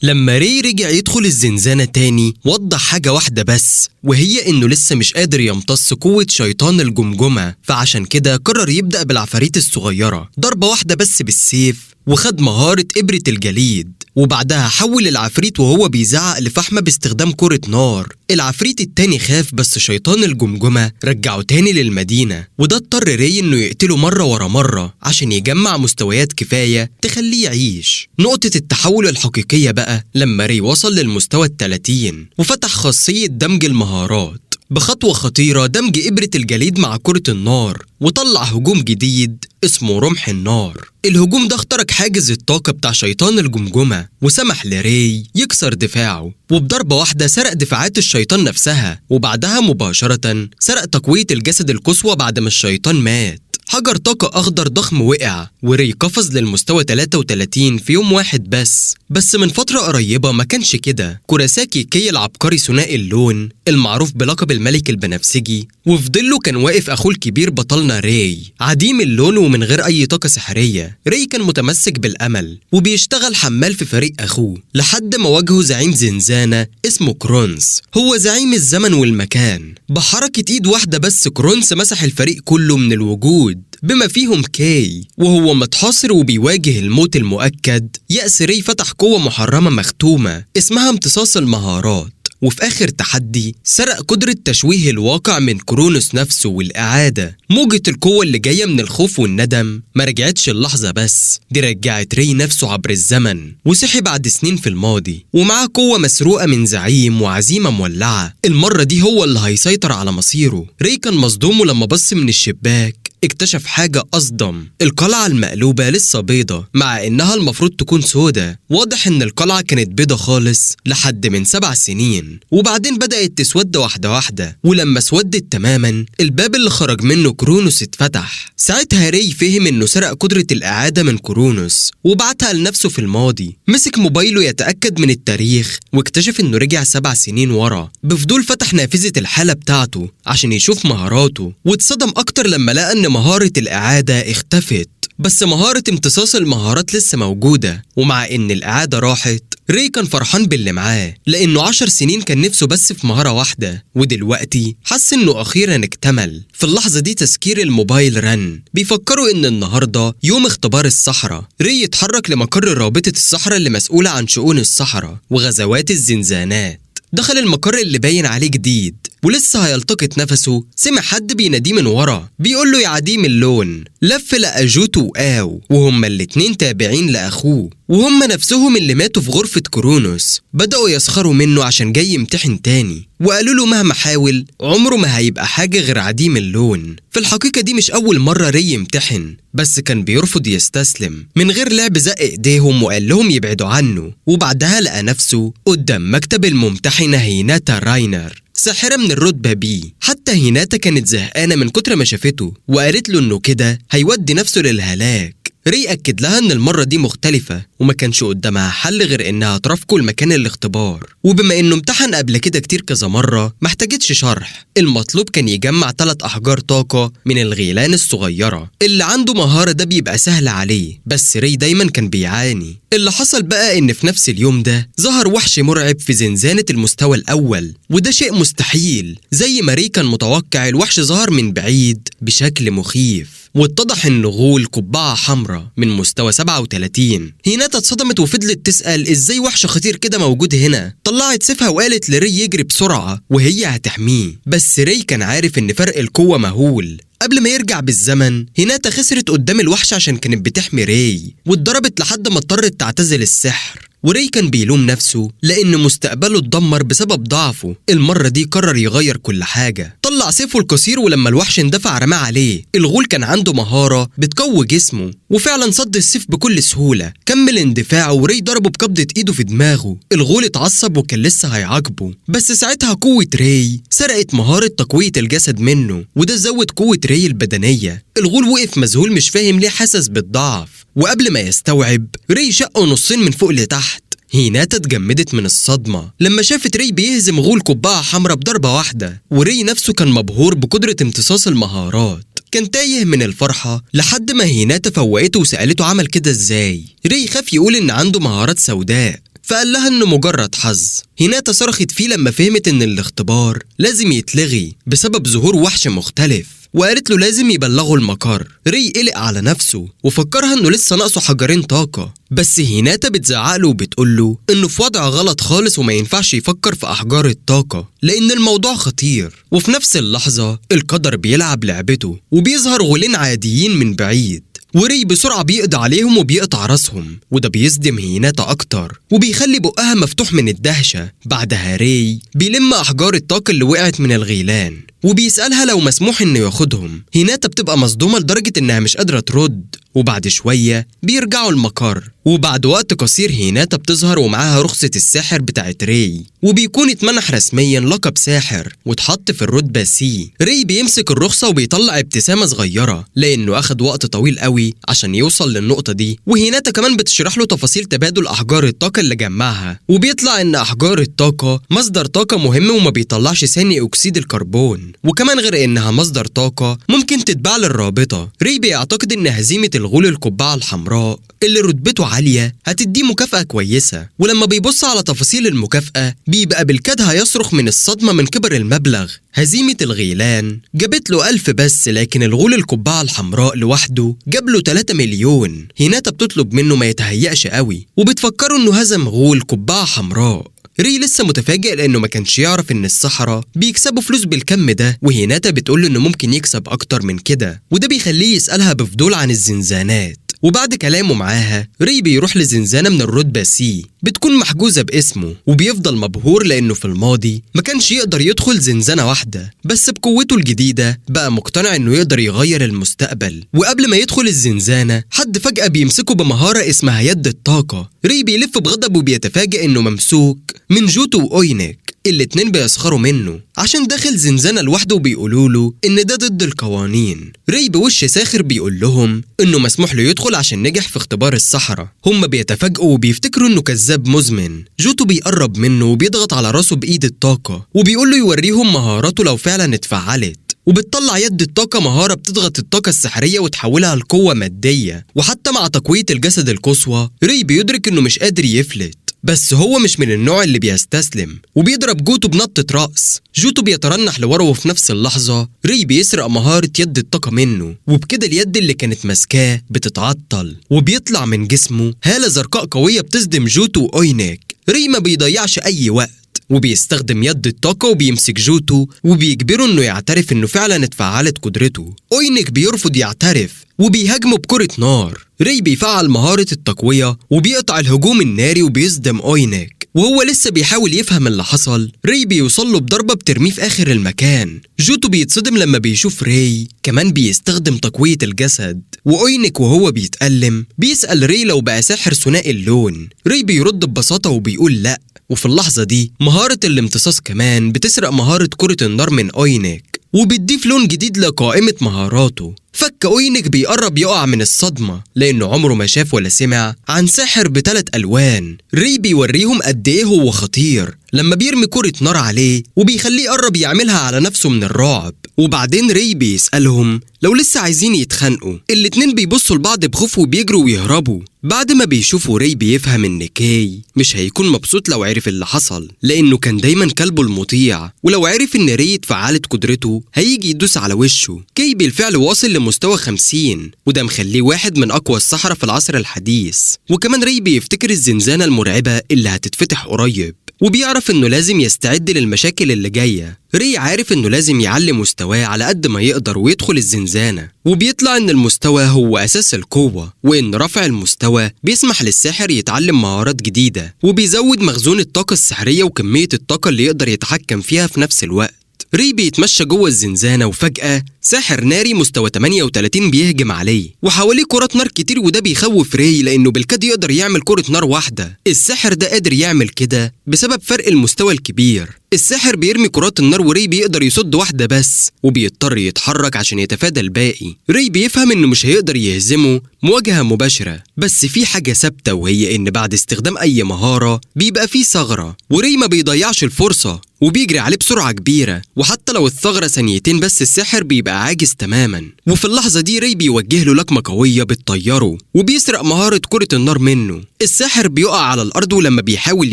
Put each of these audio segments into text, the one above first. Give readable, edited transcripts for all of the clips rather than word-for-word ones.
لما ري رجع يدخل الزنزانة تاني وضح حاجة واحدة بس، وهي إنه لسه مش قادر يمتص قوة شيطان الجمجمة، فعشان كده قرر يبدأ بالعفاريت الصغيرة، ضربة واحدة بس بالسيف وخد مهارة إبرة الجليد، وبعدها حول العفريت وهو بيزعق لفحمة باستخدام كرة نار. العفريت التاني خاف، بس شيطان الجمجمة رجعه تاني للمدينة، وده اضطر ري انه يقتله مرة ورا مرة عشان يجمع مستويات كفاية تخليه يعيش. نقطة التحول الحقيقية بقى لما ري وصل للمستوى 30 وفتح خاصية دمج المهارات. بخطوة خطيرة دمج إبرة الجليد مع كرة النار وطلع هجوم جديد اسمه رمح النار. الهجوم ده اخترق حاجز الطاقة بتاع شيطان الجمجمة وسمح لري يكسر دفاعه، وبضربة واحدة سرق دفاعات الشيطان نفسها، وبعدها مباشرة سرق تقوية الجسد القصوى بعد ما الشيطان مات. حجر طاقة أخضر ضخم وقع، وري قفز للمستوى 33 في يوم واحد بس. بس من فترة قريبة ما كانش كده. كوراساكي كي العبقري ثنائي اللون المعروف بلقب الملك البنفسجي، وفي ظله كان واقف أخوه الكبير بطلنا ري عديم اللون ومن غير أي طاقة سحرية. ري كان متمسك بالأمل وبيشتغل حمال في فريق أخوه لحد ما واجهه زعيم زنزانة اسمه كرونس، هو زعيم الزمن والمكان. بحركة إيد واحدة بس كرونس مسح الفريق كله من الوجود بما فيهم كاي، وهو متحاصر وبيواجه الموت المؤكد. يأس ري فتح قوة محرمة مختومة اسمها امتصاص المهارات، وفي آخر تحدي سرق قدرة تشويه الواقع من كرونوس نفسه والإعادة. موجة القوة اللي جاية من الخوف والندم ما رجعتش اللحظة بس، دي رجعت ري نفسه عبر الزمن وصحي بعد سنين في الماضي ومعاه قوة مسروقة من زعيم وعزيمة مولعة. المرة دي هو اللي هيسيطر على مصيره. ري كان مصدوم، ولما بص من الشباك اكتشف حاجة أصدم: القلعة المقلوبة لسه بيضة مع إنها المفروض تكون سودة. واضح إن القلعة كانت بيضة خالص لحد من 7 سنين، وبعدين بدأت تسود واحدة واحدة، ولما اسودت تماما الباب اللي خرج منه كرونوس اتفتح. ساعتها ري فهم إنه سرق قدرة الإعادة من كرونوس وبعتها لنفسه في الماضي. مسك موبايله يتأكد من التاريخ واكتشف إنه رجع 7 سنين ورا. بفضول فتح نافذة الحالة بتاعته عشان يشوف مهاراته، واتصدم أكتر لما لقى إن مهارة الإعادة اختفت، بس مهارة امتصاص المهارات لسه موجودة. ومع إن الإعادة راحت، ري كان فرحان باللي معاه لأنه 10 سنين كان نفسه بس في مهارة واحدة، ودلوقتي حس إنه أخيرا اكتمل. في اللحظة دي تسكير الموبايل رن، بيفكروا إن النهاردة يوم اختبار الصحراء. ري اتحرك لمقر رابطة الصحراء اللي مسؤولة عن شؤون الصحراء وغزوات الزنزانات. دخل المقر اللي باين عليه جديد ولسه هيلتقط نفسه، سمع حد بيناديه من ورا بيقول له يا عديم اللون. لف لقى جوتو وآو، وهما الاتنين تابعين لأخوه، وهم نفسهم اللي ماتوا في غرفة كرونوس. بدأوا يسخروا منه عشان جاي يمتحن تاني، وقالوا له مهما حاول عمره ما هيبقى حاجة غير عديم اللون. في الحقيقة دي مش أول مرة ري يمتحن، بس كان بيرفض يستسلم. من غير لعب زق ايديهم وقال لهم يبعدوا عنه، وبعدها لقى نفسه قدام مكتب الممتحنة هيناتا راينر، ساحرة من الرتبة B. حتى هيناتا كانت زهقانة من كتر ما شافته، وقالت له إنه كده هيودي نفسه للهلاك. ري أكد لها إن المرة دي مختلفة وما كانش قدامها حل غير إنها ترافقه لمكان الاختبار، وبما إنه امتحن قبل كده كتير كذا مرة ما احتاجتش شرح. المطلوب كان يجمع 3 أحجار طاقة من الغيلان الصغيرة، اللي عنده مهارة ده بيبقى سهل عليه، بس ري دايما كان بيعاني. اللي حصل بقى إن في نفس اليوم ده ظهر وحش مرعب في زنزانة المستوى الأول، وده شيء مستحيل. زي ما ري كان متوقع، الوحش ظهر من بعيد بشكل مخيف، واتضح إنه غول قبعة حمراء من مستوى 37. هيناتا اتصدمت وفضلت تسأل إزاي وحش خطير كده موجود هنا. طلعت سيفها وقالت لري يجري بسرعة وهي هتحميه، بس ري كان عارف إن فرق القوة مهول. قبل ما يرجع بالزمن هيناتا خسرت قدام الوحش عشان كانت بتحمي ري، واتضربت لحد ما اضطرت تعتزل السحر. وري كان بيلوم نفسه لأن مستقبله اتدمر بسبب ضعفه. المرة دي قرر يغير كل حاجة. طلع سيفه القصير، ولما الوحش اندفع رماه عليه. الغول كان عنده مهارة بتقوي جسمه، وفعلا صد السيف بكل سهولة. كمل اندفاعه وري ضربه بقبضة ايده في دماغه. الغول اتعصب وكان لسه هيعاقبه، بس ساعتها قوة ري سرقت مهارة تقوية الجسد منه، وده زود قوة ري البدنية. الغول وقف مذهول مش فاهم ليه حاسس بالضعف، وقبل ما يستوعب ري شقه نصين من فوق لتحت. هيناتا اتجمدت من الصدمة لما شافت ري بيهزم غول قبعة حمراء بضربة واحدة، وري نفسه كان مبهور بقدرة امتصاص المهارات. كان تايه من الفرحة لحد ما هيناتا فوقته وسألته عمل كده ازاي. ري خاف يقول ان عنده مهارات سوداء، فقال لها إنه مجرد حظ. هيناتا صرخت فيه لما فهمت إن الاختبار لازم يتلغي بسبب ظهور وحش مختلف، وقالت له لازم يبلغوا المقر. ري قلق على نفسه وفكرها انه لسه ناقصه حجرين طاقة، بس هيناتا بتزعق له وبتقول له انه في وضع غلط خالص وما ينفعش يفكر في احجار الطاقة لان الموضوع خطير. وفي نفس اللحظة القدر بيلعب لعبته وبيظهر غولين عاديين من بعيد، وري بسرعة بيقضي عليهم وبيقطع راسهم، وده بيصدم هيناتا أكتر وبيخلي بقها مفتوح من الدهشة. بعدها ري بيلم أحجار الطاقة اللي وقعت من الغيلان وبيسألها لو مسموح إنه ياخدهم. هيناتا بتبقى مصدومة لدرجة إنها مش قادرة ترد. وبعد شوية بيرجعوا المقر، وبعد وقت قصير هيناتا بتظهر ومعاها رخصة الساحر بتاعت ري، وبيكون اتمنح رسميا لقب ساحر واتحط في الرتبة C. ري بيمسك الرخصة وبيطلع ابتسامة صغيرة لأنه أخد وقت طويل قوي عشان يوصل للنقطة دي. وهيناتا كمان بتشرح له تفاصيل تبادل أحجار الطاقة اللي جمعها، وبيطلع إن أحجار الطاقة مصدر طاقة مهم وما بيطلعش ثاني أكسيد الكربون، وكمان غير إنها مصدر طاقة ممكن تتباع للرابطة. ري بيعتقد إن هزيمة الغول القبعة الحمراء اللي رتبته عالية هتديه مكافأة كويسة، ولما بيبص على تفاصيل المكافأة بيبقى بالكاد هيصرخ من الصدمة من كبر المبلغ. هزيمة الغيلان جابت له 1000 بس، لكن الغول القبعة الحمراء لوحده جاب له 3 مليون. هيناتا بتطلب منه ما يتهيأش قوي وبتفكره انه هزم غول قبعة حمراء. ري لسه متفاجئ لانه ما كانش يعرف ان السحرة بيكسبوا فلوس بالكم ده، وهيناتا بتقول انه ممكن يكسب اكتر من كده، وده بيخليه يسألها بفضول عن الزنزانات. وبعد كلامه معاها ري بيروح لزنزانة من الرتبة C بتكون محجوزة باسمه، وبيفضل مبهور لأنه في الماضي ما كانش يقدر يدخل زنزانة واحدة، بس بقوته الجديدة بقى مقتنع إنه يقدر يغير المستقبل. وقبل ما يدخل الزنزانة حد فجأة بيمسكه بمهارة اسمها يد الطاقة. ري بيلف بغضب وبيتفاجئ إنه ممسوك من جوتو وأوينك، الاتنين بيسخروا منه عشان داخل زنزانة لوحده وبيقولوا له إن ده ضد القوانين. ري بوش ساخر بيقول لهم إنه مسموح له يدخل عشان نجح في اختبار السحرة. هم بيتفاجئوا وبيفتكروا إنه كذاب مزمن. جوتو بيقرب منه وبيضغط على راسه بإيد الطاقة وبيقول له يوريهم مهاراته لو فعلا اتفعلت، وبتطلع يد الطاقة مهارة بتضغط الطاقة السحرية وتحولها لقوة مادية. وحتى مع تقوية الجسد القصوى ري بيدرك إنه مش قادر يفلت، بس هو مش من النوع اللي بيستسلم وبيضرب جوتو بنطة رأس. جوتو بيترنح لورا وفي نفس اللحظة ري بيسرق مهارة يد الطاقة منه، وبكده اليد اللي كانت ماسكاه بتتعطل وبيطلع من جسمه هالة زرقاء قوية بتصدم جوتو وأوينك. ري ما بيضيعش أي وقت وبيستخدم يد الطاقة وبيمسك جوتو وبيجبره انه يعترف انه فعلا اتفعلت قدرته. أوينك بيرفض يعترف وبيهاجمه بكرة نار. ري بيفعل مهارة التقوية وبيقطع الهجوم الناري وبيصدم أوينك، وهو لسه بيحاول يفهم اللي حصل. ري بيوصل له بضربة بترميه في آخر المكان. جوتو بيتصدم لما بيشوف ري كمان بيستخدم تقوية الجسد، وأوينك وهو بيتألم بيسأل ري لو بقى ساحر ثنائي اللون. ري بيرد ببساطة وبيقول لأ. وفي اللحظة دي مهارة الامتصاص كمان بتسرق مهارة كرة النار من أوينك وبتضيف لون جديد لقائمة مهاراته. فك أوينك بيقرب يقع من الصدمة لأنه عمره ما شاف ولا سمع عن ساحر ب3 ألوان. ري بيوريهم قد إيه هو خطير لما بيرمي كرة نار عليه وبيخليه يقرب يعملها على نفسه من الرعب. وبعدين ري بيسألهم لو لسه عايزين يتخانقوا. الاتنين بيبصوا لبعض بخوف وبيجروا ويهربوا. بعد ما بيشوفوا ري بيفهم إن كاي مش هيكون مبسوط لو عرف اللي حصل، لأنه كان دايما كلبه المطيع، ولو عرف إن ري اتفعلت قدرته هيجي يدوس على وشه. كاي بالفعل واصل لمستوى 50، وده مخليه واحد من أقوى السحرة في العصر الحديث. وكمان ري بيفتكر الزنزانة المرعبة اللي هتتفتح قريب، وبيعرف إنه لازم يستعد للمشاكل اللي جاية. ري عارف إنه لازم يعلي مستواه على قد ما يقدر ويدخل الزنزانة، وبيطلع إن المستوى هو أساس القوة، وإن رفع المستوى بيسمح للساحر يتعلم مهارات جديدة، وبيزود مخزون الطاقة السحرية وكمية الطاقة اللي يقدر يتحكم فيها في نفس الوقت. ري بيتمشى جوه الزنزانة وفجأة ساحر ناري مستوى 38 بيهجم عليه وحواليه كرات نار كتير، وده بيخوف ري لأنه بالكاد يقدر يعمل كرة نار واحدة. الساحر ده قادر يعمل كده بسبب فرق المستوى الكبير. الساحر بيرمي كرات النار وري بيقدر يصد واحدة بس، وبيضطر يتحرك عشان يتفادى الباقي. ري بيفهم انه مش هيقدر يهزمه مواجهة مباشرة، بس في حاجة ثابتة وهي ان بعد استخدام اي مهارة بيبقى فيه ثغرة، وري ما بيضيعش الفرصة وبيجري عليه بسرعة كبيرة، وحتى لو الثغرة ثانيتين بس الساحر بيبقى بيبقى عاجز تماما. وفي اللحظة دي ري بيوجه له لكمة قوية بتطيره وبيسرق مهارة كرة النار منه. الساحر بيقع على الأرض، ولما بيحاول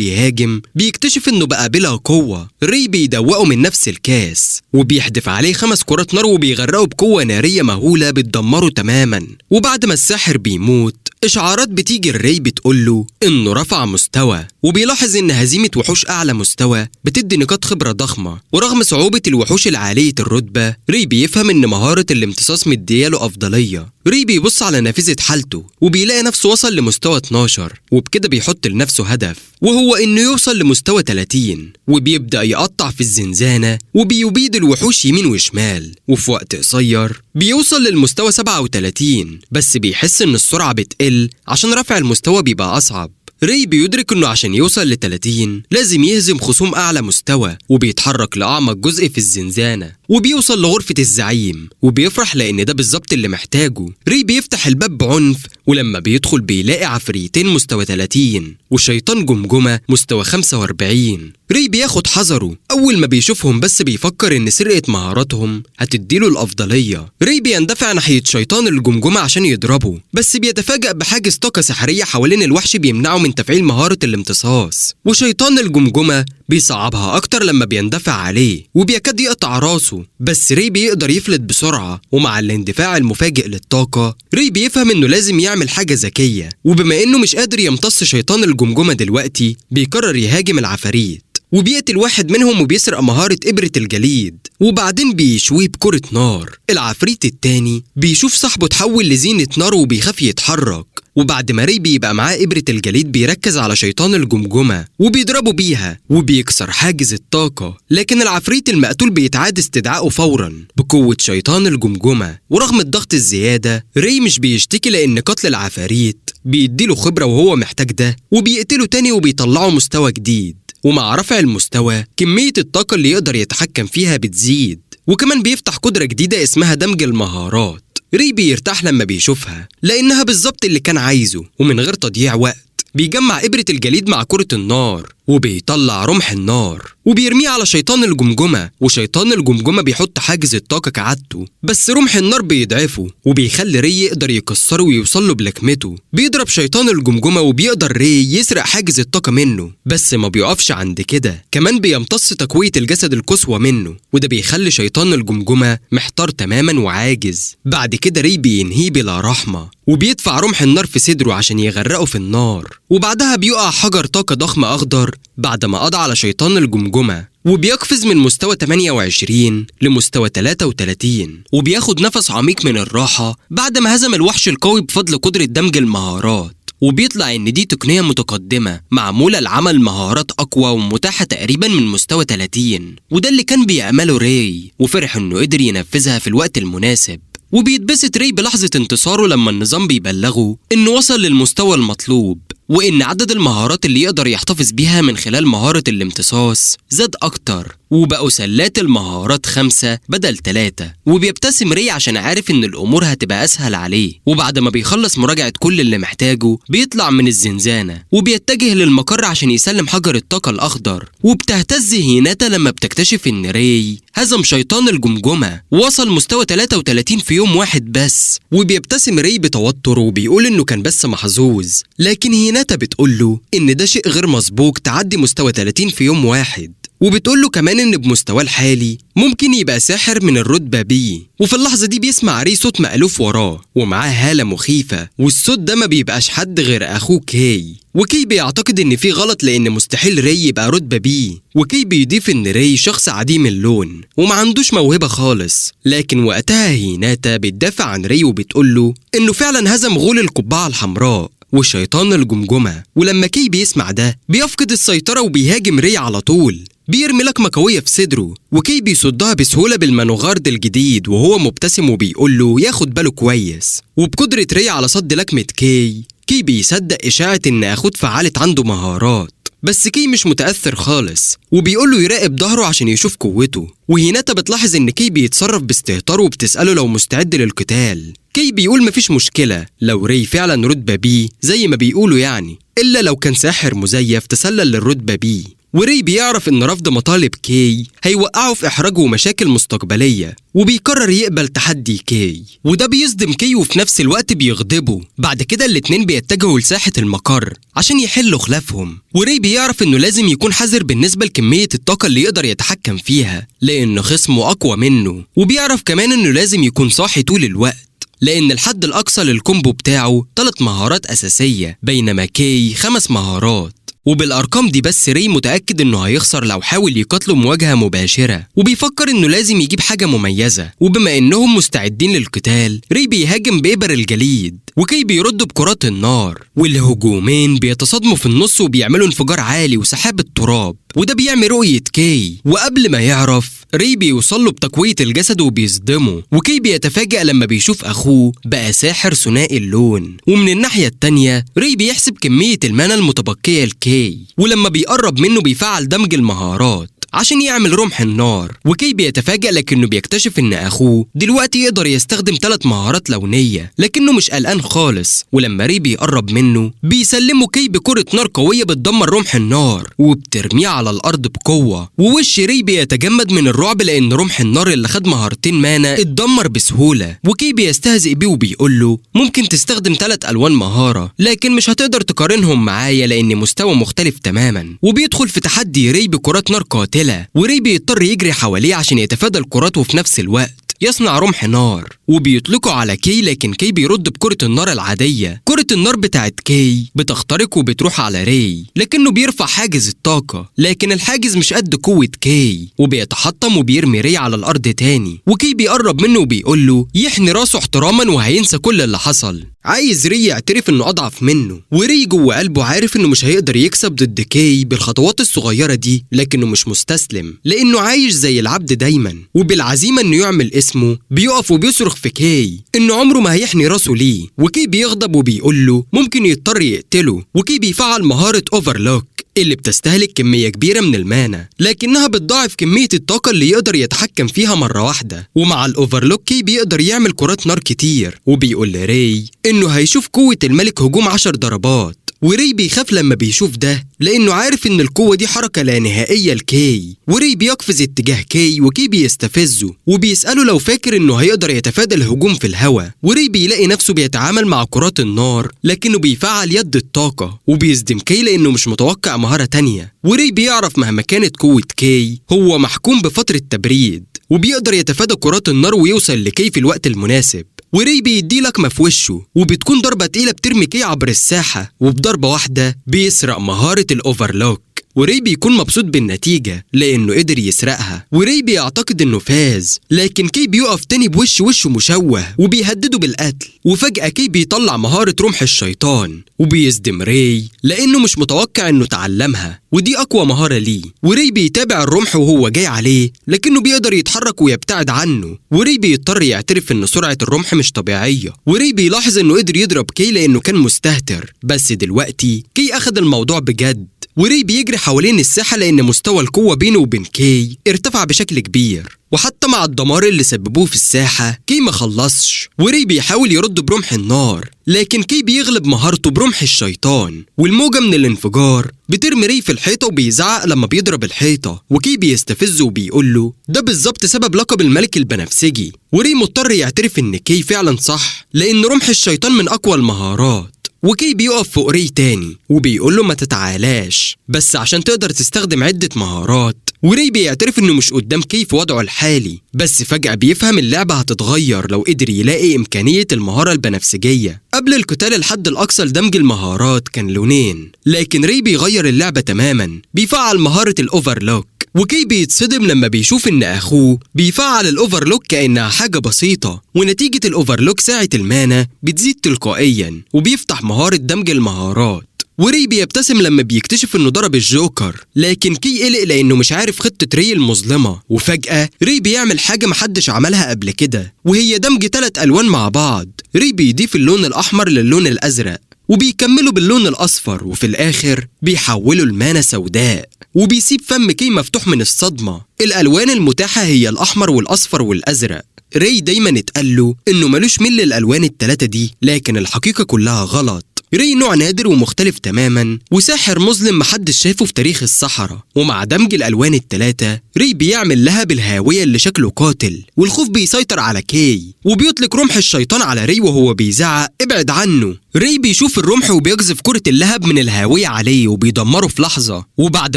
يهاجم بيكتشف إنه بقى بلا قوة. ري بيدوقه من نفس الكاس وبيحدف عليه 5 كرات نار وبيغرقه بقوة نارية مهولة بتدمره تماما. وبعد ما الساحر بيموت إشعارات بتيجي الري بتقوله إنه رفع مستوى، وبيلاحظ إن هزيمة وحوش أعلى مستوى بتدي نقاط خبرة ضخمة. ورغم صعوبة الوحوش العالية الرتبة ري بيفهم إن مهارة الامتصاص مدياله أفضلية. ري بيبص على نافذة حالته وبيلاقي نفسه وصل لمستوى 12، وبكده بيحط لنفسه هدف وهو إنه يوصل لمستوى 30، وبيبدأ يقطع في الزنزانة وبيبيد الوحوش يمين وشمال. وفي وقت قصير بيوصل للمستوى 37، بس بيحس إن السرعة بتقل عشان رفع المستوى بيبقى أصعب. ري بيدرك إنه عشان يوصل ل30 لازم يهزم خصوم أعلى مستوى، وبيتحرك لأعمق جزء في الزنزانة وبيوصل لغرفة الزعيم، وبيفرح لأن ده بالظبط اللي محتاجه. ري بيفتح الباب بعنف، ولما بيدخل بيلاقي عفريتين مستوى 30 وشيطان جمجمة مستوى 45. ري بياخد حذره أول ما بيشوفهم، بس بيفكر إن سرقة مهاراتهم هتديله الأفضلية. ري بيندفع ناحية شيطان الجمجمة عشان يضربه، بس بيتفاجأ بحاجز طاقة سحرية حوالين الوحش بيمنعه من تفعيل مهارة الامتصاص. وشيطان الجمجمة بيصعبها أكتر لما بيندفع عليه وبيكاد يقطع راسه، بس ري بيقدر يفلت بسرعة. ومع الاندفاع المفاجئ للطاقة ري بيفهم إنه لازم يعمل حاجة ذكية، وبما إنه مش قادر يمتص شيطان الجمجمة دلوقتي بيقرر يهاجم العفاريت، وبيقتل واحد منهم وبيسرق مهارة إبرة الجليد، وبعدين بيشويه بكرة نار. العفريت التاني بيشوف صاحبه تحول لزينة نار وبيخاف يتحرك، وبعد ما ري بيبقى معاه إبرة الجليد بيركز على شيطان الجمجمة وبيضربه بيها وبيكسر حاجز الطاقة، لكن العفريت المقتول بيتعاد استدعائه فورا بقوة شيطان الجمجمة. ورغم الضغط الزيادة ري مش بيشتكي لأن قتل العفاريت بيديله خبرة وهو محتاج ده، وبيقتله تاني وبيطلعه مستوى جديد. ومع رفع المستوى كمية الطاقة اللي يقدر يتحكم فيها بتزيد، وكمان بيفتح قدرة جديدة اسمها دمج المهارات. ري بيرتاح لما بيشوفها لأنها بالظبط اللي كان عايزه، ومن غير تضييع وقت بيجمع إبرة الجليد مع كرة النار وبيطلع رمح النار وبيرميه على شيطان الجمجمة، وشيطان الجمجمة بيحط حاجز الطاقة كعادته، بس رمح النار بيضعفه وبيخلي ري يقدر يكسره ويوصله بلكمته. بيضرب شيطان الجمجمة وبيقدر ري يسرق حاجز الطاقة منه، بس ما بيقفش عند كده، كمان بيمتص تقوية الجسد القصوى منه، وده بيخلي شيطان الجمجمة محتار تماما وعاجز. بعد كده ري بينهيه بلا رحمة وبيدفع رمح النار في صدره عشان يغرقه في النار، وبعدها بيقع حجر طاقة ضخم أخضر بعد ما قضى على شيطان الجمجمة، وبيقفز من مستوى 28 لمستوى 33، وبياخد نفس عميق من الراحة بعد ما هزم الوحش القوي بفضل قدرة دمج المهارات. وبيطلع إن دي تقنية متقدمة معمولة لعمل مهارات أقوى ومتاحة تقريبا من مستوى 30، وده اللي كان بيأمله ري، وفرح إنه قدر ينفذها في الوقت المناسب. وبيتبسط ري بلحظة انتصاره لما النظام بيبلغه إنه وصل للمستوى المطلوب، وإن عدد المهارات اللي يقدر يحتفظ بيها من خلال مهارة الامتصاص زاد أكتر، وبقوا سلات المهارات 5 بدل 3. وبيبتسم ري عشان عارف إن الأمور هتبقى أسهل عليه. وبعد ما بيخلص مراجعة كل اللي محتاجه بيطلع من الزنزانة وبيتجه للمقر عشان يسلم حجر الطاقة الأخضر. وبتهتز هيناتا لما بتكتشف إن ري هزم شيطان الجمجمة ووصل مستوى 33 في يوم واحد بس. وبيبتسم ري بتوتر وبيقول إنه كان بس محظوظ، لكن هيناتا بتقوله إن ده شيء غير مسبوق تعدي مستوى 30 في يوم واحد، وبتقول له كمان إن بمستواه الحالي ممكن يبقى ساحر من الرتبة B. وفي اللحظة دي بيسمع ري صوت مألوف وراه ومعاه هالة مخيفة، والصوت ده ما بيبقاش حد غير أخوه كي. وكي بيعتقد إن في غلط لأن مستحيل ري يبقى رتبة B، وكي بيضيف إن ري شخص عديم اللون وما عندوش موهبة خالص. لكن وقتها هيناتا بتدافع عن ري وبتقول له إنه فعلا هزم غول القبعة الحمراء وشيطان الجمجمة. ولما كي بيسمع ده بيفقد السيطرة وبيهاجم ري على طول، بيرمي لكمة قوية في صدره، وكي بيصدها بسهولة بالمانوغارد الجديد وهو مبتسم وبيقول له ياخد باله كويس. وبقدرة ري على صد لكمة كي، كي بيصدق إشاعة إن أخوه اتفعلت عنده مهارات، بس كي مش متأثر خالص وبيقول له يراقب ظهره عشان يشوف قوته. وهيناتا بتلاحظ إن كي بيتصرف باستهتار وبتسأله لو مستعد للقتال. كي بيقول مفيش مشكلة لو ري فعلا رتبة B زي ما بيقولوا يعني، إلا لو كان ساحر مزيف تسلل للرتبة B. وري بيعرف إن رفض مطالب كي هيوقعه في إحراج ومشاكل مستقبلية، وبيقرر يقبل تحدي كي، وده بيصدم كي وفي نفس الوقت بيغضبه. بعد كده الاتنين بيتجهوا لساحة المقر عشان يحلوا خلافهم، وري بيعرف إنه لازم يكون حذر بالنسبة لكمية الطاقة اللي يقدر يتحكم فيها لأن خصمه أقوى منه، وبيعرف كمان إنه لازم يكون صاحي طول الوقت لأن الحد الأقصى لل combo بتاعه 3 مهارات أساسية بينما كي 5 مهارات. وبالأرقام دي بس ري متأكد إنه هيخسر لو حاول يقاتله مواجهة مباشرة، وبيفكر إنه لازم يجيب حاجة مميزة. وبما إنهم مستعدين للقتال، ري بيهاجم بإبر الجليد وكي بيرد بكرات النار، والهجومين بيتصادموا في النص وبيعملوا انفجار عالي وسحاب التراب، وده بيعمل رؤية كي. وقبل ما يعرف ري بيوصله بتقوية الجسد وبيصدمه، وكي بيتفاجأ لما بيشوف أخوه بقى ساحر ثنائي اللون. ومن الناحية التانية ري بيحسب كمية ال mana المتبقية لكي، ولما بيقرب منه بيفعل دمج المهارات عشان يعمل رمح النار، وكي بيتفاجأ لكنه بيكتشف إن أخوه دلوقتي يقدر يستخدم 3 مهارات لونية، لكنه مش قلقان خالص. ولما ري بيقرب منه بيسلمه كي بكرة نار قوية بتدمر رمح النار وبترميه على الأرض بقوة، ووش ري بيتجمد من الرعب لأن رمح النار اللي خد مهارتين mana اتدمر بسهولة. وكي بيستهزئ بيه وبيقول له ممكن تستخدم 3 ألوان مهارة لكن مش هتقدر تقارنهم معايا لأن مستوى مختلف تماما. وبيدخل في تحدي ري بكرات نار قاتلة، وري بيضطر يجري حواليه عشان يتفادى الكرات وفي نفس الوقت يصنع رمح نار، وبيطلقه على كي، لكن كي بيرد بكرة النار العادية. كرة النار بتاعت كي بتخترق وبتروح على ري، لكنه بيرفع حاجز الطاقة، لكن الحاجز مش قد قوة كي وبيتحطم وبيرمي ري على الأرض تاني. وكي بيقرب منه وبيقول له يحني راسه احتراما وهينسى كل اللي حصل. عايز ري يعترف انه اضعف منه، وري جوه قلبه عارف انه مش هيقدر يكسب ضد كي بالخطوات الصغيرة دي، لكنه مش مستسلم لانه عايش زي العبد دايما، وبالعزيمه انه يعمل اسمه بيقف وبيصرخ في كي انه عمره ما هيحني راسه ليه. وكي بيغضب وبيقول له ممكن يضطر يقتله، وكي بيفعل مهارة overlock اللي بتستهلك كمية كبيرة من ال mana لكنها بتضاعف كمية الطاقة اللي يقدر يتحكم فيها مرة واحدة. ومع ال overlock كي بيقدر يعمل كرات نار كتير، وبيقول لري إنه هيشوف قوة الملك هجوم 10 ضربات. وري بيخاف لما بيشوف ده لأنه عارف إن القوة دي حركة لا نهائية لكي. وري بيقفز اتجاه كي، وكي بيستفزه وبيسأله لو فاكر إنه هيقدر يتفادى الهجوم في الهواء. وري بيلاقي نفسه بيتعامل مع كرات النار لكنه بيفعل يد الطاقة وبيصدم كي لأنه مش متوقع مهارة تانية. وري بيعرف مهما كانت قوة كي هو محكوم بفترة تبريد، وبيقدر يتفادى كرات النار ويوصل لكي في الوقت المناسب. وري بيدي لكمة في وشه وبتكون ضربة تقيلة بترمي كي عبر الساحة، وبضربة واحدة بيسرق مهارة ال overlock. وري بيكون مبسوط بالنتيجة لأنه قدر يسرقها، وري بيعتقد إنه فاز، لكن كي بيقف تاني بوش وشه مشوه وبيهدده بالقتل. وفجأة كي بيطلع مهارة رمح الشيطان وبيصدم ري لأنه مش متوقع إنه تعلمها، ودي أقوى مهارة ليه. وري بيتابع الرمح وهو جاي عليه لكنه بيقدر يتحرك ويبتعد عنه، وري بيضطر يعترف إن سرعة الرمح مش طبيعية. وري بيلاحظ إنه قدر يضرب كي لأنه كان مستهتر، بس دلوقتي كي أخد الموضوع بجد. وري بيجري حوالين الساحة لأن مستوى القوة بينه وبين كي ارتفع بشكل كبير، وحتى مع الدمار اللي سببوه في الساحة كي ما خلصش. وري بيحاول يرد برمح النار لكن كي بيغلب مهارته برمح الشيطان، والموجة من الانفجار بترمي ري في الحيطة وبيزعق لما بيضرب الحيطة. وكي بيستفزه وبيقول له ده بالظبط سبب لقب الملك البنفسجي. وري مضطر يعترف إن كي فعلا صح لأن رمح الشيطان من أقوى المهارات. وكي بيقف فوق ري تاني وبيقول له ما تتعالاش بس عشان تقدر تستخدم عدة مهارات. وري بيعترف انه مش قدام كي في وضعه الحالي، بس فجأة بيفهم اللعبة هتتغير لو قدر يلاقي إمكانية المهارة البنفسجية. قبل القتال الحد الأقصى لدمج المهارات كان لونين، لكن ري بيغير اللعبة تماما، بيفعل مهارة ال overlock. وكي بيتصدم لما بيشوف إن أخوه بيفعل ال overlock كأنها حاجة بسيطة، ونتيجة ال overlock ساعة ال mana بتزيد تلقائيا وبيفتح مهارة دمج المهارات. وري بيبتسم لما بيكتشف إنه ضرب الجوكر، لكن كي قلق لأنه مش عارف خطة ري المظلمة. وفجأة ري بيعمل حاجة محدش عملها قبل كده، وهي دمج 3 ألوان مع بعض. ري بيضيف اللون الأحمر للون الأزرق وبيكملوا باللون الأصفر، وفي الآخر بيحولوا ال mana سوداء، وبيسيب فم كي مفتوح من الصدمة. الألوان المتاحة هي الأحمر والأصفر والأزرق. ري دايما اتقال له إنه ملوش ميل للألوان التلاتة دي، لكن الحقيقة كلها غلط. ري نوع نادر ومختلف تماما وساحر مظلم محدش شافه في تاريخ الصحراء. ومع دمج الألوان الثلاثة ري بيعمل لهب الهاوية اللي شكله قاتل، والخوف بيسيطر على كي وبيطلق رمح الشيطان على ري وهو بيزعق ابعد عنه. ري بيشوف الرمح وبيقذف كرة اللهب من الهاوية عليه وبيدمره في لحظة. وبعد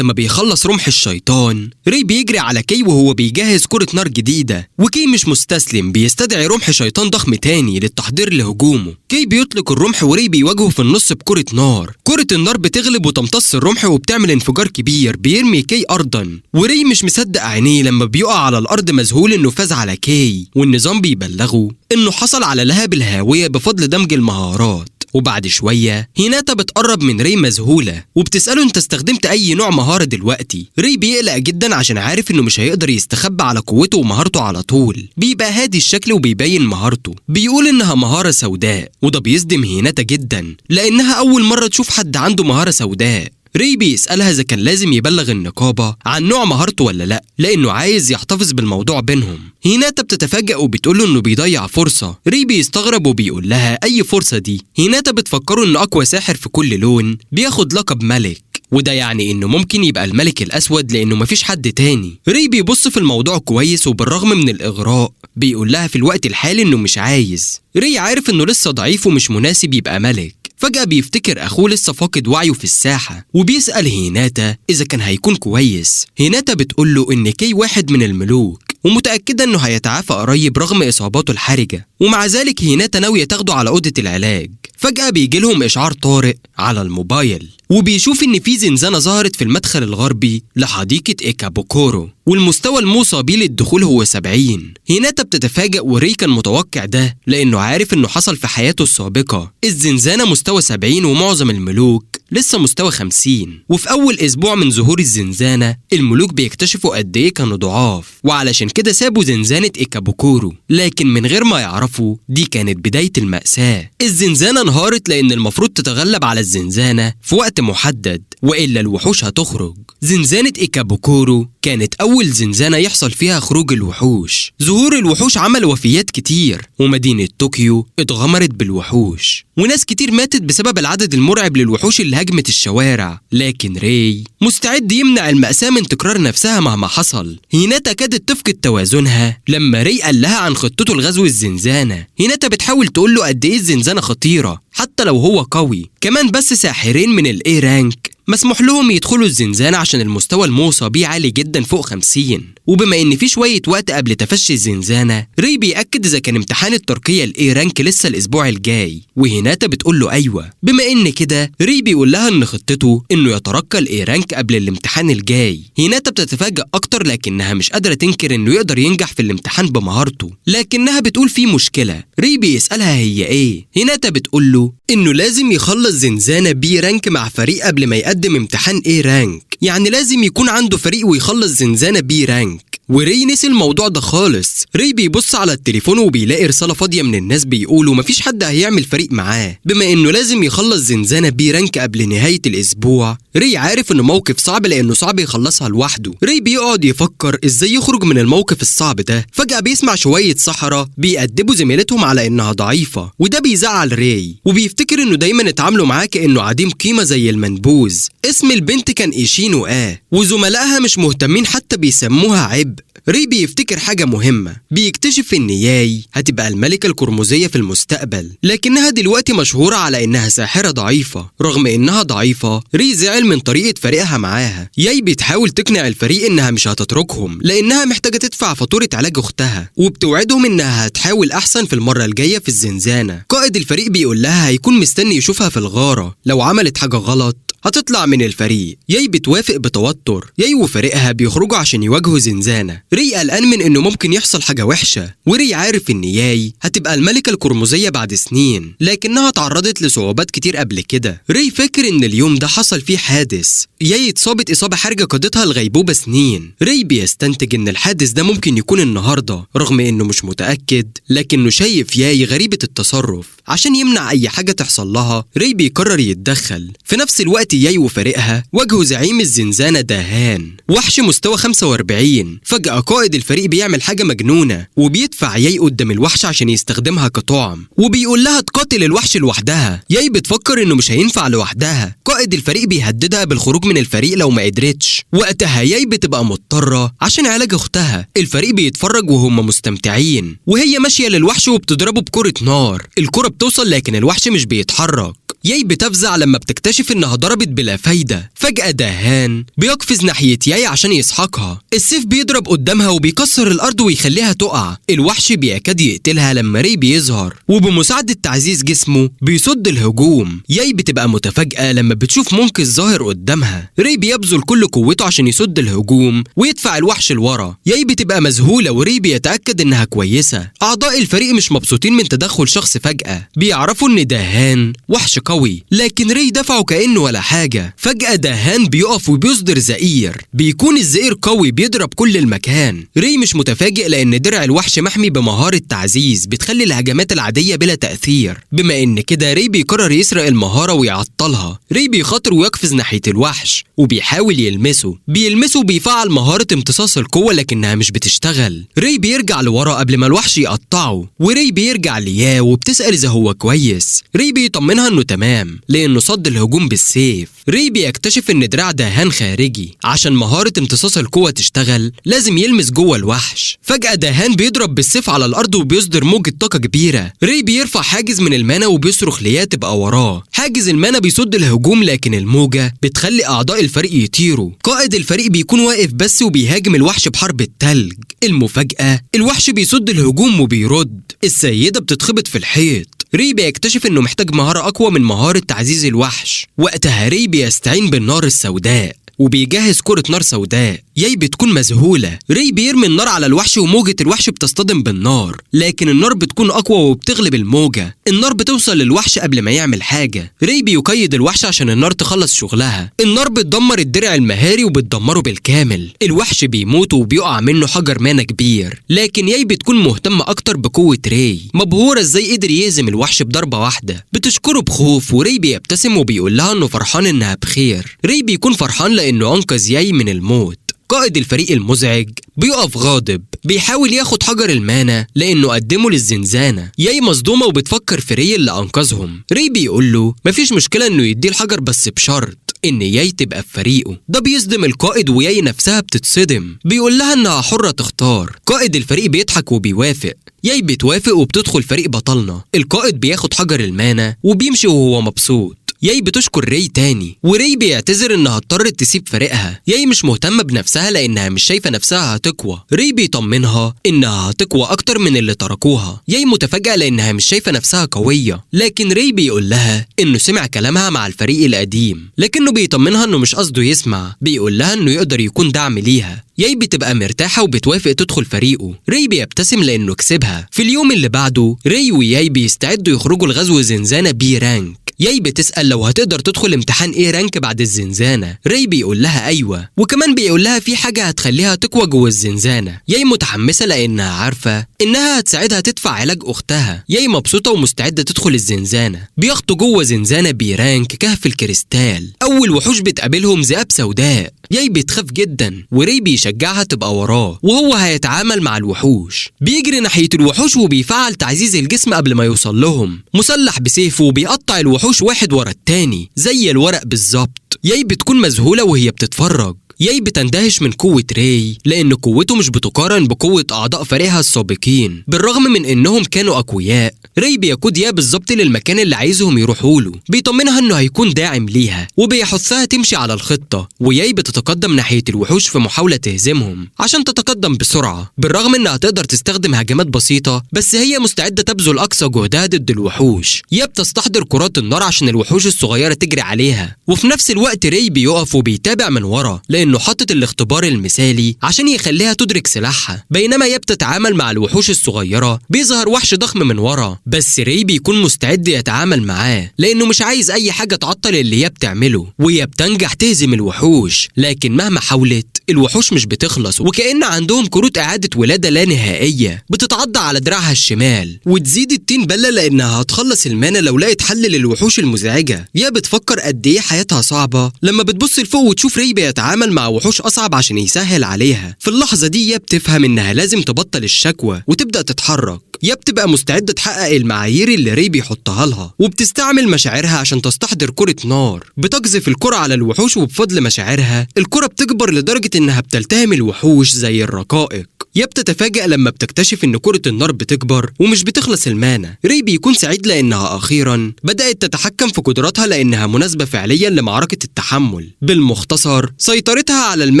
ما بيخلص رمح الشيطان ري بيجري على كي وهو بيجهز كرة نار جديدة، وكي مش مستسلم، بيستدعي رمح شيطان ضخم تاني للتحضير لهجومه. كي بيطلق الرمح وري بيواجهه في النص بكرة نار. كرة النار بتغلب وتمتص الرمح وبتعمل انفجار كبير بيرمي كي أرضا، وري مش مصدق عينيه لما بيقع على الأرض مذهول إنه فاز على كي. والنظام بيبلغه إنه حصل على لهب الهاوية بفضل دمج المهارات. وبعد شوية هيناتا بتقرب من ري مذهولة وبتسأله انت استخدمت اي نوع مهارة دلوقتي؟ ري بيقلق جدا عشان عارف انه مش هيقدر يستخبى على قوته ومهارته على طول. بيبقى هادي الشكل وبيبين مهارته، بيقول انها مهارة سوداء، وده بيصدم هيناتا جدا لانها اول مرة تشوف حد عنده مهارة سوداء. ري بيسألها إذا كان لازم يبلغ النقابة عن نوع مهارته ولا لأ، لأنه عايز يحتفظ بالموضوع بينهم. هيناتا بتتفاجأ وبتقوله إنه بيضيع فرصة. ري بيستغرب وبيقول لها أي فرصة دي؟ هيناتا بتفكره إن أقوى ساحر في كل لون بياخد لقب ملك، وده يعني إنه ممكن يبقى الملك الأسود لأنه مفيش حد تاني. ري بيبص في الموضوع كويس وبالرغم من الإغراء بيقول لها في الوقت الحالي إنه مش عايز. ري عارف إنه لسه ضعيف ومش مناسب يبقى ملك. فجأة بيفتكر أخوه لسه فاقد وعيه في الساحة وبيسأل هيناتا إذا كان هيكون كويس. هيناتا بتقوله إن كي واحد من الملوك ومتأكدة إنه هيتعافى قريب رغم إصاباته الحرجة، ومع ذلك هيناتا ناوية تاخده على أوضة العلاج. فجأة بيجيلهم إشعار طارئ على الموبايل وبيشوف إن في زنزانة ظهرت في المدخل الغربي لحديقة إيكابوكورو، والمستوى الموصى بيه للدخول هو 70. هيناتا بتتفاجأ وري كان متوقع ده لأنه عارف إنه حصل في حياته السابقة. الزنزانة مستوى 70 ومعظم الملوك لسه مستوى 50، وفي أول أسبوع من ظهور الزنزانة الملوك بيكتشفوا قد إيه كانوا ضعاف، وعلشان كده سابوا زنزانة إيكابوكورو، لكن من غير ما يعرفوا دي كانت بداية المأساة. الزنزانة انهارت لأن المفروض تتغلب على الزنزانة في وقت محدد وإلا الوحوش هتخرج. زنزانة إيكابوكورو كانت أول زنزانة يحصل فيها خروج الوحوش. ظهور الوحوش عمل وفيات كتير، ومدينة طوكيو اتغمرت بالوحوش وناس كتير ماتت بسبب العدد المرعب للوحوش اللي هجمت الشوارع. لكن ري مستعد يمنع المأساة من تكرار نفسها مهما حصل. هيناتا كادت تفقد توازنها لما ري قال لها عن خطته لغزو الزنزانة. هيناتا بتحاول تقول له قد ايه الزنزانة خطيرة حتى لو هو قوي، كمان بس ساحرين من ال A rank مسموح لهم يدخلوا الزنزانة عشان المستوى الموصى بيه عالي جدا فوق 50. وبما ان في شوية وقت قبل تفشي الزنزانة، ري بيأكد اذا كان امتحان الترقية ال A rank لسه الاسبوع الجاي، وهيناتا بتقول له ايوه. بما ان كده ري بيقول لها ان خطته انه يترقى ال A rank قبل الامتحان الجاي. هيناتا بتتفاجأ اكتر لكنها مش قادرة تنكر انه يقدر ينجح في الامتحان بمهارته، لكنها بتقول في مشكلة. ري بيسألها هي ايه؟ هيناتا بتقول له انه لازم يخلص زنزانة B rank مع فريق قبل ما يقدم امتحان A rank، يعني لازم يكون عنده فريق ويخلص زنزانة B rank. وري نسي الموضوع ده خالص. ري بيبص على التليفون وبيلاقي رسالة فاضية من الناس بيقولوا مفيش حد هيعمل فريق معاه بما انه لازم يخلص زنزانة B rank قبل نهاية الاسبوع. ري عارف انه موقف صعب لانه صعب يخلصها لوحده. ري بيقعد يفكر ازاي يخرج من الموقف الصعب ده. فجأة بيسمع شوية سحرة بيأدبوا زميلتهم على انها ضعيفة، وده بيزعل ري وبيفتكر انه دايما اتعاملوا معاه كانه عديم قيمة زي المنبوذ. اسم البنت كان ايشينو وزملائها مش مهتمين حتى بيسموها عبء. ري بيفتكر حاجة مهمة، بيكتشف إن ياي هتبقى الملكة القرمزية في المستقبل، لكنها دلوقتي مشهورة على إنها ساحرة ضعيفة. رغم إنها ضعيفة ري زعل من طريقة فريقها معاها. ياي بتحاول تقنع الفريق إنها مش هتتركهم لأنها محتاجة تدفع فاتورة علاج أختها، وبتوعدهم إنها هتحاول أحسن في المرة الجاية في الزنزانة. قائد الفريق بيقول لها هيكون مستني يشوفها في الغارة، لو عملت حاجة غلط هتطلع من الفريق. ياي بتوافق بتوتر. ياي وفريقها بيخرجوا عشان يواجهوا زنزانة. ري قلقان من انه ممكن يحصل حاجة وحشة، وري عارف ان ياي هتبقى الملكة القرمزية بعد سنين، لكنها تعرضت لصعوبات كتير قبل كده. ري فاكر ان اليوم ده حصل فيه حادث، ياي اتصابت إصابة حرجة قضتها الغيبوبة سنين. ري بيستنتج ان الحادث ده ممكن يكون النهاردة رغم انه مش متأكد، لكنه شايف ياي غريبة التصرف. عشان يمنع اي حاجة تحصل لها ري بيقرر يتدخل. في نفس الوقت الوقت ياي وفريقها واجهوا زعيم الزنزانة داهان، وحش مستوى 45. فجأة قائد الفريق بيعمل حاجة مجنونة وبيدفع ياي قدام الوحش عشان يستخدمها كطعم، وبيقول لها تقاتل الوحش لوحدها. ياي بتفكر انه مش هينفع لوحدها. قائد الفريق بيهددها بالخروج من الفريق لو ما قدرتش. وقتها ياي بتبقى مضطرة عشان علاج اختها. الفريق بيتفرج وهم مستمتعين، وهي ماشية للوحش وبتضربه بكرة نار. الكرة بتوصل لكن الوحش مش بيتحرك. ياي بتفزع لما بتكتشف انها ضربت بلا فايدة. فجأة دهان بيقفز ناحية ياي عشان يسحقها. السيف بيضرب قدامها وبيكسر الارض ويخليها تقع. الوحش بيكاد يقتلها لما ري بيظهر، وبمساعدة تعزيز جسمه بيصد الهجوم. ياي بتبقى متفاجئة لما بتشوف منقذ ظاهر قدامها. ري بيبذل كل قوته عشان يصد الهجوم ويدفع الوحش لورا. ياي بتبقى مذهولة وري بيتأكد انها كويسة. اعضاء الفريق مش مبسوطين من تدخل شخص فجأة. بيعرفوا ان دهان وحش قوي، لكن ري دفعه كأنه ولا حاجة. فجأة دهان بيقف وبيصدر زئير. بيكون الزئير قوي بيضرب كل المكان. ري مش متفاجئ لأن درع الوحش محمي بمهارة تعزيز بتخلي الهجمات العادية بلا تأثير. بما إن كده ري بيقرر يسرق المهارة ويعطلها. ري بيخاطر ويقفز ناحية الوحش وبيحاول يلمسه. بيلمسه وبيفعل مهارة امتصاص القوة لكنها مش بتشتغل. ري بيرجع لورا قبل ما الوحش يقطعه، وري بيرجع لياه وبتسأل إذا هو كويس. ري بيطمنها إنه تمام لأنه صد الهجوم بالسيف. ري بيكتشف إن دراع دهان خارجي، عشان مهارة امتصاص القوة تشتغل لازم يلمس جوه الوحش. فجأة دهان بيضرب بالسيف على الأرض وبيصدر موجة طاقة كبيرة. ري بيرفع حاجز من المانا وبيصرخ لياه تبقى وراه. حاجز المانا بيصد الهجوم لكن الموجة بتخلي أعضاء الفريق يطيروا. قائد الفريق بيكون واقف بس وبيهاجم الوحش بحرب التلج. المفاجأة الوحش بيصد الهجوم وبيرد. السيدة بتتخبط في الحيط. ري بيكتشف انه محتاج مهارة اقوى من مهارة تعزيز الوحش. وقتها ري بيستعين بالنار السوداء وبيجهز كرة نار سوداء. ياي بتكون مذهولة. ري بيرمي النار على الوحش وموجة الوحش بتصطدم بالنار، لكن النار بتكون أقوى وبتغلب الموجة. النار بتوصل للوحش قبل ما يعمل حاجة. ري بيقيد الوحش عشان النار تخلص شغلها. النار بتدمر الدرع المهاري وبتدمره بالكامل. الوحش بيموت وبيقع منه حجر مانا كبير، لكن ياي بتكون مهتمة أكتر بقوة ري. مبهورة ازاي قدر يهزم الوحش بضربة واحدة. بتشكره بخوف وري بيبتسم وبيقول لها انه فرحان انها بخير. ري بيكون فرحان لانه انقذ ياي من الموت. قائد الفريق المزعج بيقف غاضب، بيحاول ياخد حجر المانا لانه قدمه للزنزانه. ياي مصدومة وبتفكر في ري اللي انقذهم. ري بيقول له مفيش مشكلة انه يديه الحجر بس بشرط ان ياي تبقى في فريقه. ده بيصدم القائد وياي نفسها بتتصدم. بيقول لها انها حره تختار. قائد الفريق بيضحك وبيوافق. ياي بتوافق وبتدخل فريق بطلنا. القائد بياخد حجر المانا وبيمشي وهو مبسوط. ياي بتشكر ري تاني، وري بيعتذر انها اضطرت تسيب فريقها. ياي مش مهتمة بنفسها لانها مش شايفة نفسها هتقوى. ري بيطمنها انها هتقوى اكتر من اللي تركوها. ياي متفاجئة لانها مش شايفة نفسها قوية، لكن ري بيقول لها انه سمع كلامها مع الفريق القديم، لكنه بيطمنها انه مش قصده يسمع. بيقول لها انه يقدر يكون دعم ليها. ياي بتبقى مرتاحة وبتوافق تدخل فريقه. ري بيبتسم لانه كسبها. في اليوم اللي بعده ري وياي بيستعدوا يخرجوا لغزو زنزانة B rank. ياي بتسأل لو هتقدر تدخل امتحان A rank بعد الزنزانة. ري بيقول لها ايوه، وكمان بيقول لها في حاجة هتخليها تقوى جوه الزنزانة. ياي متحمسة لانها عارفة انها هتساعدها تدفع علاج اختها. ياي مبسوطة ومستعدة تدخل الزنزانة. بيخطوا جوه زنزانة B rank كهف الكريستال. اول وحوش بتقابلهم ذئاب سوداء. ياي بتخاف جدا وري بيشجعها تبقى وراه وهو هيتعامل مع الوحوش. بيجري ناحية الوحوش وبيفعل تعزيز الجسم قبل ما يوصل لهم. مسلح بسيفه وبيقطع الوحوش واحد ورا التاني زي الورق بالظبط. ياي بتكون مذهولة وهي بتتفرج. ياي بتندهش من قوة ري لأن قوته مش بتقارن بقوة أعضاء فريقها السابقين، بالرغم من إنهم كانوا أقوياء. ري بيقود يا بالظبط للمكان اللي عايزهم يروحوا له. بيطمنها إنه هيكون داعم ليها وبيحثها تمشي على الخطة. وياي بتتقدم ناحية الوحوش في محاولة تهزمهم عشان تتقدم بسرعة، بالرغم إنها تقدر تستخدم هجمات بسيطة، بس هي مستعدة تبذل أقصى جهدها ضد الوحوش. يا بتستحضر كرات النار عشان الوحوش الصغيرة تجري عليها، وفي نفس الوقت ري بيقف وبيتابع من ورا لأنه حاطط الاختبار المثالي عشان يخليها تدرك سلاحها. بينما يا بتتعامل مع الوحوش الصغيرة بيظهر وحش ضخم من ورا، بس ري بيكون مستعد يتعامل معاه لأنه مش عايز أي حاجة تعطل اللي يا بتعمله. ويا بتنجح تهزم الوحوش، لكن مهما حاولت الوحوش مش بتخلص وكأن عندهم كروت إعادة ولادة لا نهائية. بتتعض على دراعها الشمال وتزيد التين بلة لأنها هتخلص ال mana لو لقت حل للوحوش المزعجة. يا بتفكر قد إيه حياتها صعبة لما بتبص لفوق وتشوف ري بيتعامل مع وحوش أصعب عشان يسهل عليها. في اللحظة دي يا بتفهم إنها لازم تبطل الشكوى وتبدأ تتحرك. يا بتبقى مستعدة تحقق المعايير اللي ري بيحطها لها، وبتستعمل مشاعرها عشان تستحضر كرة نار. بتقذف الكرة على الوحوش، وبفضل مشاعرها الكرة بتكبر لدرجة إنها بتلتهم الوحوش زي الرقائق. يا بتتفاجأ لما بتكتشف إن كرة النار بتكبر ومش بتخلص ال mana. ري بيكون سعيد لأنها أخيرا بدأت تتحكم في قدراتها لأنها مناسبة فعليا لمعركة التحمل. بالمختصر سيطرتها على ال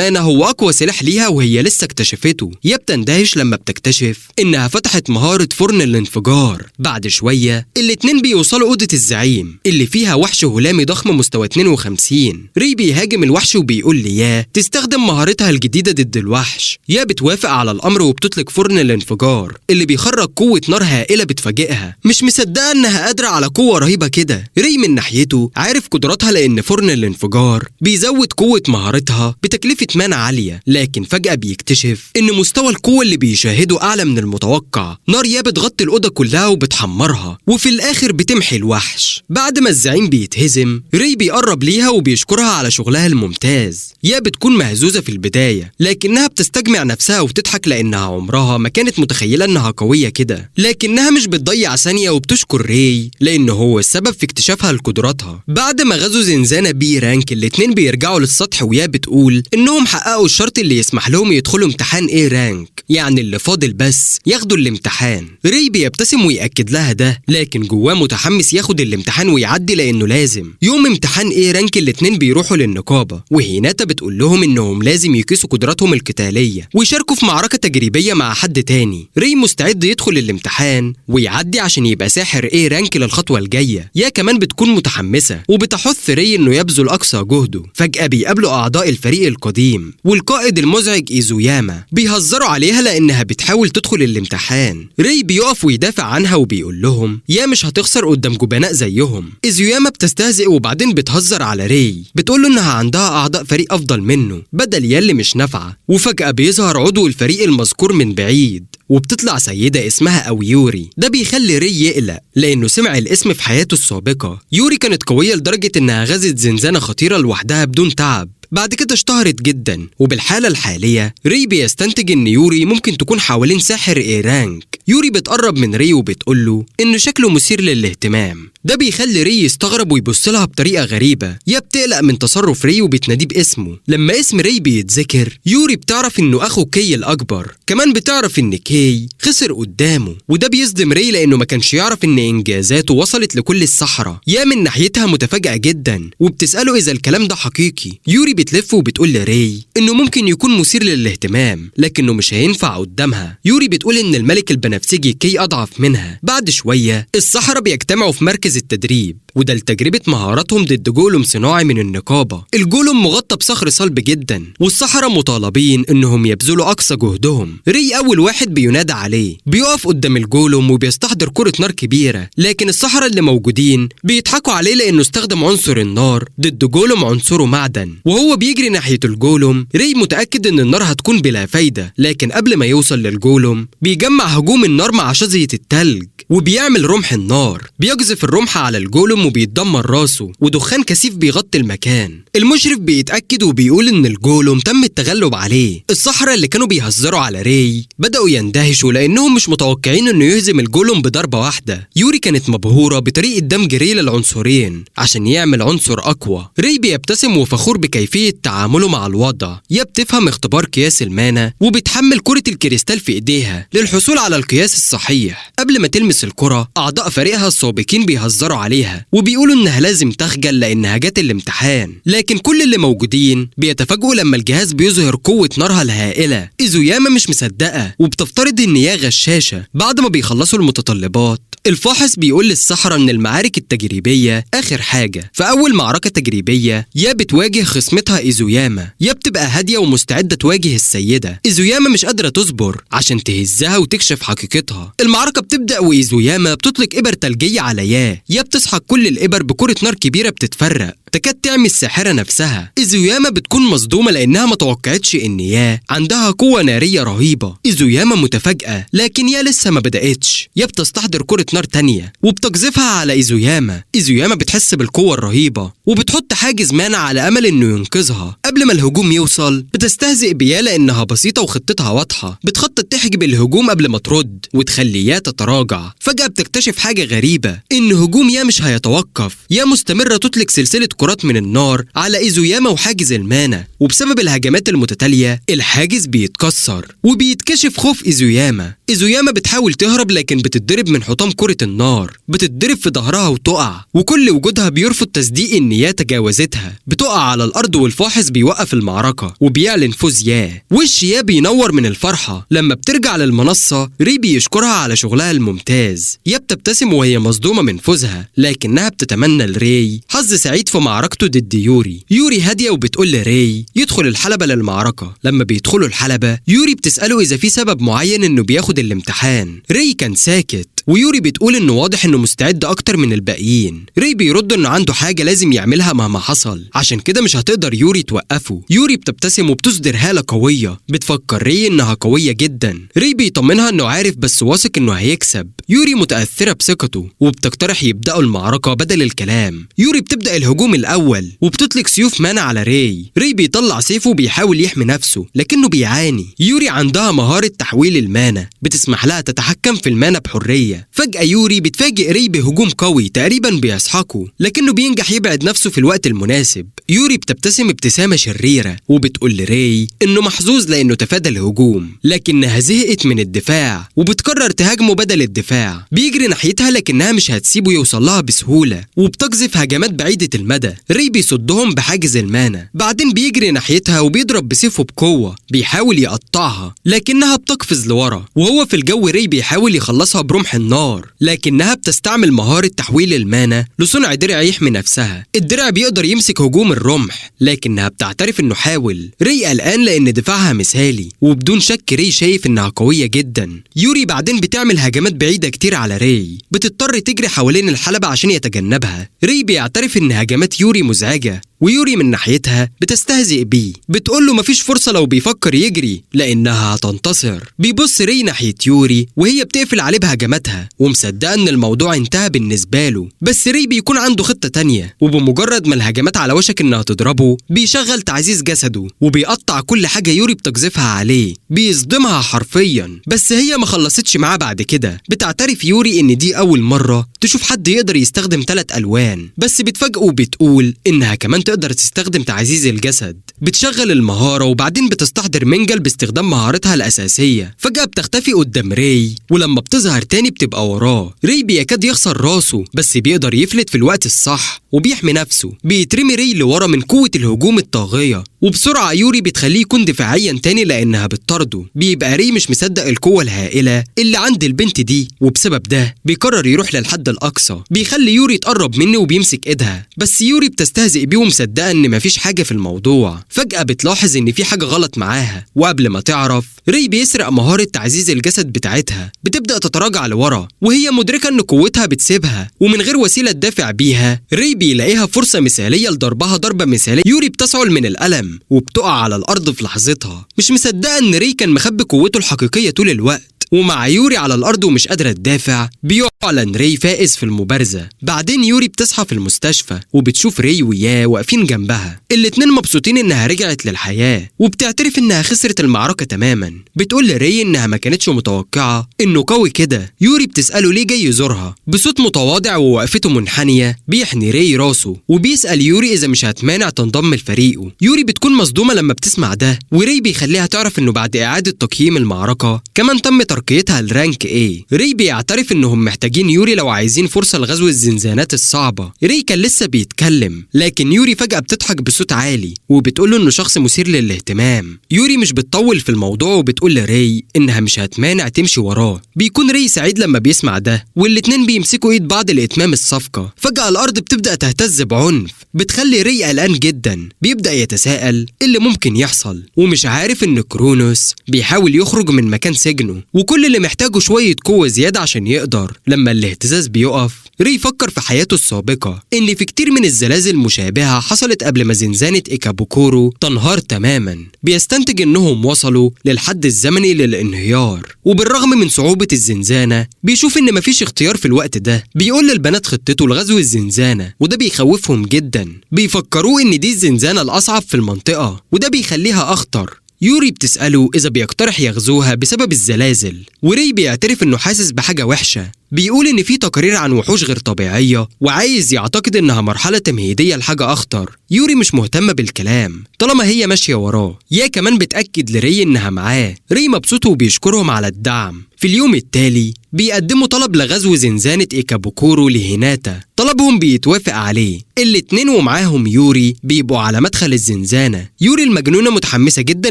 mana هو أقوى سلاح ليها وهي لسه اكتشفته. يا بتندهش لما بتكتشف إنها فتحت مهارة فرن الانفجار. بعد شوية الاتنين بيوصلوا أوضة الزعيم اللي فيها وحش هلامي ضخم مستوى 52. ري بيهاجم الوحش وبيقول ليا تستخدم مهارتها الجديدة ضد الوحش. يا بتوافق على الأمر وبتطلق فرن الانفجار اللي بيخرج قوة نار هائلة بتفاجئها، مش مصدقة إنها قادرة على قوة رهيبة كده. ري من ناحيته عارف قدراتها لأن فرن الانفجار بيزود قوة مهارتها بتكلفة mana عالية، لكن فجأة بيكتشف إن مستوى القوة اللي بيشاهده أعلى من المتوقع. نار يا بتغطي الأوضة كلها وبتحمرها، وفي الآخر بتمحي الوحش. بعد ما الزعيم بيتهزم ري بيقرب ليها وبيشكرها على شغلها الممتاز. يا بتكون مهزوزة في البداية لكنها بتستجمع نفسها وبتضحك لأنها عمرها ما كانت متخيلة إنها قوية كده، لكنها مش بتضيع ثانية وبتشكر ري لأنه هو السبب في اكتشافها لقدراتها. بعد ما غزوا زنزانة B rank الاتنين بيرجعوا للسطح، ويا بتقول إنهم حققوا الشرط اللي يسمح لهم يدخلوا امتحان A rank، يعني اللي فاضل بس ياخدوا الامتحان. ري بيبتسم ويأكد لها ده، لكن جواه متحمس ياخد الامتحان ويعدي لأنه لازم. يوم امتحان A rank الاتنين بيروحوا للنقابة، وهيناتا بتقول لهم إنهم لازم يقيسوا قدراتهم القتالية ويشاركوا في معركة تجريبية مع حد تاني. ري مستعد يدخل الامتحان ويعدي عشان يبقى ساحر A rank للخطوة الجاية. يا كمان بتكون متحمسة وبتحث ري إنه يبذل أقصى جهده. فجأة بيقابلوا أعضاء الفريق القديم والقائد المزعج إيزوياما، بيهزروا عليها لأنها بتحاول تدخل الامتحان. ري بيقف ويدافع عنها وبيقول لهم يا مش هتخسر قدام جبناء زيهم. إيزوياما بتستهزئ وبعدين بتهزر على ري، بتقول له إنها عندها أعضاء فريق أفضل منه بدل يلي مش نافعة. وفجأة بيظهر عضو الفريق المذكور من بعيد وبتطلع سيدة اسمها أو يوري. ده بيخلي ري يقلق لأنه سمع الاسم في حياته السابقة. يوري كانت قوية لدرجة إنها غزت زنزانة خطيرة لوحدها بدون تعب، بعد كده اشتهرت جدا. وبالحالة الحالية ري بيستنتج ان يوري ممكن تكون حوالين ساحر A rank. يوري بتقرب من ري وبتقوله انه شكله مثير للاهتمام. ده بيخلي ري يستغرب ويبص لها بطريقة غريبة. يا بتقلق من تصرف ري وبتناديه باسمه. لما اسم ري بيتذكر يوري بتعرف انه اخو كي الاكبر، كمان بتعرف ان كي خسر قدامه، وده بيصدم ري لانه ما كانش يعرف ان انجازاته وصلت لكل الصحراء. يا من ناحيتها متفاجئة جدا وبتسأله اذا الكلام ده حقيقي. يوري بتلف وبتقول لري انه ممكن يكون مثير للاهتمام لكنه مش هينفع قدامها. يوري بتقول ان الملك البنفسجي كي اضعف منها. بعد شوية الصحراء بيجتمعوا في مركز التدريب، وده لتجربة مهاراتهم ضد golem صناعي من النقابة. ال golem مغطى بصخر صلب جدا، والسحرة مطالبين انهم يبذلوا اقصى جهدهم. ري اول واحد بينادى عليه، بيقف قدام ال golem وبيستحضر كرة نار كبيرة، لكن السحرة اللي موجودين بيضحكوا عليه لانه استخدم عنصر النار ضد golem عنصره معدن. وهو بيجري ناحية ال golem ري متأكد ان النار هتكون بلا فايدة، لكن قبل ما يوصل لل golem بيجمع هجوم النار مع شظية التلج وبيعمل رمح النار. بيقذف الرمح على ال golem وبيتدمر راسه، ودخان كثيف بيغطي المكان. المشرف بيتأكد وبيقول إن ال golem تم التغلب عليه. السحرة اللي كانوا بيهزروا على ري بدأوا يندهشوا لأنهم مش متوقعين إنه يهزم ال golem بضربة واحدة. يوري كانت مبهورة بطريقة دمج ري للعنصرين عشان يعمل عنصر أقوى. ري بيبتسم وفخور بكيفية تعامله مع الوضع. يا بتفهم اختبار قياس ال mana وبتحمل كرة الكريستال في إيديها للحصول على القياس الصحيح. قبل ما تلمس الكرة أعضاء فريقها السابقين بيهزروا عليها وبيقولوا إنها لازم تخجل لأنها جت الامتحان، لكن كل اللي موجودين بيتفاجئوا لما الجهاز بيظهر قوة نارها الهائلة. إيزوياما مش مصدقة وبتفترض إن يا غشاشة. بعد ما بيخلصوا المتطلبات الفاحص بيقول للسحرة إن المعارك التجريبية آخر حاجة. في أول معركة تجريبية يا بتواجه خصمتها إيزوياما. يا بتبقى هادية ومستعدة تواجه السيدة. إيزوياما مش قادرة تصبر عشان تهزها وتكشف حقيقتها. المعركة بتبدأ وإيزوياما بتطلق إبر تلجية على يا. يا بتسحق كل الإبر بكرة نار كبيرة بتتفرق. تكاد تعمي الساحرة نفسها. إيزوياما بتكون مصدومة لأنها ما توقعتش إن يا عندها قوة نارية رهيبة. إيزوياما متفاجئة، لكن يا لسه ما بدأتش. يا بتستحضر كرة نار تانية وبتقذفها على إيزوياما. إيزوياما بتحس بالقوة الرهيبة وبتحط حاجز مانع على أمل إنه ينقذها. قبل ما الهجوم يوصل بتستهزئ بيا لأنها بسيطة وخطتها واضحة، بتخطط تحجب الهجوم قبل ما ترد وتخلي يا تتراجع. فجأة بتكتشف حاجة غريبة، إن هجوم يا مش هيتوقف. يا مستمرة تطلق سلسلة كرات من النار على إيزوياما وحاجز المانا، وبسبب الهجمات المتتالية الحاجز بيتكسر وبيتكشف خوف إيزوياما. إيزوياما بتحاول تهرب لكن بتتضرب من حطام كرة النار، بتتضرب في ظهرها وتقع، وكل وجودها بيرفض تصديق إن يا تجاوزتها. بتقع على الأرض والفاحص بيوقف المعركة وبيعلن فوز يا. وش يا بينور من الفرحة. لما بترجع للمنصة ري بيشكرها على شغلها الممتاز. يا بتبتسم وهي مصدومة من فوزها، لكنها بتتمنى لري حظ سعيد في معركته ضد يوري. يوري هادية وبتقول لري يدخل الحلبة للمعركة. لما بيدخلوا الحلبة يوري بتسأله إذا في سبب معين إنه بياخد الامتحان. ري كان ساكت، ويوري بتقول إنه واضح إنه مستعد أكتر من الباقيين. ري بيرد إنه عنده حاجة لازم يعملها مهما حصل، عشان كده مش هتقدر يوري توقفه. يوري بتبتسم وبتصدر هالة قوية، بتفكر ري إنها قوية جدا. ري بيطمنها إنه عارف بس واثق إنه هيكسب. يوري متأثرة بثقته وبتقترح يبدأوا المعركة بدل الكلام. يوري بتبدأ الهجوم الأول وبتطلق سيوف مانا على ري. ري بيطلع سيفه وبيحاول يحمي نفسه لكنه بيعاني. يوري عندها مهارة تحويل المانا بتسمح لها تتحكم في المانا بحرية. فجأة يوري بتفاجئ ري بهجوم قوي تقريبا بيسحقه، لكنه بينجح يبعد نفسه في الوقت المناسب. يوري بتبتسم ابتسامة شريرة وبتقول لري إنه محظوظ لأنه تفادى الهجوم، لكنها زهقت من الدفاع وبتقرر تهاجمه بدل الدفاع. بيجري ناحيتها لكنها مش هتسيبه يوصل لها بسهولة، وبتقذف هجمات بعيدة المدى. ري بيصدهم بحاجز المانا، بعدين بيجري ناحيتها وبيضرب بسيفه بقوة، بيحاول يقطعها لكنها بتقفز لورا. وهو في الجو ري بيحاول يخلصها برمح النار، لكنها بتستعمل مهارة تحويل المانا لصنع درع يحمي نفسها. الدرع بيقدر يمسك هجوم الرمح، لكنها بتعترف انه حاول. ري قلقان لان دفاعها مثالي، وبدون شك ري شايف انها قوية جدا. يوري بعدين بتعمل هجمات بعيدة كتير على ري، بتضطر تجري حوالين الحلبة عشان يتجنبها. ري بيعترف ان هجمات يوري مزعجة، ويوري من ناحيتها بتستهزئ بيه، بتقول له مفيش فرصة لو بيفكر يجري لأنها هتنتصر. بيبص ري ناحية يوري وهي بتقفل عليه بهجماتها ومصدقة إن الموضوع انتهى بالنسبة له، بس ري بيكون عنده خطة تانية، وبمجرد ما الهجمات على وشك إنها تضربه بيشغل تعزيز جسده وبيقطع كل حاجة يوري بتقذفها عليه، بيصدمها حرفيا. بس هي ما خلصتش معاه بعد كده. بتعترف يوري إن دي أول مرة تشوف حد يقدر يستخدم 3 ألوان، بس بتفاجئه وبتقول إنها كمان تقدر تستخدم تعزيز الجسد. بتشغل المهارة وبعدين بتستحضر منجل باستخدام مهارتها الأساسية. فجأة بتختفي قدام ري، ولما بتظهر تاني بتبقى وراه. ري بيكاد يخسر راسه بس بيقدر يفلت في الوقت الصح وبيحمي نفسه. بيترمي ري لورا من قوة الهجوم الطاغية، وبسرعة يوري بتخليه يكون دفاعيا تاني لأنها بتطارده. بيبقى ري مش مصدق القوة الهائلة اللي عند البنت دي، وبسبب ده بيقرر يروح للحد الأقصى. بيخلي يوري تقرب منه وبيمسك ايدها، بس يوري بتستهزئ بيه ومصدقة إن مفيش حاجة في الموضوع. فجأة بتلاحظ إن في حاجة غلط معاها، وقبل ما تعرف ري بيسرق مهارة تعزيز الجسد بتاعتها. بتبدأ تتراجع لورا وهي مدركة إن قوتها بتسيبها، ومن غير وسيلة تدافع بيها ري بيلاقيها فرصة مثالية لضربها ضربة مثالية. يوري بتسعل من الألم وبتقع على الأرض في لحظتها، مش مصدقة إن ري كان مخبي قوته الحقيقية طول الوقت. ومع يوري على الأرض ومش قادرة تدافع بيعلن ري فائز في المبارزة. بعدين يوري بتصحى في المستشفى وبتشوف ري وياه واقفين جنبها، الاتنين مبسوطين إنها رجعت للحياة، وبتعترف إنها خسرت المعركة تماما. بتقول لري إنها ما كانتش متوقعة إنه قوي كده. يوري بتسأله ليه جاي يزورها، بصوت متواضع ووقفته منحنية بيحني ري راسه وبيسأل يوري إذا مش هتمانع تنضم لفريقه. يوري بتكون مصدومة لما بتسمع ده، وري بيخليها تعرف إنه بعد إعادة تقييم المعركة كمان تم ترقيتها ل rank A. ري بيعترف إنهم محتاجين يوري لو عايزين فرصة لغزو الزنزانات الصعبة. ري كان لسه بيتكلم لكن يوري فجأة بتضحك بصوت عالي وبتقول له إنه شخص مثير للاهتمام. يوري مش بتطول في الموضوع وبتقول لري إنها مش هتمانع تمشي وراه. بيكون ري سعيد لما بيسمع ده، والاتنين بيمسكوا ايد بعض لإتمام الصفقة. فجأة الأرض بتبدأ تهتز بعنف بتخلي ري قلقان جدا. بيبدأ يتساءل إيه اللي ممكن يحصل، ومش عارف إن كرونوس بيحاول يخرج من مكان سجنه وكل اللي محتاجه شوية قوة زيادة عشان يقدر. لما لما الاهتزاز بيقف، ري فكر في حياته السابقة إن في كتير من الزلازل مشابهة حصلت قبل ما زنزانة إيكابوكورو تنهار تماما. بيستنتج إنهم وصلوا للحد الزمني للانهيار، وبالرغم من صعوبة الزنزانة بيشوف إن مفيش اختيار في الوقت ده. بيقول للبنات خطته لغزو الزنزانة، وده بيخوفهم جدا. بيفكروه إن دي الزنزانة الأصعب في المنطقة، وده بيخليها أخطر. يوري بتسأله إذا بيقترح يغزوها بسبب الزلازل، وري بيعترف إنه حاسس بحاجة وحشة. بيقول إن في تقارير عن وحوش غير طبيعية، وعايز يعتقد إنها مرحلة تمهيدية لحاجة أخطر. يوري مش مهتمة بالكلام طالما هي ماشية وراه. يا كمان بتأكد لري إنها معاه. ري مبسوط وبيشكرهم على الدعم. في اليوم التالي بيقدموا طلب لغزو زنزانة إيكابوكورو لهيناتا. طلبهم بيتوافق عليه الاتنين، ومعاهم يوري بيبقوا على مدخل الزنزانة. يوري المجنونة متحمسة جدا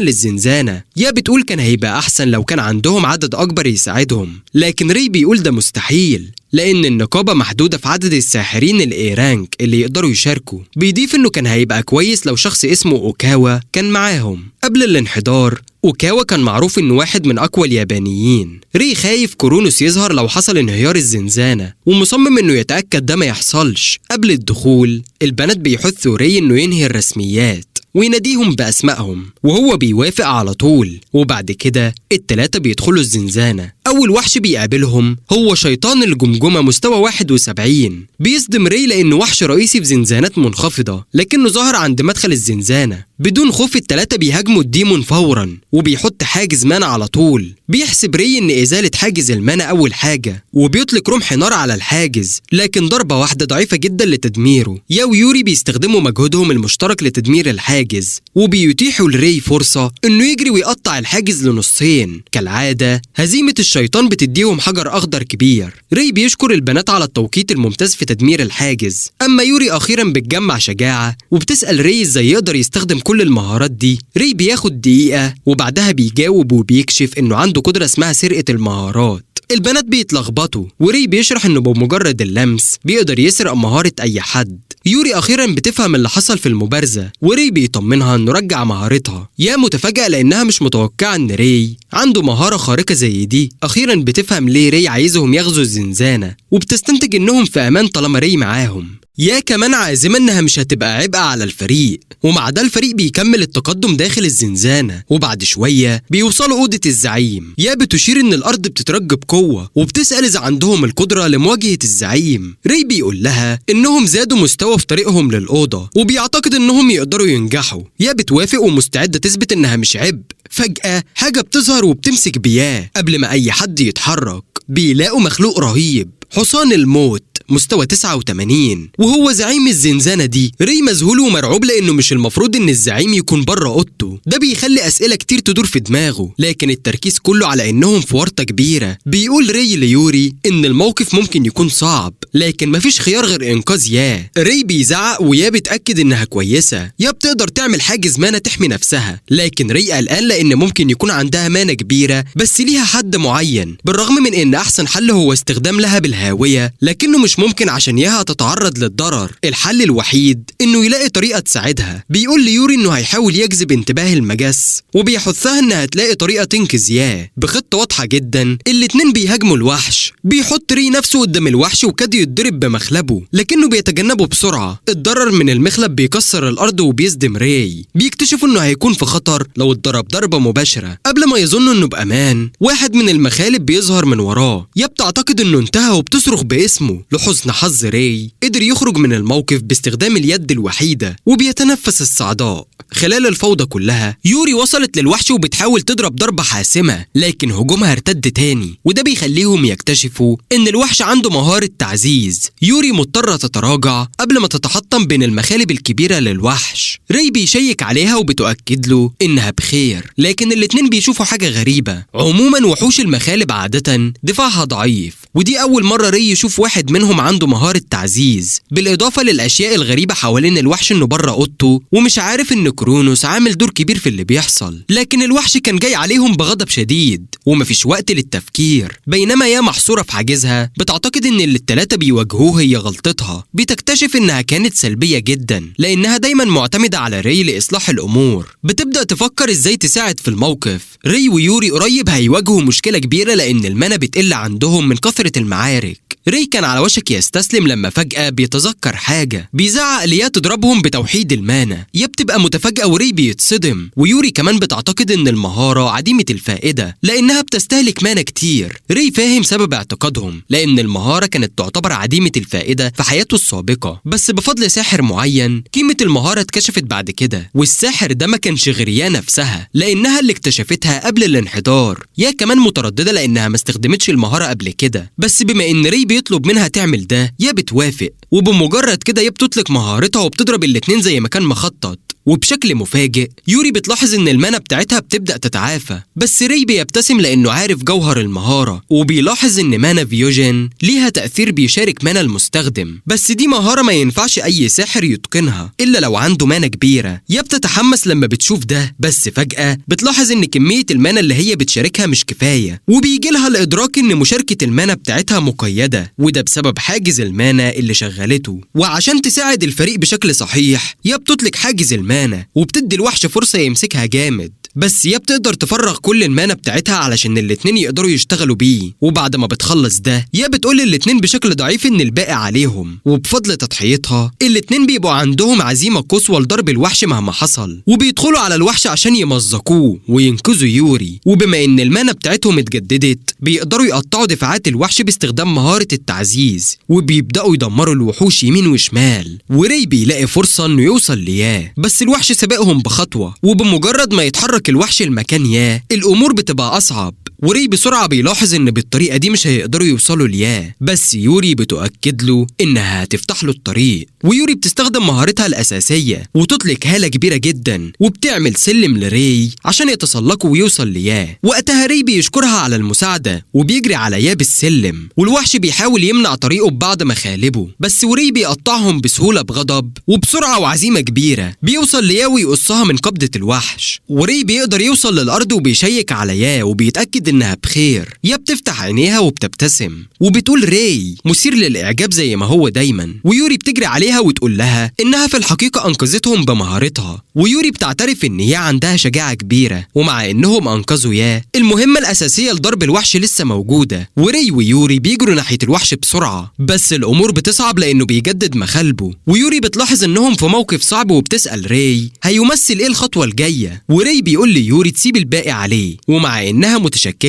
للزنزانة. يا بتقول كان هيبقى أحسن لو كان عندهم عدد أكبر يساعدهم، لكن ري بيقول ده مستحيل لأن النقابة محدودة في عدد الساحرين ال A rank اللي يقدروا يشاركوا. بيضيف إنه كان هيبقى كويس لو شخص اسمه أوكاوا كان معاهم. قبل الانحدار أوكاوا كان معروف إنه واحد من أقوى اليابانيين. ري خايف كورونوس يظهر لو حصل انهيار الزنزانة، ومصمم إنه يتأكد ده ما يحصلش. قبل الدخول البنات بيحثوا ري إنه ينهي الرسميات ويناديهم بأسمائهم، وهو بيوافق على طول. وبعد كده التلاتة بيدخلوا الزنزانة. أول وحش بيقابلهم هو شيطان الجمجمة مستوى 71. بيصدم ري لأنه وحش رئيسي في زنزانات منخفضة، لكنه ظهر عند مدخل الزنزانة. بدون خوف التلاتة بيهاجموا ال demon فورا، وبيحط حاجز mana على طول. بيحسب ري إن إزالة حاجز ال mana أول حاجة، وبيطلق رمح نار على الحاجز، لكن ضربة واحدة ضعيفة جدا لتدميره. يا ويوري بيستخدموا مجهودهم المشترك لتدمير الحاجز، وبيتيحوا لري فرصة إنه يجري ويقطع الحاجز لنصين. كالعادة هزيمة الشيطان بتديهم حجر أخضر كبير. ري بيشكر البنات على التوقيت الممتاز في تدمير الحاجز. أما يوري أخيرا بتجمع شجاعة وبتسأل ري إزاي يقدر يستخدم كل المهارات دي. ري بياخد دقيقة وبعدها بيجاوب وبيكشف إنه عنده قدرة اسمها سرقة المهارات. البنات بيتلخبطوا، وري بيشرح إنه بمجرد اللمس بيقدر يسرق مهارة أي حد. يوري أخيرا بتفهم اللي حصل في المبارزة، وري بيطمنها إنه رجع مهارتها. يا متفاجئة لأنها مش متوقعة إن ري عنده مهارة خارقة زي دي. أخيرا بتفهم ليه ري عايزهم يغزوا الزنزانة، وبتستنتج إنهم في أمان طالما ري معاهم. يا كمان عازمة إنها مش هتبقى عبء على الفريق، ومع ده الفريق بيكمل التقدم داخل الزنزانة. وبعد شوية بيوصلوا أوضة الزعيم. يا بتشير إن الأرض بتترج بقوة، وبتسأل إذا عندهم القدرة لمواجهة الزعيم. ري بيقول لها إنهم زادوا مستوى في طريقهم للأوضة، وبيعتقد إنهم يقدروا ينجحوا. يا بتوافق ومستعدة تثبت إنها مش عبء. فجأة حاجة بتظهر وبتمسك بياه قبل ما أي حد يتحرك. بيلاقوا مخلوق رهيب، حصان الموت مستوى 89، وهو زعيم الزنزانة دي. ري مذهول ومرعوب لأنه مش المفروض إن الزعيم يكون بره أوضته. ده بيخلي أسئلة كتير تدور في دماغه، لكن التركيز كله على إنهم في ورطة كبيرة. بيقول ري ليوري إن الموقف ممكن يكون صعب، لكن مفيش خيار غير إنقاذ يا. ري بيزعق ويا بتأكد إنها كويسة. يا بتقدر تعمل حاجز mana تحمي نفسها، لكن ري قلقان لأن ممكن يكون عندها mana كبيرة بس ليها حد معين. بالرغم من إن أحسن حل هو استخدام لها بالهاوية، لكنه مش ممكن عشان ياها تتعرض للضرر. الحل الوحيد انه يلاقي طريقة تساعدها. بيقول ليوري انه هيحاول يجذب انتباه المجس، وبيحثها انها تلاقي طريقة تنقذ ياه. بخطة واضحة جدا الاتنين بيهاجموا الوحش. بيحط ري نفسه قدام الوحش وكاد يتضرب بمخلبه، لكنه بيتجنبه بسرعة. الضرر من المخلب بيكسر الارض وبيصدم ري. بيكتشفوا انه هيكون في خطر لو اتضرب ضربة مباشرة. قبل ما يظنوا انه بامان، واحد من المخالب بيظهر من وراه. يا بتعتقد انه انتهى وبتصرخ باسمه. لحسن حظ ري قدر يخرج من الموقف باستخدام اليد الوحيدة، وبيتنفس الصعداء. خلال الفوضى كلها يوري وصلت للوحش وبتحاول تضرب ضربة حاسمة، لكن هجومها ارتد تاني، وده بيخليهم يكتشفوا ان الوحش عنده مهارة تعزيز. يوري مضطرة تتراجع قبل ما تتحطم بين المخالب الكبيرة للوحش. ري بيشيك عليها وبتؤكد له انها بخير، لكن الاتنين بيشوفوا حاجة غريبة. عموما وحوش المخالب عادة دفاعها ضعيف، ودي أول مرة ري يشوف واحد منهم عنده مهارة تعزيز، بالإضافة للأشياء الغريبة حوالين الوحش إنه بره أوضته ومش عارف إن كرونوس عامل دور كبير في اللي بيحصل. لكن الوحش كان جاي عليهم بغضب شديد ومفيش وقت للتفكير. بينما يا محصورة في حاجزها بتعتقد إن اللي التلاتة بيواجهوه هي غلطتها. بتكتشف إنها كانت سلبية جدا لأنها دايما معتمدة على ري لإصلاح الأمور. بتبدأ تفكر إزاي تساعد في الموقف. ري ويوري قريب هيواجهوا مشكلة كبيرة لأن ال mana بتقل عندهم من كثرة المعارك. ري كان على وشك يستسلم لما فجأة بيتذكر حاجة، بيزعق ليا تضربهم بتوحيد ال mana. يا بتبقى متفاجئة وري بيتصدم، ويوري كمان بتعتقد ان المهارة عديمة الفائدة لأنها بتستهلك mana كتير. ري فاهم سبب اعتقادهم لأن المهارة كانت تعتبر عديمة الفائدة في حياته السابقة، بس بفضل ساحر معين قيمة المهارة اتكشفت بعد كده، والساحر ده ما كانش غير يا نفسها لأنها اللي اكتشفتها قبل الانحدار. يا كمان مترددة لأنها ما استخدمتش المهارة قبل كده، بس بما ان ري بيطلب منها تعمل ده يا بتوافق، وبمجرد كده يا بتطلق مهارتها وبتضرب الاتنين زي ما كان مخطط. وبشكل مفاجئ يوري بتلاحظ ان ال mana بتاعتها بتبدأ تتعافى، بس ري بيبتسم لانه عارف جوهر المهارة، وبيلاحظ ان mana fusion ليها تأثير بيشارك mana المستخدم، بس دي مهارة ما ينفعش اي ساحر يتقنها الا لو عنده mana كبيرة. يا بتتحمس لما بتشوف ده، بس فجأة بتلاحظ ان كمية ال mana اللي هي بتشاركها مش كفاية، وبيجي لها الادراك ان مشاركة ال mana بتاعتها مقيدة، وده بسبب حاجز ال mana اللي شغلته. وعشان تساعد الفريق بشكل صحيح يا بتطلق حاجز ال mana وبتدي الوحش فرصة يمسكها جامد، بس يا بتقدر تفرغ كل ال mana بتاعتها علشان الاتنين يقدروا يشتغلوا بيه. وبعد ما بتخلص ده يا بتقول للاتنين بشكل ضعيف ان الباقي عليهم، وبفضل تضحيتها الاتنين بيبقوا عندهم عزيمة قصوى لضرب الوحش مهما حصل، وبيدخلوا على الوحش عشان يمزقوه وينقذوا يوري. وبما ان ال mana بتاعتهم اتجددت بيقدروا يقطعوا دفاعات الوحش باستخدام مهارة التعزيز، وبيبدأوا يدمروا الوحوش يمين وشمال. وري بيلاقي فرصة انه يوصل لياه، بس الوحش سبقهم بخطوة، وبمجرد ما يتحرك الوحش المكان ياه الأمور بتبقى أصعب. وري بسرعة بيلاحظ إن بالطريقة دي مش هيقدروا يوصلوا لياه، بس يوري بتؤكد له إنها هتفتح له الطريق. ويوري بتستخدم مهارتها الأساسية وتطلق هالة كبيرة جدا، وبتعمل سلم لري عشان يتسلقوا ويوصل لياه. وقتها ري بيشكرها على المساعدة وبيجري على ياه بالسلم، والوحش بيحاول يمنع طريقه ببعض مخالبه، بس وري بيقطعهم بسهولة بغضب وبسرعة وعزيمة كبيرة. بيوصل لياه ويقصها من قبضة الوحش، وري بيقدر يوصل للأرض وبيشيك على ياه وبيتأكد إنها بخير. يا بتفتح عينيها وبتبتسم وبتقول ري مثير للإعجاب زي ما هو دايما. ويوري بتجري عليها وتقول لها إنها في الحقيقة أنقذتهم بمهارتها، ويوري بتعترف إن هي عندها شجاعة كبيرة، ومع إنهم أنقذوا ياه المهمة الأساسية لضرب الوحش لسه موجودة. وري ويوري بيجروا ناحية الوحش بسرعة، بس الأمور بتصعب لأنه بيجدد مخالبه. ويوري بتلاحظ إنهم في موقف صعب وبتسأل ري هيمثل إيه الخطوة الجاية، وري بيقول ليوري تسيب الباقي عليه، ومع إنها متشككة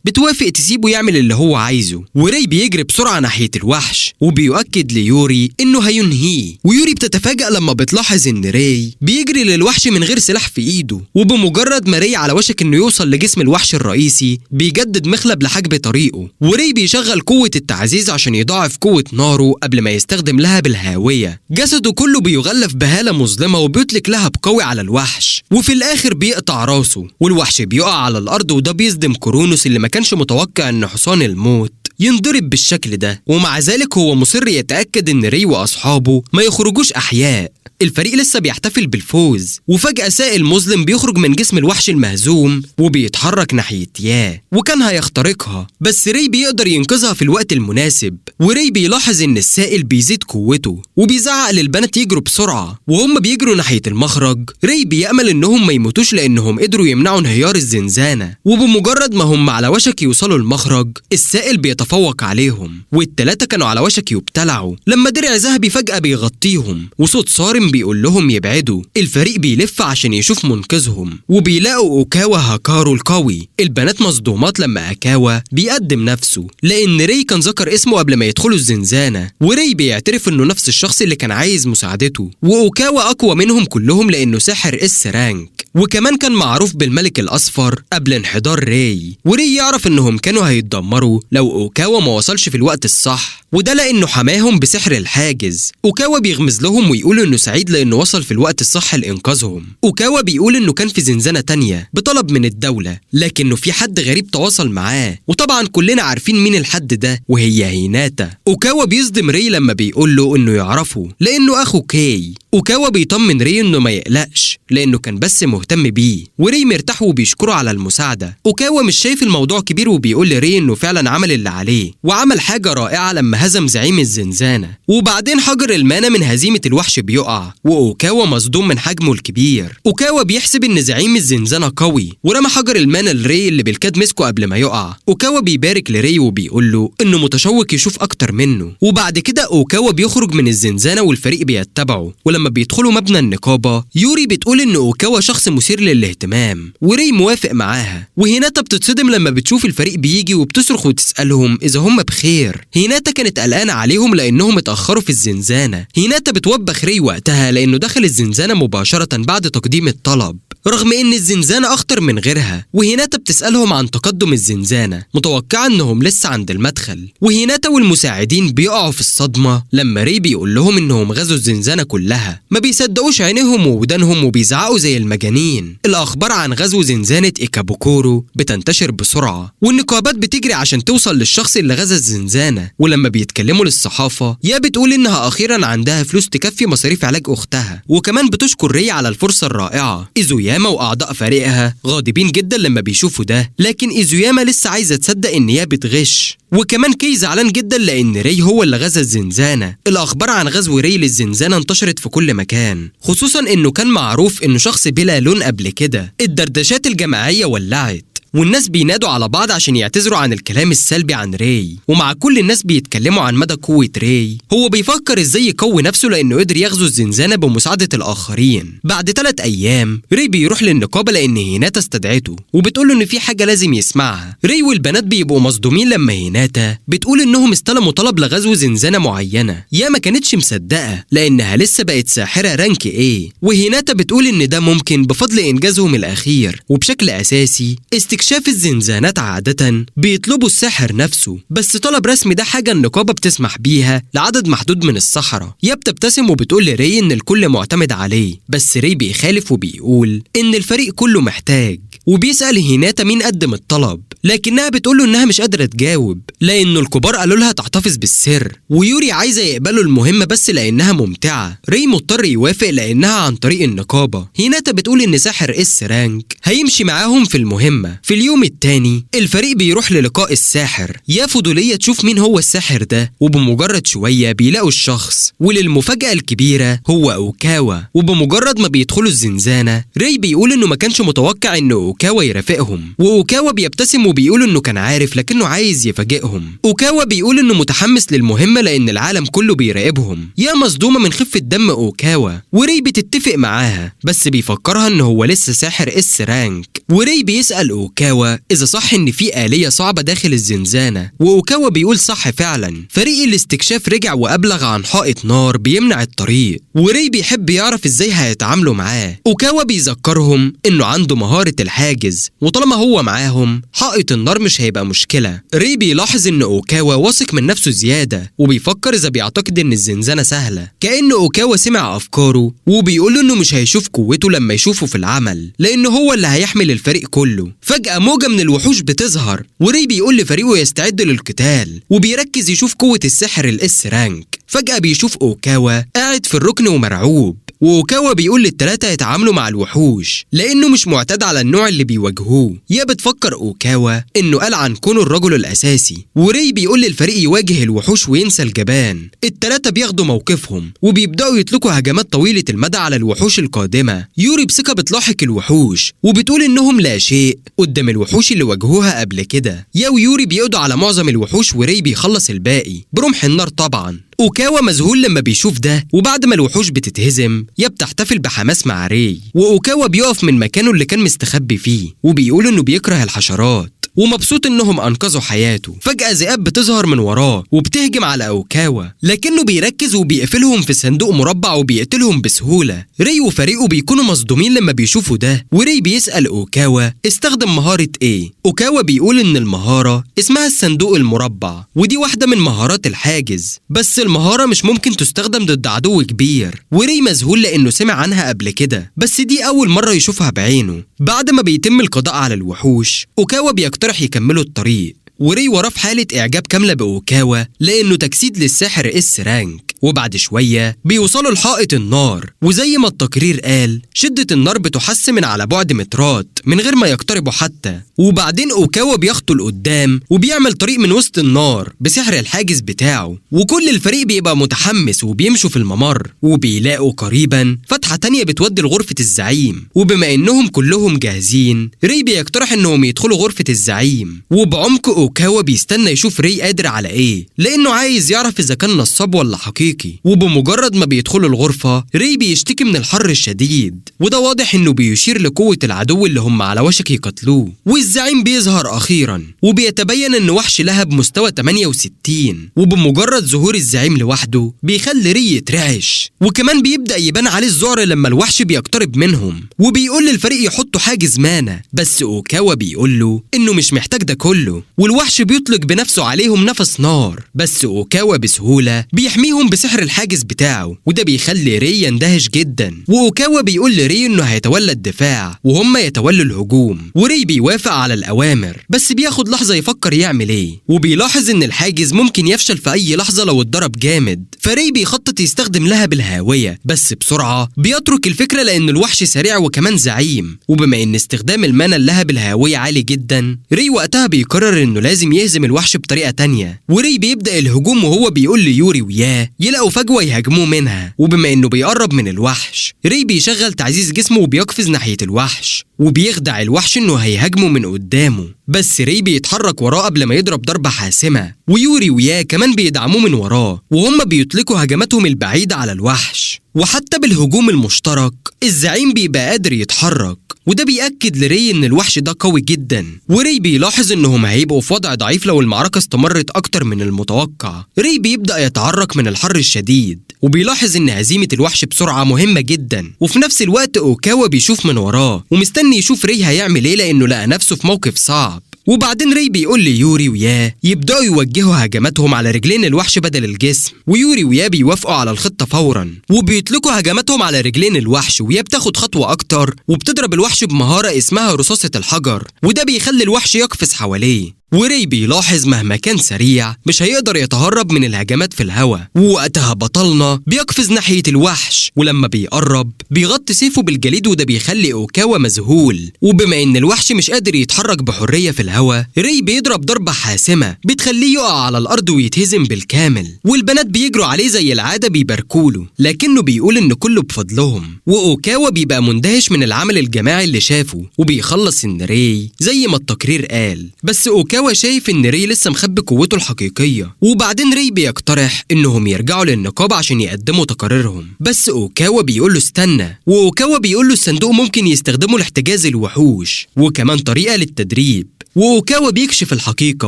بتوافق تسيبه يعمل اللي هو عايزه. وري بيجري بسرعة ناحية الوحش وبيؤكد ليوري إنه هينهيه. ويوري بتتفاجأ لما بتلاحظ إن ري بيجري للوحش من غير سلاح في إيده، وبمجرد ما ري على وشك إنه يوصل لجسم الوحش الرئيسي بيجدد مخلب لحجب طريقه، وري بيشغل قوة التعزيز عشان يضاعف قوة ناره قبل ما يستخدم لهب الهاوية. جسده كله بيغلف بهالة مظلمة وبيطلق لهب قوي على الوحش، وفي الآخر بيقطع راسه والوحش بيقع على الأرض، وده بيصدم كرونوس اللي ما كانش متوقع إن حصان الموت ينضرب بالشكل ده، ومع ذلك هو مصر يتأكد إن ري وأصحابه ما يخرجوش أحياء. الفريق لسه بيحتفل بالفوز، وفجأة سائل مظلم بيخرج من جسم الوحش المهزوم وبيتحرك ناحية ياه، وكان هيخترقها بس ري بيقدر ينقذها في الوقت المناسب. وري بيلاحظ إن السائل بيزيد قوته وبيزعق للبنات يجروا بسرعة، وهم بيجروا ناحية المخرج ري بيأمل إنهم ما يموتوش لأنهم قدروا يمنعوا انهيار الزنزانة. وبمجرد ما هم على وشك يوصلوا المخرج السائل بيتفوق عليهم، والتلاتة كانوا على وشك يبتلعوا لما درع ذهبي فجأة بيغطيهم وصوت صارم بيقول لهم يبعدوا. الفريق بيلف عشان يشوف منقذهم وبيلاقوا أوكاوا هاكارو القوي. البنات مصدومات لما أكاوا بيقدم نفسه لأن ري كان ذكر اسمه قبل ما يدخلوا الزنزانة، وري بيعترف إنه نفس الشخص اللي كان عايز مساعدته، وأوكاوا أقوى منهم كلهم لأنه ساحر S rank، وكمان كان معروف بالملك الأصفر قبل انحدار ري. وري يعرف إنهم كانوا هيتدمروا لو أوكاوا ما وصلش في الوقت الصح، وده لأنه حماهم بسحر الحاجز. أوكاوا بيغمز لهم ويقول إنه سعيد لأنه وصل في الوقت الصح لإنقاذهم. أوكاوا بيقول إنه كان في زنزانة تانية بطلب من الدولة، لكنه في حد غريب تواصل معاه، وطبعا كلنا عارفين مين الحد ده وهي هيناتا. أوكاوا بيصدم ري لما بيقول له إنه يعرفه لأنه أخو كاي. أوكاوا بيطمن ري إنه ما يقلقش لأنه كان بس مهتم بيه، وري مرتاح وبيشكره على المساعدة. أوكاوا مش شايف الموضوع كبير وبيقول لري إنه فعلا عمل اللي عليه وعمل حاجة رائعة لما هزم زعيم الزنزانة. وبعدين حجر المانا من هزيمة الوحش بيقع، وأوكاوا مصدوم من حجمه الكبير. أوكاوا بيحسب إن زعيم الزنزانة قوي ورمى حجر المانا لري اللي بالكاد مسكه قبل ما يقع. أوكاوا بيبارك لري وبيقول له إنه متشوق يشوف أكتر منه. وبعد كده أوكاوا بيخرج من الزنزانة والفريق بيتبعه، ولما بيدخلوا مبنى النقابة يوري بتقول إن أوكاوا شخص مثير للاهتمام وري موافق معاها. وهيناتا بتتصدم لما بتشوف الفريق بيجي وبتصرخ وتسألهم إذا هم بخير. هيناتا كانت قلقانة عليهم لأنهم اتأخروا في الزنزانة. هيناتا بتوبخ ري وقتها لأنه دخل الزنزانة مباشرة بعد تقديم الطلب رغم إن الزنزانة أخطر من غيرها. وهيناتا بتسألهم عن تقدم الزنزانة متوقعة إنهم لسه عند المدخل. وهيناتا والمساعدين بيقعوا في الصدمة لما ري بيقول لهم إنهم غزوا الزنزانة كلها. ما بيصدقوش عينيهم وودانهم وبيزعقوا زي المجانين. الأخبار عن غزو زنزانة إيكابوكورو بتنتشر بسرعة، والنقابات بتجري عشان توصل للشخص اللي غزا الزنزانة. ولما بيتكلموا للصحافة يا بتقول إنها أخيرا عندها فلوس تكفي مصاريف علاج أختها، وكمان بتشكر ري على الفرصة الرائعة. إيزوياما وأعضاء فريقها غاضبين جدا لما بيشوفوا ده، لكن إيزوياما لسه عايزة تصدق إن يا بتغش. وكمان كي زعلان جدا لأن ري هو اللي غزا الزنزانة. الأخبار عن غزو ري للزنزانة انتشرت في كل مكان، خصوصا إنه كان معروف إنه شخص بلا لون قبل كده. الدردشات الجماعية ولعت والناس بينادوا على بعض عشان يعتذروا عن الكلام السلبي عن ري، ومع كل الناس بيتكلموا عن مدى قوة ري. هو بيفكر ازاي يقوي نفسه لانه قدر يغزو الزنزانة بمساعدة الاخرين. بعد 3 ايام ري بيروح للنقابة لان هيناتا استدعته وبتقول له ان في حاجة لازم يسمعها. ري والبنات بيبقوا مصدومين لما هيناتا بتقول انهم استلموا طلب لغزو زنزانة معينة. يا ما كانتش مصدقة لانها لسه بقت ساحرة rank A، وهيناتا بتقول ان ده ممكن بفضل انجازهم الاخير، وبشكل اساسي استكشاف الزنزانات عادة بيطلبوا الساحر نفسه، بس طلب رسمي ده حاجة النقابة بتسمح بيها لعدد محدود من السحرة. يا بتبتسم وبتقول لري إن الكل معتمد عليه، بس ري بيخالف وبيقول إن الفريق كله محتاج، وبيسأل هيناتا مين قدم الطلب، لكنها بتقوله إنها مش قادرة تجاوب لأنه الكبار قالوا لها تحتفظ بالسر، ويوري عايزة يقبلوا المهمة بس لأنها ممتعة. ري مضطر يوافق لأنها عن طريق النقابة. هيناتا بتقول إن ساحر S rank هيمشي معاهم في المهمة. في اليوم التاني الفريق بيروح للقاء الساحر. يا فضولية تشوف مين هو الساحر ده، وبمجرد شوية بيلاقوا الشخص، وللمفاجأة الكبيرة هو أوكاوا. وبمجرد ما بيدخلوا الزنزانة ري بيقول إنه ما كانش متوقع إن أوكاوا يرافقهم، وأوكاوا بيبتسم وبيقول إنه كان عارف لكنه عايز يفاجئهم. أوكاوا بيقول إنه متحمس للمهمة لأن العالم كله بيراقبهم. يا مصدومة من خفة دم أوكاوا، وري بتتفق معاها بس بيفكرها إن هو لسه ساحر S rank. وري بيسأل أوكاوا إذا صح إن في آلية صعبة داخل الزنزانة، وأوكاوا بيقول صح فعلا. فريق الاستكشاف رجع وأبلغ عن حائط نار بيمنع الطريق، وري بيحب يعرف إزاي هيتعاملوا معاه. أوكاوا بيذكرهم إنه عنده مهارة الحاجز، وطالما هو معاهم حائط النار مش هيبقى مشكلة. ري بيلاحظ إن أوكاوا واثق من نفسه زيادة، وبيفكر إذا بيعتقد إن الزنزانة سهلة، كأن أوكاوا سمع أفكاره، وبيقول إنه مش هيشوف قوته لما يشوفه في العمل لأنه هو اللي هيحمل الفريق كله. فجأة موجة من الوحوش بتظهر، وري بيقول لفريقه يستعد للقتال، وبيركز يشوف قوة السحر ال S rank. فجأة بيشوف أوكاوا قاعد في الركن ومرعوب، وأوكاوا بيقول للتلاتة يتعاملوا مع الوحوش لأنه مش معتاد على النوع اللي بيواجهوه. يا بتفكر أوكاوا إنه قال عن كونه الرجل الأساسي، وري بيقول للفريق يواجه الوحوش وينسى الجبان. التلاتة بياخدوا موقفهم وبيبدأوا يطلقوا هجمات طويلة المدى على الوحوش القادمة. يوري بثقة بتلاحق الوحوش وبتقول إنهم لا شيء قدام الوحوش اللي واجهوها قبل كده. يا ويوري بيقضوا على معظم الوحوش وري بيخلص الباقي برمح النار طبعا. أوكاوا مذهول لما بيشوف ده، وبعد ما الوحوش بتتهزم يا بتحتفل بحماس مع ري، وأوكاوا بيقف من مكانه اللي كان مستخبي فيه وبيقول إنه بيكره الحشرات ومبسوط انهم انقذوا حياته. فجأة ذئاب بتظهر من وراه وبتهجم على أوكاوا، لكنه بيركز وبيقفلهم في صندوق مربع وبيقتلهم بسهولة. ري وفريقه بيكونوا مصدومين لما بيشوفوا ده، وري بيسأل أوكاوا استخدم مهارة ايه؟ أوكاوا بيقول ان المهارة اسمها الصندوق المربع، ودي واحدة من مهارات الحاجز، بس المهارة مش ممكن تستخدم ضد عدو كبير. وري مذهول لانه سمع عنها قبل كده، بس دي اول مرة يشوفها بعينه. بعد ما بيتم القضاء على الوحوش أوكاوا بيقترح يكملوا الطريق، وري وراه في حالة إعجاب كاملة بأوكاوا لأنه تجسيد للساحر S rank. وبعد شوية بيوصلوا لحائط النار، وزي ما التقرير قال شدة النار بتحس من على بعد مترات من غير ما يقتربوا حتى. وبعدين أوكاوا بيخطو لقدام وبيعمل طريق من وسط النار بسحر الحاجز بتاعه، وكل الفريق بيبقى متحمس وبيمشوا في الممر، وبيلاقوا قريبا فتحة تانية بتودي لغرفة الزعيم. وبما انهم كلهم جاهزين ري بيقترح انهم يدخلوا غرفة الزعيم، وبعمق أوكاوا بيستنى يشوف ري قادر على ايه لانه عايز يعرف اذا كان نصاب ولا حقيقي. وبمجرد ما بيدخلوا الغرفة ري بيشتكي من الحر الشديد، وده واضح انه بيشير لقوة العدو اللي هم على وشك يقتلوه. والزعيم بيظهر اخيرا، وبيتبين ان وحش لهب مستوى 68، وبمجرد ظهور الزعيم لوحده بيخلي ري يترعش، وكمان بيبدأ يبان عليه الذعر لما الوحش بيقترب منهم، وبيقول للفريق يحطوا حاجز مانا، بس أوكاوا بيقول له انه مش محتاج ده كله، والوحش بيطلق بنفسه عليهم نفس نار، بس أوكاوا بسهولة بيحميهم بسحر الحاجز بتاعه، وده بيخلي ري يندهش جدا. وأوكاوا بيقول لري انه هيتولى الدفاع وهم يتولوا الهجوم، وري بيوافق على الأوامر، بس بياخد لحظة يفكر يعمل ايه، وبيلاحظ ان الحاجز ممكن يفشل في اي لحظة لو اتضرب جامد، فري بيخطط يستخدم لهب الهاوية، بس بسرعة بيترك الفكرة لان الوحش سريع وكمان زعيم، وبما ان استخدام ال mana اللهب الهاوية عالي جدا ري وقتها بيقرر انه لازم يهزم الوحش بطريقة تانية. وري بيبدأ الهجوم وهو بيقول ليوري وياه يلاقوا فجوة يهاجموه منها، وبما انه بيقرب من الوحش ري بيشغل تعزيز جسمه وبيقفز ناحية الوحش، وبيخدع الوحش انه هيهاجمه من قدامه، بس ري بيتحرك وراه قبل ما يضرب ضربة حاسمة، ويوري وياه كمان بيدعموه من وراه، وهم بيطلقوا هجماتهم البعيدة على الوحش. وحتى بالهجوم المشترك الزعيم بيبقى قادر يتحرك، وده بيأكد لري ان الوحش ده قوي جدا. وري بيلاحظ انهم هيبقوا في وضع ضعيف لو المعركة استمرت اكتر من المتوقع. ري بيبدأ يتعرق من الحر الشديد، وبيلاحظ ان هزيمة الوحش بسرعة مهمة جدا. وفي نفس الوقت أوكاوا بيشوف من وراه ومستني يشوف ري هيعمل ايه لانه لقى نفسه في موقف صعب. وبعدين ري بيقول ليوري وياه يبدأوا يوجهوا هجماتهم على رجلين الوحش بدل الجسم، ويوري وياه بيوافقوا على الخطة فورا، وبيطلقوا هجماتهم على رجلين الوحش، وياه بتاخد خطوة أكتر وبتضرب الوحش بمهارة اسمها رصاصة الحجر، وده بيخلي الوحش يقفز حواليه. وري بيلاحظ مهما كان سريع مش هيقدر يتهرب من الهجمات في الهواء، ووقتها بطلنا بيقفز ناحية الوحش، ولما بيقرب بيغطي سيفه بالجليد، وده بيخلي أوكاوا مذهول. وبما ان الوحش مش قادر يتحرك بحرية في الهواء ري بيضرب ضربة حاسمة بتخليه يقع على الأرض ويتهزم بالكامل، والبنات بيجروا عليه زي العادة بيباركوله، لكنه بيقول ان كله بفضلهم. وأوكاوا بيبقى مندهش من العمل الجماعي اللي شافه، وبيخلص ان ري زي ما التقرير قال، بس أوكاوا شايف ان ري لسه مخبي قوته الحقيقية. وبعدين ري بيقترح انهم يرجعوا للنقابة عشان يقدموا تقاريرهم، بس أوكاوا بيقول له استنى، وأوكاوا بيقول له الصندوق ممكن يستخدمه لاحتجاز الوحوش وكمان طريقة للتدريب. وأوكاوا بيكشف الحقيقة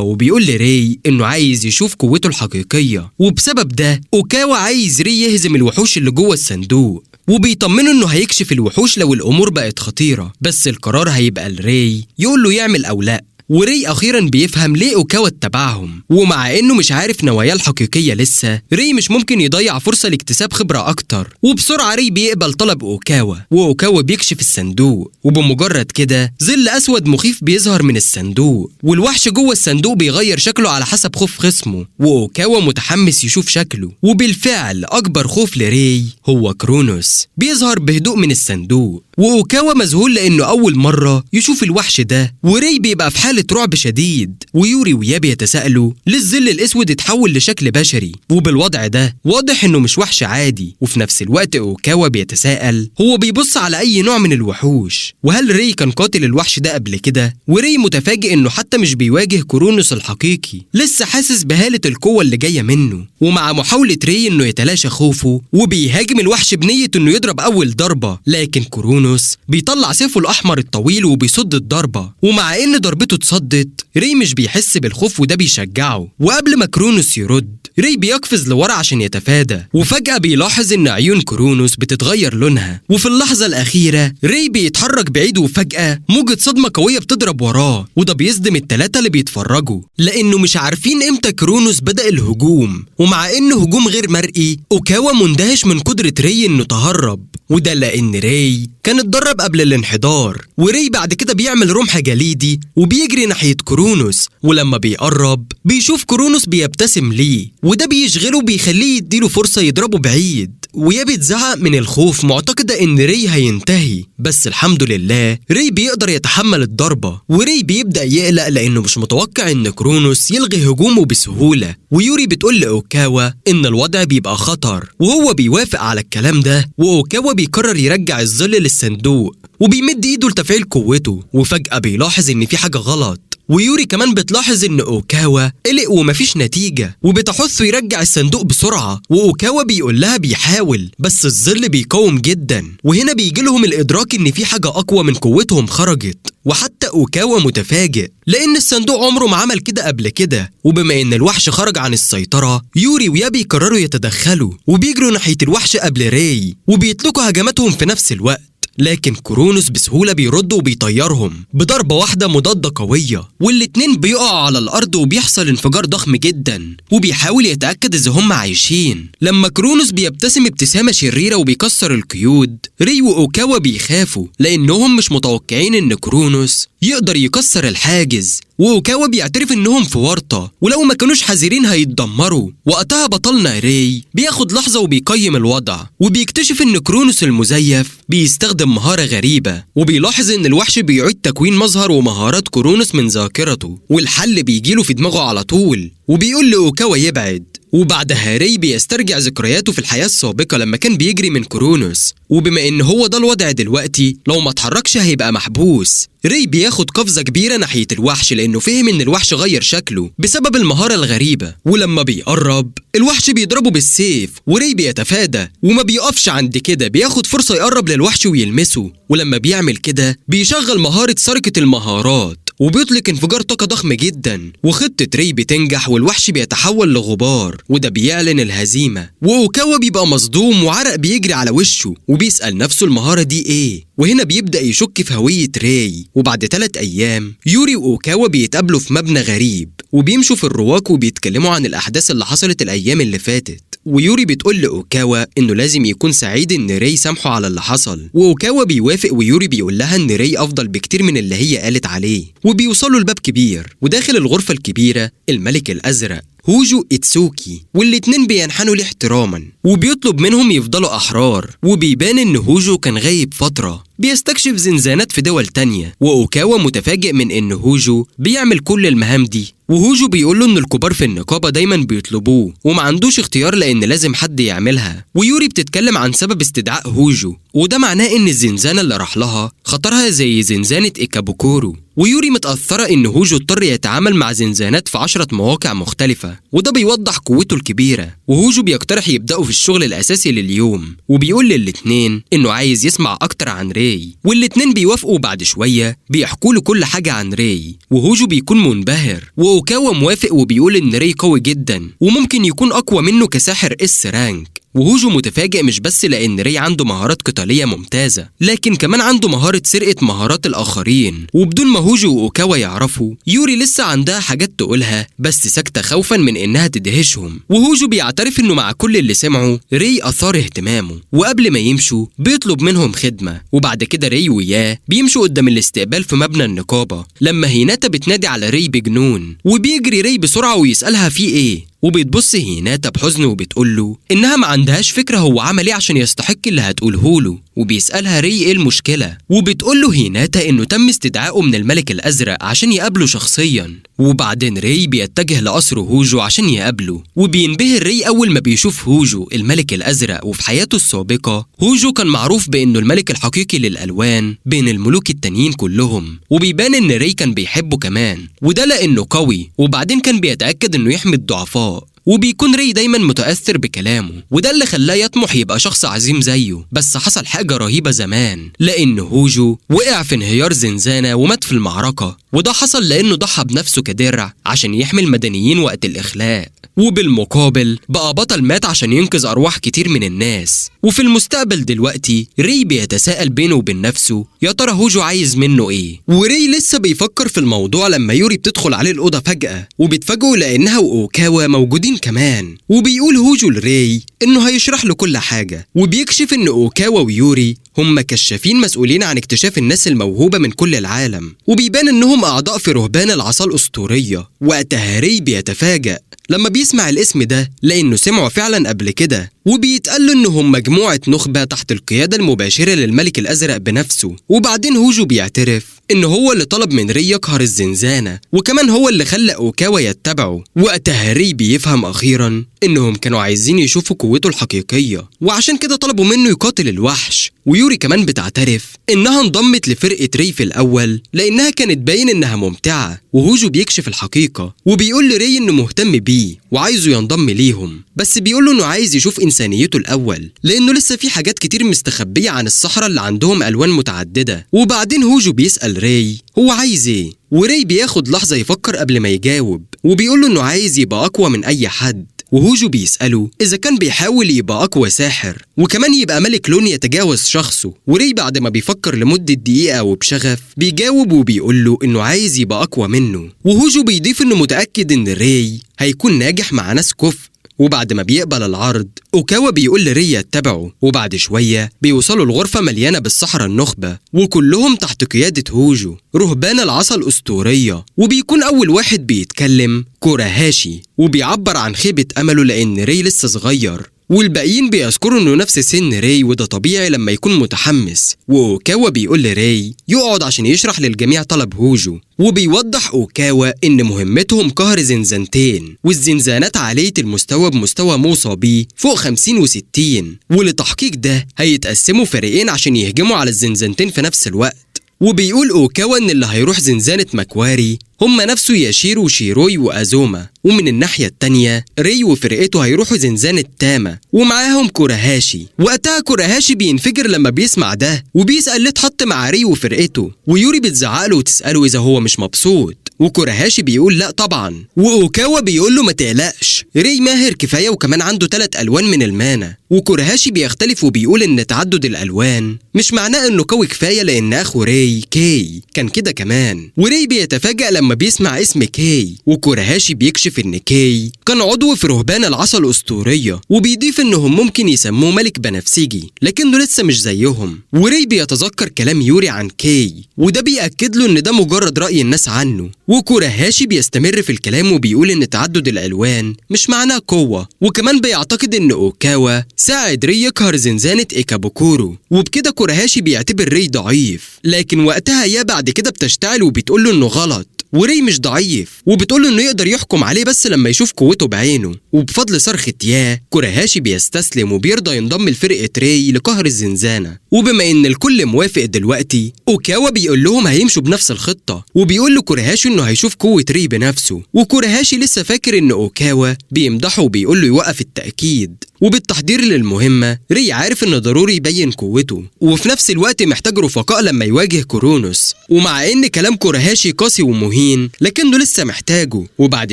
وبيقول لري انه عايز يشوف قوته الحقيقية، وبسبب ده أوكاوا عايز ري يهزم الوحوش اللي جوه الصندوق، وبيطمنه انه هيكشف الوحوش لو الامور بقت خطيرة، بس القرار هيبقى لري يقول له يعمل او لا. وري اخيرا بيفهم ليه أوكاوا اتبعهم، ومع انه مش عارف نواياه الحقيقيه لسه ري مش ممكن يضيع فرصه لاكتساب خبره اكتر. وبسرعه ري بيقبل طلب أوكاوا، وأوكاوا بيكشف الصندوق، وبمجرد كده ظل اسود مخيف بيظهر من الصندوق، والوحش جوه الصندوق بيغير شكله على حسب خوف خصمه، وأوكاوا متحمس يشوف شكله. وبالفعل اكبر خوف لري هو كرونوس بيظهر بهدوء من الصندوق، وأوكاوا مذهول لانه اول مره يشوف الوحش ده، وري بيبقى في حالة رعب شديد. ويوري ويا بيتساءلوا ليه الظل الاسود اتحول لشكل بشري، وبالوضع ده واضح انه مش وحش عادي. وفي نفس الوقت أوكاوا بيتساءل هو بيبص على اي نوع من الوحوش، وهل ري كان قاتل الوحش ده قبل كده؟ وري متفاجئ انه حتى مش بيواجه كرونوس الحقيقي، لسه حاسس بهالة القوة اللي جاية منه. ومع محاولة ري انه يتلاشى خوفه وبيهاجم الوحش بنية انه يضرب اول ضربة، لكن كرونوس بيطلع سيفه الاحمر الطويل وبيصد الضربة، ومع ان ضربته اتصدت ري مش بيحس بالخوف وده بيشجعه. وقبل ما كرونوس يرد ري بيقفز لورا عشان يتفادى، وفجأة بيلاحظ ان عيون كرونوس بتتغير لونها. وفي اللحظة الأخيرة ري بيتحرك بعيد، وفجأة موجة صدمة قوية بتضرب وراه، وده بيصدم التلاتة اللي بيتفرجوا لأنه مش عارفين امتى كرونوس بدأ الهجوم. ومع انه هجوم غير مرئي أوكاوا مندهش من قدرة ري انه تهرب، وده لأن ري كان اتدرب قبل الانحدار. وري بعد كده بيعمل رمح جليدي وبيجري ناحية كرونوس، ولما بيقرب بيشوف كرونوس بيبتسم ليه، وده بيشغله بيخليه يديله فرصة يضربه بعيد. ويا بتزعق من الخوف معتقدة ان ري هينتهي، بس الحمد لله ري بيقدر يتحمل الضربة. وري بيبدأ يقلق لانه مش متوقع ان كرونوس يلغي هجومه بسهولة. ويوري بتقول لأوكاوا ان الوضع بيبقى خطر، وهو بيوافق على الكلام ده. وأوكاوا بيقرر يرجع الظل للصندوق وبيمد ايده لتفعيل قوته، وفجأة بيلاحظ ان في حاجة غلط. ويوري كمان بتلاحظ ان اوكاوا قلق ومفيش نتيجة، وبتحثه يرجع الصندوق بسرعة. واوكاوا بيقول لها بيحاول، بس الظل بيقاوم جدا. وهنا بيجي لهم الادراك ان في حاجة اقوى من قوتهم خرجت، وحتى اوكاوا متفاجئ لان الصندوق عمره ما عمل كده قبل كده. وبما ان الوحش خرج عن السيطرة، يوري ويابي قرروا يتدخلوا وبيجروا ناحية الوحش قبل ري، وبيطلقوا هجماتهم في نفس الوقت. لكن كرونوس بسهولة بيرد وبيطيرهم بضربة واحدة مضادة قوية، والاتنين بيقعوا على الأرض وبيحصل انفجار ضخم جدا. وبيحاول يتأكد إذا هم عايشين. لما كرونوس بيبتسم ابتسامة شريرة وبيكسر القيود، ري وأوكاوا بيخافوا لأنهم مش متوقعين إن كرونوس يقدر يكسر الحاجز. وأوكاوا بيعترف إنهم في ورطة، ولو ما كانوش حذرين هيتدمروا. وقتها بطلنا ري بياخد لحظة وبيقيم الوضع، وبيكتشف إن كرونوس المزيف بيستخدم مهارة غريبة، وبيلاحظ إن الوحش بيعيد تكوين مظهر ومهارات كرونوس من ذاكرته، والحل بيجيله في دماغه على طول، وبيقول لأوكاوا يبعد. وبعدها ري بيسترجع ذكرياته في الحياة السابقة لما كان بيجري من كرونوس، وبما ان هو ده الوضع دلوقتي لو ما اتحركش هيبقى محبوس. ري بياخد قفزة كبيرة ناحية الوحش لانه فهم ان الوحش غير شكله بسبب المهارة الغريبة، ولما بيقرب الوحش بيضربه بالسيف وري بيتفادى، وما بيقفش عند كده، بياخد فرصة يقرب للوحش ويلمسه، ولما بيعمل كده بيشغل مهارة سرقة المهارات وبيطلق انفجار طاقة ضخم جدا. وخطة ري بتنجح والوحش بيتحول لغبار، وده بيعلن الهزيمة. وأوكاوا بيبقى مصدوم وعرق بيجري على وشه وبيسأل نفسه المهارة دي ايه، وهنا بيبدأ يشك في هوية ري. وبعد 3 أيام يوري وأوكاوا بيتقابلوا في مبنى غريب وبيمشوا في الرواق وبيتكلموا عن الأحداث اللي حصلت الأيام اللي فاتت. ويوري بتقول لأوكاوا إنه لازم يكون سعيد إن ري سامحه على اللي حصل، وأوكاوا بيوافق، ويوري بيقول لها إن ري أفضل بكتير من اللي هي قالت عليه. وبيوصلوا لباب كبير، وداخل الغرفة الكبيرة الملك الأزرق هوجو إتسوكي، والاتنين بينحنوا ليه احتراما وبيطلب منهم يفضلوا أحرار. وبيبان إن هوجو كان غايب فترة بيستكشف زنزانات في دول تانية، وأوكاوا متفاجئ من إن هوجو بيعمل كل المهام دي. وهوجو بيقول له إن الكبار في النقابة دايما بيطلبوه وما عندوش اختيار لأن لازم حد يعملها. ويوري بتتكلم عن سبب استدعاء هوجو، وده معناه إن الزنزانة اللي راح لها خطرها زي زنزانة إيكابوكورو. ويوري متأثرة إن هوجو اضطر يتعامل مع زنزانات في 10 مواقع مختلفة، وده بيوضح قوته الكبيرة. وهوجو بيقترح يبدأوا في الشغل الأساسي لليوم، وبيقول للاتنين إنه عايز يسمع أكتر عن ري، والاتنين بيوافقوا. بعد شوية بيحكوا له كل حاجة عن ري، وهوجو بيكون منبهر، وأوكاوا موافق وبيقول إن ري قوي جدا وممكن يكون أقوى منه كساحر S rank. وهوجو متفاجئ مش بس لأن ري عنده مهارات قتالية ممتازة، لكن كمان عنده مهارة سرقة مهارات الآخرين. وبدون ما هوجو وأوكاوا يعرفوا، يوري لسه عندها حاجات تقولها بس ساكتة خوفا من إنها تدهشهم. وهوجو بيعترف إنه مع كل اللي سمعه ري أثار اهتمامه، وقبل ما يمشوا بيطلب منهم خدمة. وبعد كده ري وياه بيمشوا قدام الاستقبال في مبنى النقابة، لما هيناتا بتنادي على ري بجنون، وبيجري ري بسرعة ويسألها في إيه. وبتبص هيناتا بحزن وبتقول له إنها ما عندهاش فكرة هو عمل إيه عشان يستحق اللي هتقوله له. وبيسألها ري إيه المشكلة، وبتقول له هيناتا إنه تم استدعائه من الملك الأزرق عشان يقابله شخصيا. وبعدين ري بيتجه لقصر هوجو عشان يقابله، وبينبهر ري أول ما بيشوف هوجو الملك الأزرق. وفي حياته السابقة هوجو كان معروف بإنه الملك الحقيقي للألوان بين الملوك التانيين كلهم، وبيبان إن ري كان بيحبه كمان، وده لأنه قوي، وبعدين كان بيتأكد إنه يحمي الضعفاء. وبيكون ري دايما متأثر بكلامه، وده اللي خلاه يطمح يبقى شخص عظيم زيه. بس حصل حاجة رهيبة زمان، لأن هوجو وقع في انهيار زنزانة ومات في المعركة، وده حصل لأنه ضحى بنفسه كدرع عشان يحمي المدنيين وقت الإخلاء، وبالمقابل بقى بطل مات عشان ينقذ أرواح كتير من الناس. وفي المستقبل دلوقتي ري بيتساءل بينه وبين نفسه يا ترى هوجو عايز منه ايه. وري لسه بيفكر في الموضوع لما يوري بتدخل عليه الأوضة فجأة، وبتفاجئه لأنها وأوكاوا موجودين كمان. وبيقول هوجو لري إنه هيشرح له كل حاجة، وبيكشف إن أوكاوا ويوري هم كشافين مسؤولين عن اكتشاف الناس الموهوبة من كل العالم، وبيبان إنهم أعضاء في رهبان العصا الأسطورية. وقتها ري بيتفاجأ لما بيسمع الاسم ده لأنه سمعه فعلا قبل كده، وبيتقال له إنهم مجموعة نخبة تحت القيادة المباشرة للملك الأزرق بنفسه. وبعدين هوجو بيعترف إن هو اللي طلب من ري يقهر الزنزانة، وكمان هو اللي خلى أوكاوا يتبعه. وقتها ري بيفهم أخيرا إنهم كانوا عايزين يشوفوا قوته الحقيقية، وعشان كده طلبوا منه يقاتل الوحش. ويوري كمان بتعترف إنها انضمت لفرقة ري في الأول لأنها كانت باين إنها ممتعة. وهوجو بيكشف الحقيقة وبيقول لري إنه مهتم بيه وعايزه ينضم ليهم، بس بيقول له إنه عايز يشوف إنسانيته الأول لأنه لسه في حاجات كتير مستخبية عن الصحراء اللي عندهم ألوان متعددة. وبعدين هوجو بيسأل ري هو عايز إيه، وري بياخد لحظة يفكر قبل ما يجاوب، وبيقول له إنه عايز يبقى أقوى من أي حد. وهوجو بيسأله إذا كان بيحاول يبقى أقوى ساحر وكمان يبقى ملك لون يتجاوز شخصه. وري بعد ما بيفكر لمدة دقيقة وبشغف بيجاوب وبيقول له إنه عايز يبقى أقوى منه. وهوجو بيضيف إنه متأكد إن ري هيكون ناجح مع ناس كفء. وبعد ما بيقبل العرض أوكاوا بيقول لري يتبعه، وبعد شوية بيوصلوا الغرفة مليانة بالصحراء النخبة وكلهم تحت قيادة هوجو رهبان العصا الأسطورية. وبيكون أول واحد بيتكلم كوراهاشي، وبيعبر عن خيبة أمله لأن ري لسه صغير، والباقيين بيذكروا انه نفس سن ري وده طبيعي لما يكون متحمس. واوكاوا بيقول لري يقعد عشان يشرح للجميع طلب هوجو، وبيوضح اوكاوا ان مهمتهم قهر زنزانتين، والزنزانات عالية المستوى بمستوى موصى بيه فوق 50 و60، ولتحقيق ده هيتقسموا فريقين عشان يهجموا على الزنزانتين في نفس الوقت. وبيقول اوكاوا ان اللي هيروح زنزانة ماكواري هم نفسه ياشيرو وشيروي وازوما، ومن الناحية التانية ري وفرقته هيروحوا زنزانة تاما ومعاهم كوراهاشي. وقتها كوراهاشي بينفجر لما بيسمع ده وبيسأل ليه اتحط مع ري وفرقته، ويوري بتزعقله وتسأله إذا هو مش مبسوط، وكوراهاشي بيقول لا طبعا. واوكاوا بيقول له ما تقلقش ري ماهر كفاية وكمان عنده 3 ألوان من المانا. وكوراهاشي بيختلف وبيقول ان تعدد الالوان مش معناه انه قوي كفاية لان اخو ري كي كان كده كمان. وري بيتفاجأ لما بيسمع اسم كي، وكوراهاشي بيكشف ان كي كان عضو في رهبان العصا الاسطورية، وبيضيف انهم ممكن يسموه ملك بنفسجي لكنه لسه مش زيهم. وري بيتذكر كلام يوري عن كي، وده بيأكد له ان ده مجرد رأي الناس عنه. وكوراهاشي بيستمر في الكلام وبيقول ان تعدد الالوان مش معناه قوة، وكمان بيعتقد ان اوكاوا ساعد ري يقهر زنزانة ايكابوكورو، وبكده كوراهاشي بيعتبر ري ضعيف. لكن وقتها يا بعد كده بتشتعل وبتقول له انه غلط وري مش ضعيف، وبتقول له انه يقدر يحكم عليه بس لما يشوف قوته بعينه. وبفضل صرخة يا كوراهاشي بيستسلم وبيرضى ينضم لفرقة ري لقهر الزنزانة. وبما ان الكل موافق دلوقتي اوكاوا بيقول لهم هيمشوا بنفس الخطة، وبيقول لكوراهاشي انه هيشوف قوة ري بنفسه. وكوراهاشي لسه فاكر ان اوكاوا بيمدحه وبيقول له يوقف التأكيد. وبالتحضير للمهمة ري عارف انه ضروري يبين قوته، وفي نفس الوقت محتاج رفقاء لما يواجه كورونوس. ومع ان كلام كوراهاشي قاسي ومهين لكنه لسه محتاجه. وبعد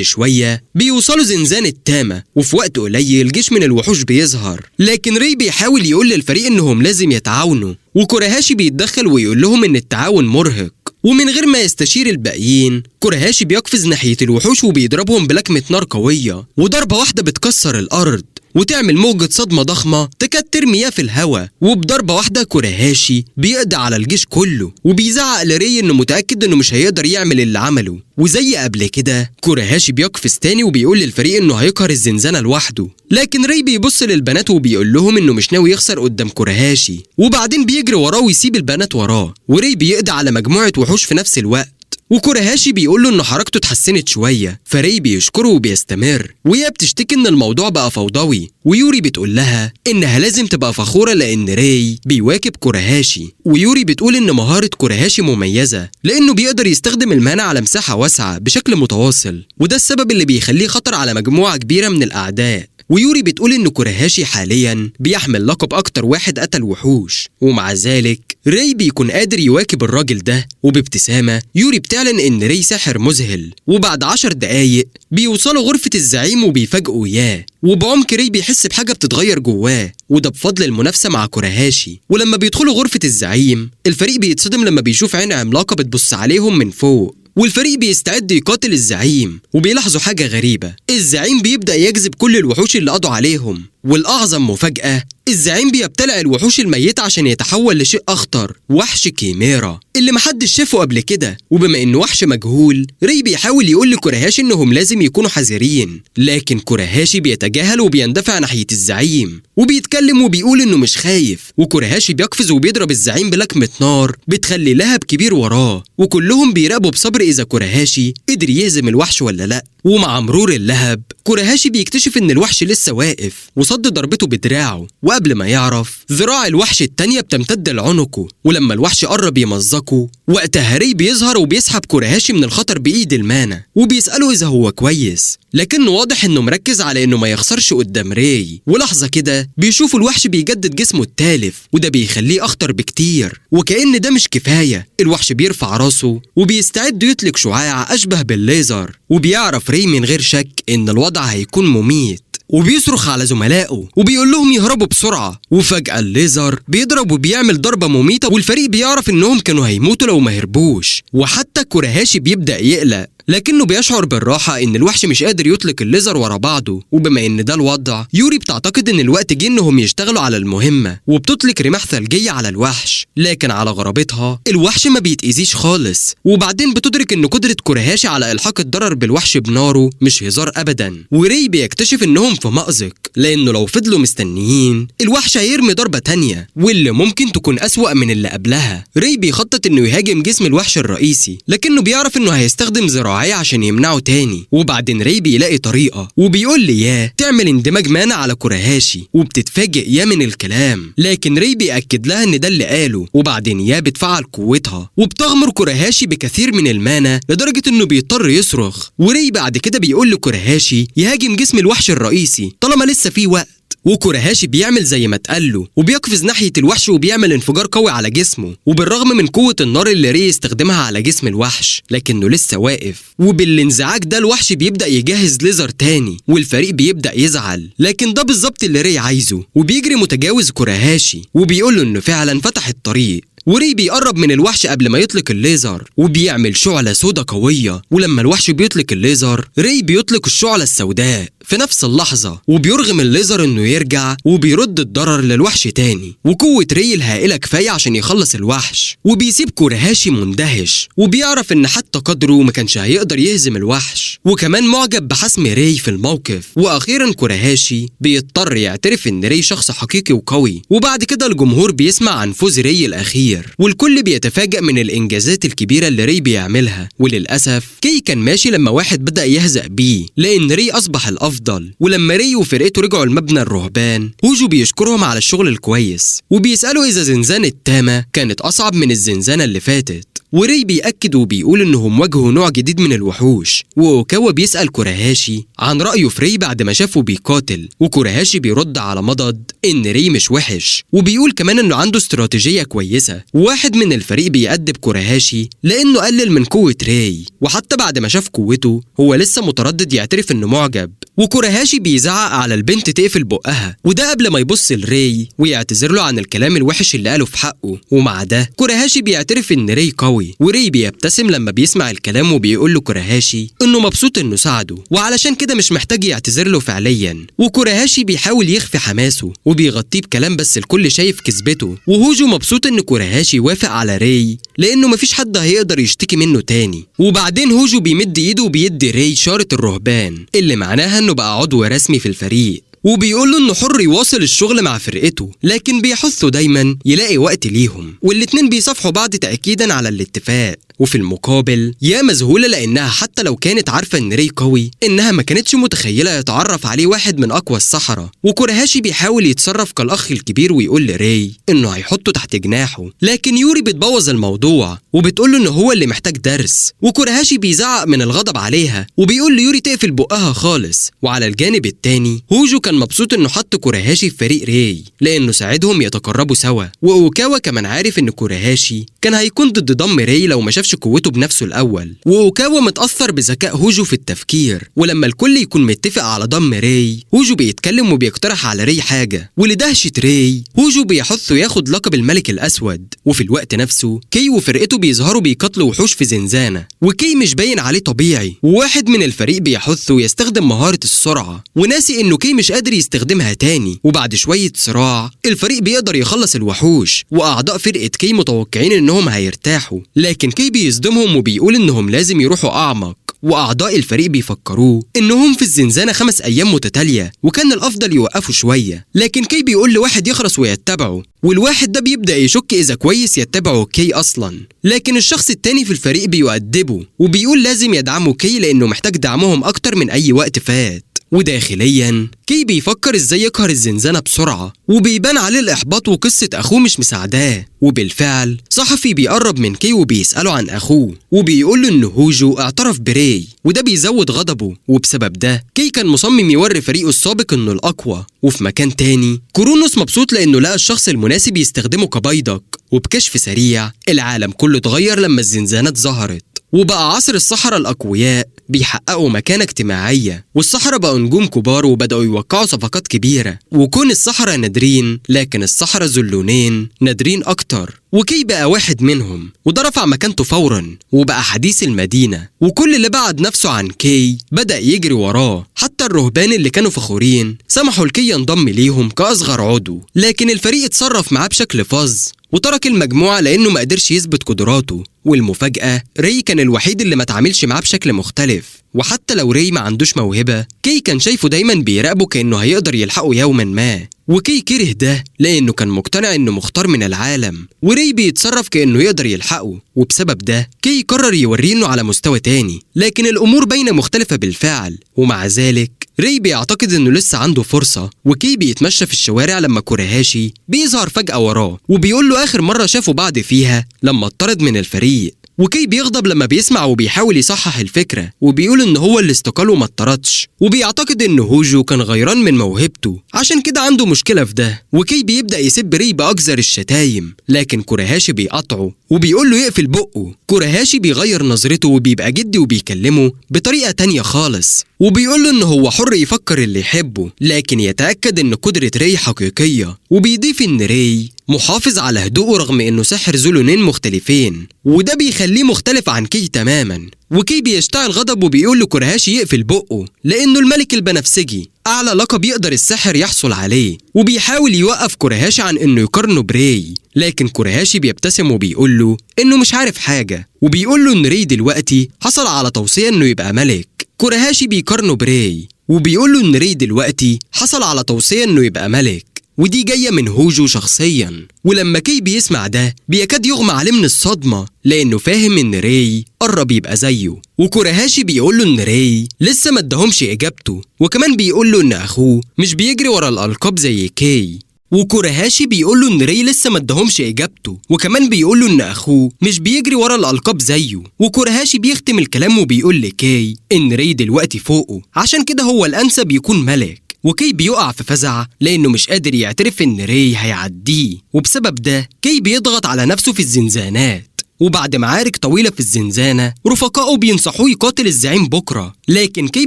شوية بيوصلوا زنزانة تاما، وفي وقت قليل جيش من الوحوش بيظهر، لكن ري بيحاول يقول للفريق انهم لازم يتعاونوا، وكوراهاشي بيتدخل ويقول لهم ان التعاون مرهق. ومن غير ما يستشير الباقيين كوراهاشي بيقفز ناحية الوحوش وبيضربهم بلكمة نار قوية، وضربة واحدة بتكسر الأرض وتعمل موجة صدمة ضخمة تكاد ترميها في الهواء. وبضربة واحدة كوراهاشي بيقضي على الجيش كله، وبيزعق لري انه متأكد انه مش هيقدر يعمل اللي عمله. وزي قبل كده كوراهاشي بيقفز تاني وبيقول للفريق انه هيقهر الزنزانة لوحده، لكن ري بيبص للبنات وبيقول لهم انه مش ناوي يخسر قدام كوراهاشي، وبعدين بيجري وراه ويسيب البنات وراه. وري بيقضي على مجموعة وحوش في نفس الوقت، وكوراهاشي بيقول له ان حركته اتحسنت شوية، فري بيشكره وبيستمر. ويا بتشتكي ان الموضوع بقى فوضوي، ويوري بتقول لها انها لازم تبقى فخورة لان ري بيواكب كوراهاشي. ويوري بتقول ان مهارة كوراهاشي مميزة لانه بيقدر يستخدم المانا على مساحة واسعة بشكل متواصل، وده السبب اللي بيخليه خطر على مجموعة كبيرة من الاعداء. ويوري بتقول ان كوراهاشي حاليا بيحمل لقب اكتر واحد قتل وحوش، ومع ذلك ري بيكون قادر يواكب الراجل ده. وبابتسامة يوري بتعلن ان ري ساحر مذهل. وبعد 10 دقايق بيوصلوا غرفة الزعيم وبيفاجئوا ياه، وبعمق ري بيحس بحاجة بتتغير جواه، وده بفضل المنافسة مع كوراهاشي. ولما بيدخلوا غرفة الزعيم الفريق بيتصدم لما بيشوف عين عملاقة بتبص عليهم من فوق، والفريق بيستعد يقاتل الزعيم. وبيلاحظوا حاجة غريبة، الزعيم بيبدأ يجذب كل الوحوش اللي قضوا عليهم، والأعظم مفاجأة، الزعيم بيبتلع الوحوش الميتة عشان يتحول لشيء أخطر، وحش كيميرا اللي محدش شافه قبل كده. وبما إنه وحش مجهول، ري بيحاول يقول لكوراهاشي إنهم لازم يكونوا حذرين، لكن كوراهاشي بيتجاهل وبيندفع ناحية الزعيم وبيتكلم وبيقول إنه مش خايف. وكوراهاشي بيقفز وبيضرب الزعيم بلكمة نار بتخلي لهب كبير وراه، وكلهم بيراقبوا بصبر إذا كوراهاشي قدر يهزم الوحش ولا لأ. ومع مرور اللهب كوراهاشي بيكتشف إن الوحش لسه واقف وصد ضربته بدراعه، وقبل ما يعرف ذراع الوحش التانية بتمتد لعنقه، ولما الوحش قرب يمزقه وقتها ري بيظهر وبيسحب كوراهاشي من الخطر بإيد المانا وبيسأله إذا هو كويس، لكنه واضح إنه مركز على إنه ما يخسرش قدام ري. ولحظة كده بيشوف الوحش بيجدد جسمه التالف، وده بيخليه أخطر بكتير. وكأن ده مش كفاية، الوحش بيرفع راسه وبيستعد يطلق شعاع أشبه بالليزر، وبيعرف ري من غير شك إن الوضع هيكون مميت، وبيصرخ على زملائه وبيقول لهم يهربوا بسرعة. وفجأة الليزر بيضرب وبيعمل ضربة مميتة، والفريق بيعرف إنهم كانوا هيموتوا لو ما هربوش. وحتى كوراهاشي بيبدأ يقلق، لكنه بيشعر بالراحة إن الوحش مش قادر يطلق الليزر ورا بعضه. وبما إن ده الوضع، يوري بتعتقد إن الوقت جه إنهم يشتغلوا على المهمة، وبتطلق رماح ثلجية على الوحش، لكن على غرابتها الوحش ما بيتأذيش خالص. وبعدين بتدرك إن قدرة كوراهاشي على إلحاق الضرر بالوحش بناره مش هزار أبدا. وري بيكتشف إنهم في مأزق، لأنه لو فضلوا مستنيين الوحش هيرمي ضربة تانية واللي ممكن تكون أسوأ من اللي قبلها. ري بيخطط إنه يهاجم جسم الوحش الرئيسي، لكنه بيعرف إنه هيستخدم ذراعيه عشان يمنعه تاني. وبعدين ري بيلاقي طريقة وبيقول لياه تعمل اندماج مانا على كوراهاشي، وبتتفاجئ يا من الكلام، لكن ري بيأكد لها ان ده اللي قاله. وبعدين يا بتفعل قوتها وبتغمر كوراهاشي بكثير من المانا لدرجة انه بيضطر يصرخ. وري بعد كده بيقول لكوراهاشي يهاجم جسم الوحش الرئيسي طالما لسه في وقت، وكوراهاشي بيعمل زي ما اتقال وبيقفز ناحية الوحش وبيعمل انفجار قوي على جسمه. وبالرغم من قوة النار اللي ري استخدمها على جسم الوحش لكنه لسه واقف. وبالانزعاج ده الوحش بيبدأ يجهز ليزر تاني والفريق بيبدأ يزعل، لكن ده بالظبط اللي ري عايزه، وبيجري متجاوز كوراهاشي وبيقول له انه فعلا فتح الطريق. وري بيقرب من الوحش قبل ما يطلق الليزر وبيعمل شعلة سودة قوية، ولما الوحش بيطلق الليزر ري بيطلق الشعلة السوداء في نفس اللحظة وبيرغم الليزر انه يرجع وبيرد الضرر للوحش تاني. وقوة ري الهائلة كفاية عشان يخلص الوحش، وبيسيب كوراهاشي مندهش وبيعرف ان حتى قدره ما كانش هيقدر يهزم الوحش، وكمان معجب بحسم ري في الموقف. واخيرا كوراهاشي بيضطر يعترف ان ري شخص حقيقي وقوي. وبعد كده الجمهور بيسمع عن فوز ري الاخير والكل بيتفاجأ من الإنجازات الكبيرة اللي ري بيعملها. وللأسف كي كان ماشي لما واحد بدأ يهزأ بيه لأن ري أصبح الأفضل. ولما ري وفرقته رجعوا لمبنى الرهبان، هوجو بيشكرهم على الشغل الكويس وبيسألوا إذا زنزانة تاما كانت أصعب من الزنزانة اللي فاتت. وري بيأكد وبيقول إنهم واجهوا نوع جديد من الوحوش. وأوكاوا بيسأل كوراهاشي عن رأيه في ري بعد ما شافه بيقاتل، وكوراهاشي بيرد على مضض إن ري مش وحش، وبيقول كمان إنه عنده استراتيجية كويسة. واحد من الفريق بيأدب كوراهاشي لأنه قلل من قوة ري، وحتى بعد ما شاف قوته هو لسه متردد يعترف إنه معجب. وكوراهاشي بيزعق على البنت تقفل بقها، وده قبل ما يبص لري ويعتذر له عن الكلام الوحش اللي قاله في حقه. ومع ده كوراهاشي بيعترف إن ري قوي، وري بيبتسم لما بيسمع الكلام وبيقول له كوراهاشي إنه مبسوط إنه ساعده وعلشان كده مش محتاج يعتذر له فعليا. وكوراهاشي بيحاول يخفي حماسه وبيغطيه بكلام بس الكل شايف كذبته. وهوجو مبسوط إن كوراهاشي وافق على ري لأنه مفيش حد هيقدر يشتكي منه تاني. وبعدين هوجو بيمد إيده وبيدي ري شارة الرهبان اللي معناها إنه بقى عضو رسمي في الفريق، وبيقول له انه حر يواصل الشغل مع فرقته لكن بيحثه دايما يلاقي وقت ليهم. والاتنين بيصافحوا بعض تأكيدا على الاتفاق. وفي المقابل يا مذهولة لأنها حتى لو كانت عارفة إن ري قوي إنها ما كانتش متخيلة يتعرف عليه واحد من أقوى السحرة. وكوراهاشي بيحاول يتصرف كالأخ الكبير ويقول لري إنه هيحطه تحت جناحه، لكن يوري بتبوظ الموضوع وبتقول له إنه هو اللي محتاج درس. وكوراهاشي بيزعق من الغضب عليها وبيقول ليوري تقفل بقها خالص. وعلى الجانب التاني هوجو كان مبسوط إنه حط كوراهاشي في فريق ري لأنه ساعدهم يتقربوا سوا. وأوكاوا كمان عارف إن كوراهاشي كان هيكون ضد ضم ري لو ما شافش شافش قوته بنفسه الاول. واوكاوا متاثر بذكاء هوجو في التفكير. ولما الكل يكون متفق على ضم ري، هوجو بيتكلم وبيقترح على ري حاجة، ولدهشه ري هوجو بيحثه ياخد لقب الملك الاسود. وفي الوقت نفسه كي وفرقته بيظهروا بيقتلوا وحوش في زنزانة، وكي مش باين عليه طبيعي، وواحد من الفريق بيحثه يستخدم مهارة السرعة، وناسي انه كي مش قادر يستخدمها تاني. وبعد شوية صراع الفريق بيقدر يخلص الوحوش، واعضاء فرقه كي متوقعين انهم هيرتاحوا، لكن كي بيصدمهم وبيقول انهم لازم يروحوا اعمق. واعضاء الفريق بيفكروه انهم في الزنزانة 5 ايام متتالية وكان الافضل يوقفوا شوية، لكن كي بيقول لواحد يخلص ويتبعه، والواحد ده بيبدا يشك اذا كويس يتبعه كي اصلا، لكن الشخص التاني في الفريق بيؤدبه وبيقول لازم يدعموا كي لانه محتاج دعمهم اكتر من اي وقت فات. وداخليا كي بيفكر ازاي يقهر الزنزانة بسرعة، وبيبان عليه الإحباط وقصة أخوه مش مساعداه. وبالفعل صحفي بيقرب من كي وبيسأله عن أخوه، وبيقول له إن هوجو اعترف بري، وده بيزود غضبه. وبسبب ده كي كان مصمم يوري فريقه السابق إنه الأقوى. وفي مكان تاني كرونوس مبسوط لأنه لقى الشخص المناسب يستخدمه كبيدق. وبكشف سريع العالم كله اتغير لما الزنزانات ظهرت، وبقى عصر السحرة الأقوياء بيحققوا مكانة اجتماعية، والسحرة بقوا نجوم كبار وبدأوا يوقعوا صفقات كبيرة. وكون السحرة نادرين، لكن السحرة ذو اللونين نادرين أكتر، وكي بقى واحد منهم، وده رفع مكانته فورا وبقى حديث المدينة. وكل اللي بعد نفسه عن كي بدأ يجري وراه، حتى الرهبان اللي كانوا فخورين سمحوا لكي ينضم ليهم كأصغر عضو، لكن الفريق اتصرف معاه بشكل فظ وترك المجموعة لأنه ما قدرش يثبت قدراته. والمفاجأة ري كان الوحيد اللي ما تعاملش معاه بشكل مختلف، وحتى لو ري ما عندوش موهبة كي كان شايفه دايما بيراقبه كأنه هيقدر يلحقه يوما ما. وكي كره ده لأنه كان مقتنع إنه مختار من العالم، وري بيتصرف كأنه يقدر يلحقه. وبسبب ده كي قرر يوريه إنه على مستوى تاني، لكن الأمور باينة مختلفة بالفعل. ومع ذلك ري بيعتقد إنه لسه عنده فرصة. وكي بيتمشى في الشوارع لما كوراهاشي بيظهر فجأة وراه وبيقول له آخر مرة شافوا بعض فيها لما اتطرد من الفريق. وكي بيغضب لما بيسمع وبيحاول يصحح الفكرة وبيقول إن هو اللي استقال وما اتطردش، وبيعتقد إن هوجو كان غيران من موهبته عشان كده عنده مشكلة في ده. وكي بيبدأ يسب ري بأقذر الشتايم، لكن كوراهاشي بيقطعه وبيقول له يقفل بقه. كوراهاشي بيغير نظرته وبيبقى جدي وبيكلمه بطريقة تانية خالص، وبيقول له إن هو حر يفكر اللي يحبه، لكن يتأكد إن قدرة ري حقيقية. وبيضيف إن ري محافظ على هدوءه رغم إنه ساحر ذو لونين مختلفين، وده بيخليه مختلف عن كي تماما. وكي بيشتعل غضب وبيقول لكوراهاشي يقفل بقه لأنه الملك البنفسجي أعلى لقب يقدر الساحر يحصل عليه، وبيحاول يوقف كوراهاشي عن إنه يقارنه بري، لكن كوراهاشي بيبتسم وبيقول له إنه مش عارف حاجة، وبيقول له إن ري دلوقتي حصل على توصية إنه يبقى ملك. كوراهاشي بيقارنه بري وبيقول له إن ري دلوقتي حصل على توصية إنه يبقى ملك، ودي جاية من هوجو شخصيا. ولما كي بيسمع ده بيكاد يغمى عليه من الصدمة لأنه فاهم إن ري قرب يبقى زيه. وكوراهاشي بيقول له إن ري لسه ما اداهمش إجابته، وكمان بيقول له إن أخوه مش بيجري ورا الألقاب زي كي. وكوراهاشي بيقول له إن ري لسه ما اداهمش إجابته، وكمان بيقول له إن أخوه مش بيجري ورا الألقاب زيه. وكوراهاشي بيختم الكلام وبيقول لكي إن ري دلوقتي فوقه، عشان كده هو الأنسب يكون ملك. وكي بيقع في فزع لأنه مش قادر يعترف إن ري هيعديه، وبسبب ده كي بيضغط على نفسه في الزنزانات. وبعد معارك طويلة في الزنزانة رفقائه بينصحوه يقاتل الزعيم بكرة، لكن كي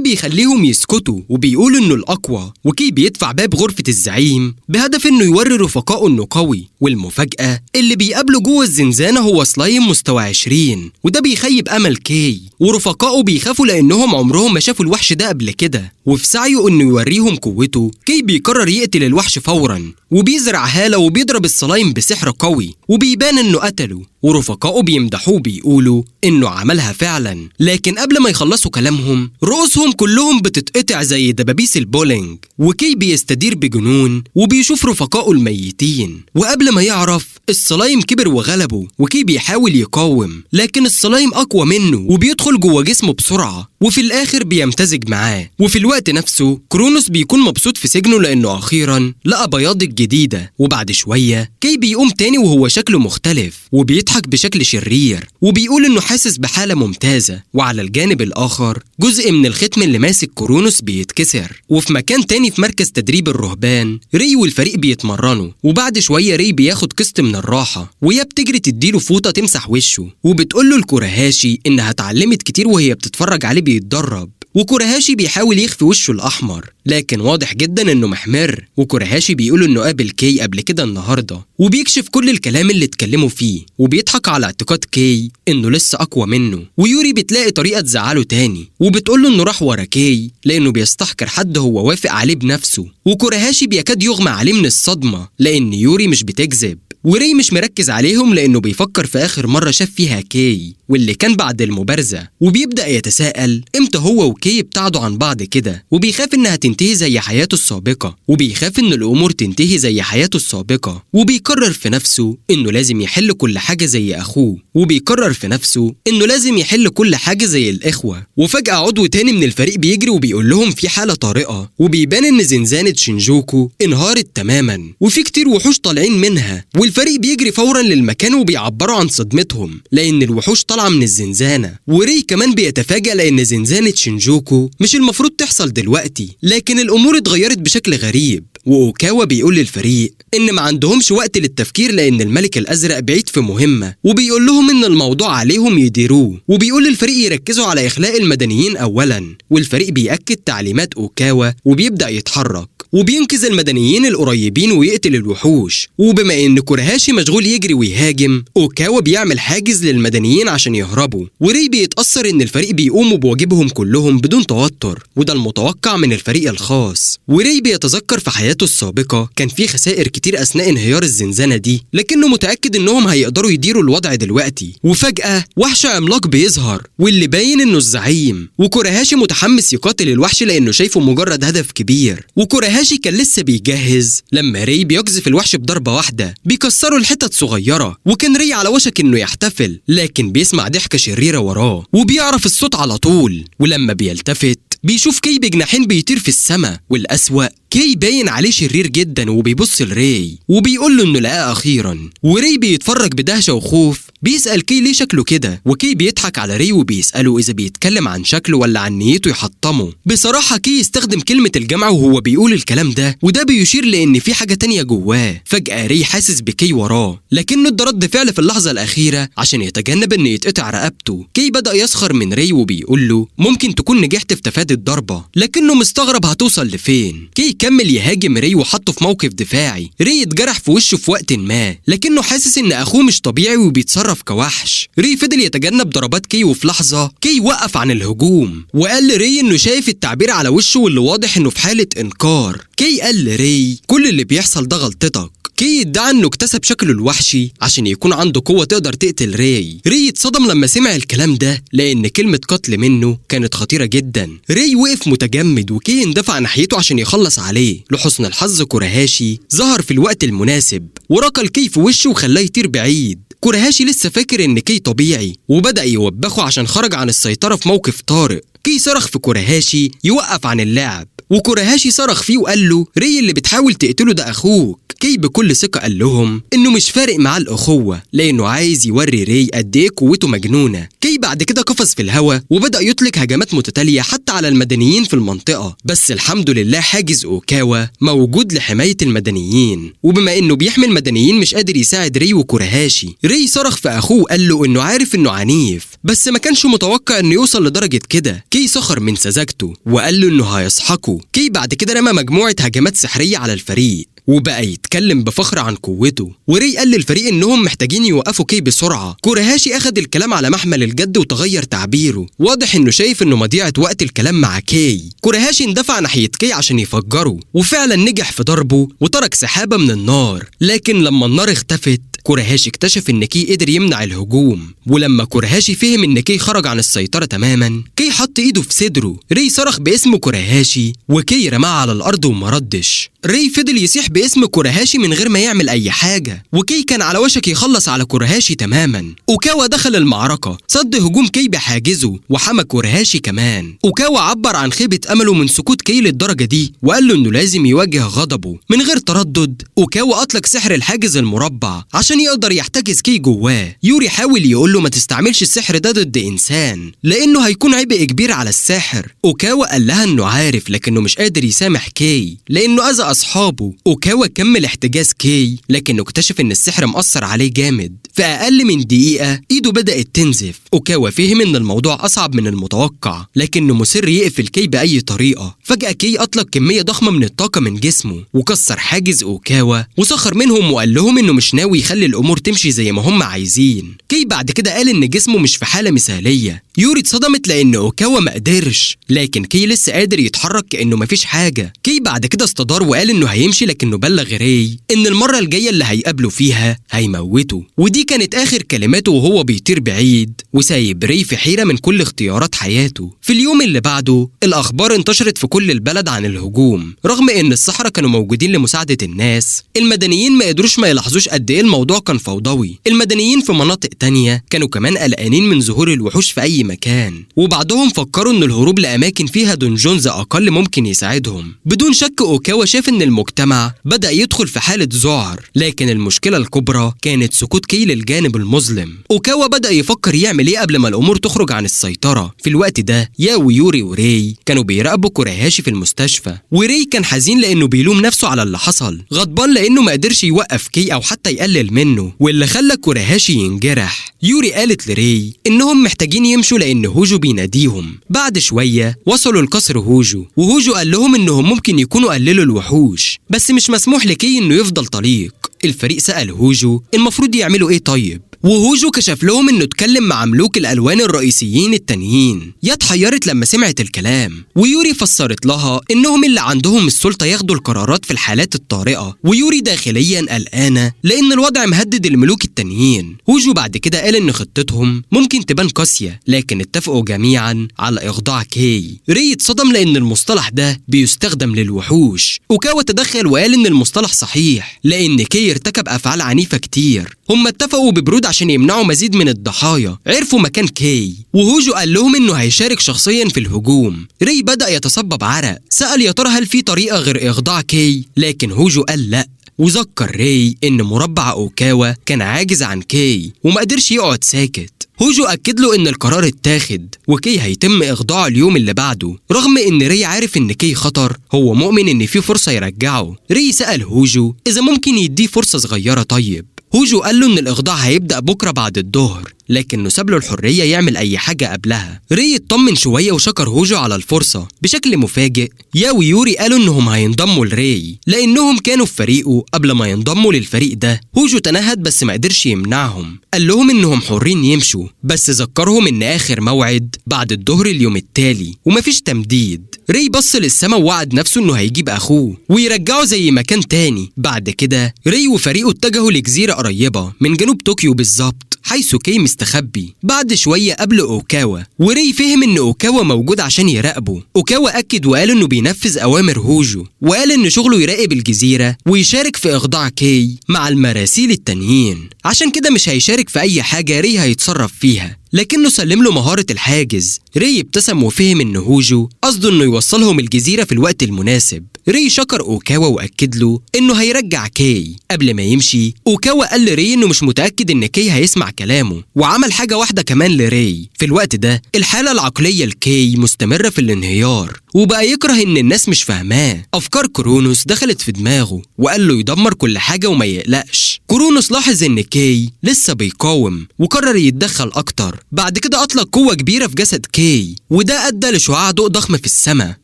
بيخليهم يسكتوا وبيقولوا إنه الأقوى. وكي بيدفع باب غرفة الزعيم بهدف إنه يوري رفقائه إنه قوي. والمفاجأة اللي بيقابله جوه الزنزانة هو سلايم مستوى 20، وده بيخيب أمل كي، ورفقائه بيخافوا لأنهم عمرهم ما شافوا الوحش ده قبل كده. وفي سعيه إنه يوريهم قوته كي بيقرر يقتل الوحش فورا، وبيزرع هالة وبيضرب السلايم بسحر قوي وبيبان إنه قتله. ورفقائه بيمدحوه بيقولوا إنه عملها فعلا، لكن قبل ما يخلصوا كلامهم رؤوسهم كلهم بتتقطع زي دبابيس البولينج. وكي بيستدير بجنون وبيشوف رفقائه الميتين، وقبل ما يعرف السلايم كبر وغلبه. وكي بيحاول يقاوم لكن السلايم أقوى منه وبيدخل جوه جسمه بسرعة. وفي الآخر بيمتزج معاه. وفي الوقت نفسه كرونوس بيكون مبسوط في سجنه لأنه أخيرا لقى بياض الجديدة. وبعد شوية كي بيقوم تاني وهو شكله مختلف وبيضحك بشكل شرير وبيقول إنه حاسس بحالة ممتازة. وعلى الجانب الآخر جزء من الختم اللي ماسك كرونوس بيتكسر. وفي مكان تاني في مركز تدريب الرهبان ري والفريق بيتمرنوا، وبعد شوية ري بياخد قسط من الراحة ويا بتجري تديله فوطة تمسح وشه، وبتقوله لكوراهاشي إنها اتعلمت كتير وهي بتتفرج عليه بيتدرب. وكوراهاشي بيحاول يخفي وشه الأحمر لكن واضح جدا إنه محمر. وكوراهاشي بيقول إنه قابل كي قبل كده النهاردة وبيكشف كل الكلام اللي اتكلموا فيه، وبيضحك على اعتقاد كي إنه لسه أقوى منه. ويوري بتلاقي طريقة تزعله تاني وبتقوله إنه راح ورا كي لأنه بيستحقر حد هو وافق عليه بنفسه. وكوراهاشي بيكاد يغمى عليه من الصدمة لأن يوري مش بتكذب، وري مش مركز عليهم لأنه بيفكر في آخر مرة شاف فيها كي واللي كان بعد المبارزة، وبيبدأ يتساءل امتى هو وكي ابتعدوا عن بعض كده، وبيخاف انها تنتهي زي حياته السابقة، وبيخاف ان الأمور تنتهي زي حياته السابقة، وبيقرر في نفسه انه لازم يحل كل حاجة زي أخوه، وبيقرر في نفسه انه لازم يحل كل حاجة زي الإخوة. وفجأة عضو تاني من الفريق بيجري وبيقول لهم في حالة طارئة، وبيبان ان زنزانة شينجوكو انهارت تماما وفي كتير وحوش طالعين منها، والفريق بيجري فورا للمكان وبيعبروا عن صدمتهم لأن الوحوش طالعة من الزنزانة. وري كمان بيتفاجأ لأن زنزانة شينجوكو مش المفروض تحصل دلوقتي، لكن الأمور اتغيرت بشكل غريب. وأوكاوا بيقول للفريق إن ما عندهمش وقت للتفكير لأن الملك الأزرق بعيد في مهمة، وبيقول لهم إن الموضوع عليهم يديروه، وبيقول للفريق يركزوا على إخلاء المدنيين أولا. والفريق بيأكد تعليمات أوكاوا وبيبدأ يتحرك وبينقذ المدنيين القريبين ويقتل الوحوش. وبما إن كوراهاشي مشغول يجري ويهاجم، أوكاوا بيعمل حاجز للمدنيين عشان يهربوا. وري بيتأثر إن الفريق بيقوموا بواجبهم كلهم بدون توتر، وده المتوقع من الفريق الخاص. وري بيتذكر في حياته السابقة كان في خسائر كتير أثناء انهيار الزنزانة دي، لكنه متأكد إنهم هيقدروا يديروا الوضع دلوقتي. وفجأة وحش عملاق بيظهر واللي باين إنه الزعيم، وكوراهاشي متحمس يقاتل الوحش لأنه شايفه مجرد هدف كبير. وكوراهاشي كان لسه بيجهز لما ري بيقذف الوحش بضربة واحدة بيكسره لحتت صغيرة، وكان ري على وشك إنه يحتفل لكن بيسمع ضحكة شريرة وراه وبيعرف الصوت على طول. ولما بيلتفت بيشوف كي بجناحين بيطير في السماء، والأسوأ كي باين عليه شرير جدا وبيبص لري وبيقول له انه لقاه اخيرا. وري بيتفرج بدهشه وخوف، بيسأل كي ليه شكله كده، وكي بيضحك على ري وبيسأله اذا بيتكلم عن شكله ولا عن نيته يحطمه. بصراحة كي استخدم كلمة الجمع وهو بيقول الكلام ده، وده بيشير لان في حاجة تانية جواه. فجأة ري حاسس بكي وراه، لكنه ادى رد فعل في اللحظة الأخيرة عشان يتجنب انه يتقطع رقبته. كي بدأ يسخر من ري وبيقول له ممكن تكون نجحت في تفادي الضربة، لكنه مستغرب هتوصل لفين. كي كمل يهاجم ري وحطه في موقف دفاعي. ري اتجرح في وشه في وقت ما، لكنه حاسس ان اخوه مش طبيعي وبيتصرف كوحش. ري فضل يتجنب ضربات كي، وفي لحظة كي وقف عن الهجوم وقال لري انه شايف التعبير على وشه واللي واضح انه في حالة انكار. كي قال لري كل اللي بيحصل ده غلطتك. كي ادعى انه اكتسب شكله الوحشي عشان يكون عنده قوة تقدر تقتل ري. ري اتصدم لما سمع الكلام ده لان كلمة قتل منه كانت خطيرة جدا. ري وقف متجمد وكي اندفع ناحيته عشان يخلص عليه. لحسن الحظ كوراهاشي ظهر في الوقت المناسب وركل كي في وشه وخلاه يطير بعيد. كوراهاشي لسه فاكر ان كي طبيعي وبدأ يوبخه عشان خرج عن السيطرة في موقف طارئ. كي صرخ في كوراهاشي يوقف عن اللعب، وكوراهاشي صرخ فيه وقال له ري اللي بتحاول تقتله ده اخوك. كي بكل ثقة قال لهم انه مش فارق معاه الاخوة لانه عايز يوري ري قد ايه قوته مجنونة. كي بعد كده قفز في الهواء وبدأ يطلق هجمات متتالية حتى على المدنيين في المنطقة، بس الحمد لله حاجز اوكاوا موجود لحماية المدنيين، وبما انه بيحمي المدنيين مش قادر يساعد ري وكوراهاشي. ري صرخ في اخوه وقال له انه عارف انه عنيف بس ما كانش متوقع انه يوصل لدرجة كده. كي سخر من سذاجته وقال له انه هيسحقه. كي بعد كده رمى مجموعة هجمات سحرية على الفريق وبقى يتكلم بفخر عن قوته. وري قال للفريق انهم محتاجين يوقفوا كي بسرعة. كوراهاشي اخد الكلام على محمل الجد وتغير تعبيره، واضح انه شايف انه مضيعة وقت الكلام مع كي. كوراهاشي اندفع ناحية كي عشان يفجره، وفعلا نجح في ضربه وترك سحابه من النار، لكن لما النار اختفت كوراهاشي اكتشف ان كي قدر يمنع الهجوم. ولما كوراهاشي فهم ان كي خرج عن السيطرة تماما، كي حط ايده في صدره. ري صرخ باسم كوراهاشي وكي رماه على الارض وما ردش. ري فضل يصيح باسم كوراهاشي من غير ما يعمل اي حاجة، وكي كان على وشك يخلص على كوراهاشي تماما. اوكاوا دخل المعركة، صد هجوم كي بحاجزه وحمى كوراهاشي كمان. اوكاوا عبر عن خيبه امله من سكوت كي للدرجة دي، وقال له انه لازم يواجه غضبه. من غير تردد اوكاوا اطلق سحر الحاجز المربع عشان يقدر يحتجز كي جواه. يوري حاول يقول له ما تستعملش السحر ده ضد انسان لانه هيكون عبء كبير على الساحر. اوكاوا قال لها انه عارف لكنه مش قادر يسامح كي لانه اذى اصحابه. اوكاوا كمل احتجاز كي لكنه اكتشف ان السحر مأثر عليه جامد. في اقل من دقيقة ايده بدأت تنزف. اوكاوا فهم ان الموضوع اصعب من المتوقع لكنه مصر يقفل كي باي طريقة. فجأة كي اطلق كمية ضخمة من الطاقة من جسمه وكسر حاجز اوكاوا وسخر منهم وقال لهم انه مش ناوي يخلي الامور تمشي زي ما هم عايزين. كي بعد كده قال ان جسمه مش في حالة مثالية. يوري اتصدمت لان اوكاوا ما قدرش، لكن كي لسه قادر يتحرك كانه مفيش حاجة. كي بعد كده استدار وقال انه هيمشي لكنه بلغ ري ان المرة الجاية اللي هيقابله فيها هيموته، ودي كانت اخر كلماته وهو بيطير بعيد وسايب ري في حيرة من كل اختيارات حياته. في اليوم اللي بعده الاخبار انتشرت في كل البلد عن الهجوم. رغم ان السحرة كانوا موجودين لمساعدة الناس، المدنيين ما قدروش ما يلاحظوش قد ايه الموضوع كان فوضوي. المدنيين في مناطق تانية كانوا كمان قلقانين من ظهور الوحوش في اي مكان، وبعضهم فكروا ان الهروب لاماكن فيها dungeons اقل ممكن يساعدهم. بدون شك اوكاوا شاف ان المجتمع بدأ يدخل في حالة ذعر، لكن المشكلة الكبرى كانت سكوت كي للجانب المظلم. اوكاوا بدأ يفكر يعمل ايه قبل ما الامور تخرج عن السيطرة. في الوقت ده ياو يوري وري كانوا بيراقبوا كوراهاشي في المستشفى، وري كان حزين لانه بيلوم نفسه على اللي حصل، غضبان لانه ما قدرش يوقف كي او حتى يقلل منه واللي خلى كوراهاشي ينجرح. يوري قالت لري انهم محتاجين يمشوا لان هوجو بيناديهم. بعد شوية وصلوا لقصر هوجو، وهوجو قال لهم انهم ممكن يكونوا قللوا الوحوش بس مش مسموح لكي انه يفضل طليق. الفريق سأل هوجو المفروض يعملوا ايه طيب، وهوجو كشف لهم انه اتكلم مع ملوك الالوان الرئيسيين التانيين. يا اتحيرت لما سمعت الكلام، ويوري فسرت لها انهم اللي عندهم السلطة ياخدوا القرارات في الحالات الطارئة، ويوري داخليا قلقانة لان الوضع مهدد الملوك التانيين. هوجو بعد كده قال ان خطتهم ممكن تبان قاسية لكن اتفقوا جميعا على اخضاع كي. ري اتصدم لان المصطلح ده بيستخدم للوحوش. اوكاوا تدخل وقال ان المصطلح صحيح لان كي ارتكب افعال عنيفة كتير. هم اتفقوا ببرود عشان يمنعوا مزيد من الضحايا. عرفوا مكان كي، وهوجو قال لهم انه هيشارك شخصيا في الهجوم. ري بدأ يتصبب عرق، سأل يا ترى هل في طريقة غير إخضاع كي، لكن هوجو قال لا، وذكر ري ان مربع اوكاوا كان عاجز عن كي وما قدرش يقعد ساكت. هوجو أكد له إن القرار اتاخد وكي هيتم إخضاعه اليوم اللي بعده. رغم إن ري عارف إن كي خطر، هو مؤمن إن في فرصة يرجعه. ري سأل هوجو إذا ممكن يديه فرصة صغيرة طيب. هوجو قال له إن الإخضاع هيبدأ بكرة بعد الظهر، لكنه ساب له الحرية يعمل أي حاجة قبلها. ري اطمن شوية وشكر هوجو على الفرصة. بشكل مفاجئ ياو ويوري قالوا إنهم هينضموا لري لأنهم كانوا في فريقه قبل ما ينضموا للفريق ده. هوجو تنهد بس ما قدرش يمنعهم، قال لهم إنهم حرين يمشوا، بس ذكرهم إن آخر موعد بعد الظهر اليوم التالي ومفيش تمديد. ري بص للسما ووعد نفسه إنه هيجيب أخوه ويرجعه زي ما كان تاني. بعد كده ري وفريقه اتجهوا لجزيرة قريبة من جنوب طوكيو بالظبط حيث كي مستخبي. بعد شوية قابل أوكاوا، وري فهم إن أوكاوا موجود عشان يراقبه. أوكاوا أكد وقال إنه بينفذ أوامر هوجو، وقال إن شغله يراقب الجزيرة ويشارك في إخضاع كي مع المراسيل التانيين، عشان كده مش هيشارك في أي حاجة ري هيتصرف فيها، لكنه سلم له مهارة الحاجز. ري ابتسم وفهم إن هوجو قصده إنه يوصلهم الجزيرة في الوقت المناسب. ري شكر أوكاوا وأكد له إنه هيرجع كي. قبل ما يمشي أوكاوا قال لري إنه مش متأكد إن كي هيسمع كلامه، وعمل حاجة واحدة كمان لري. في الوقت ده الحالة العقلية لكي مستمرة في الانهيار، وبقى يكره إن الناس مش فاهماه. أفكار كرونوس دخلت في دماغه وقال له يدمر كل حاجة وما يقلقش. كرونوس لاحظ إن كي لسه بيقاوم وقرر يتدخل أكتر. بعد كده أطلق قوة كبيرة في جسد كي، وده أدى لشعاع ضوء ضخم في السماء،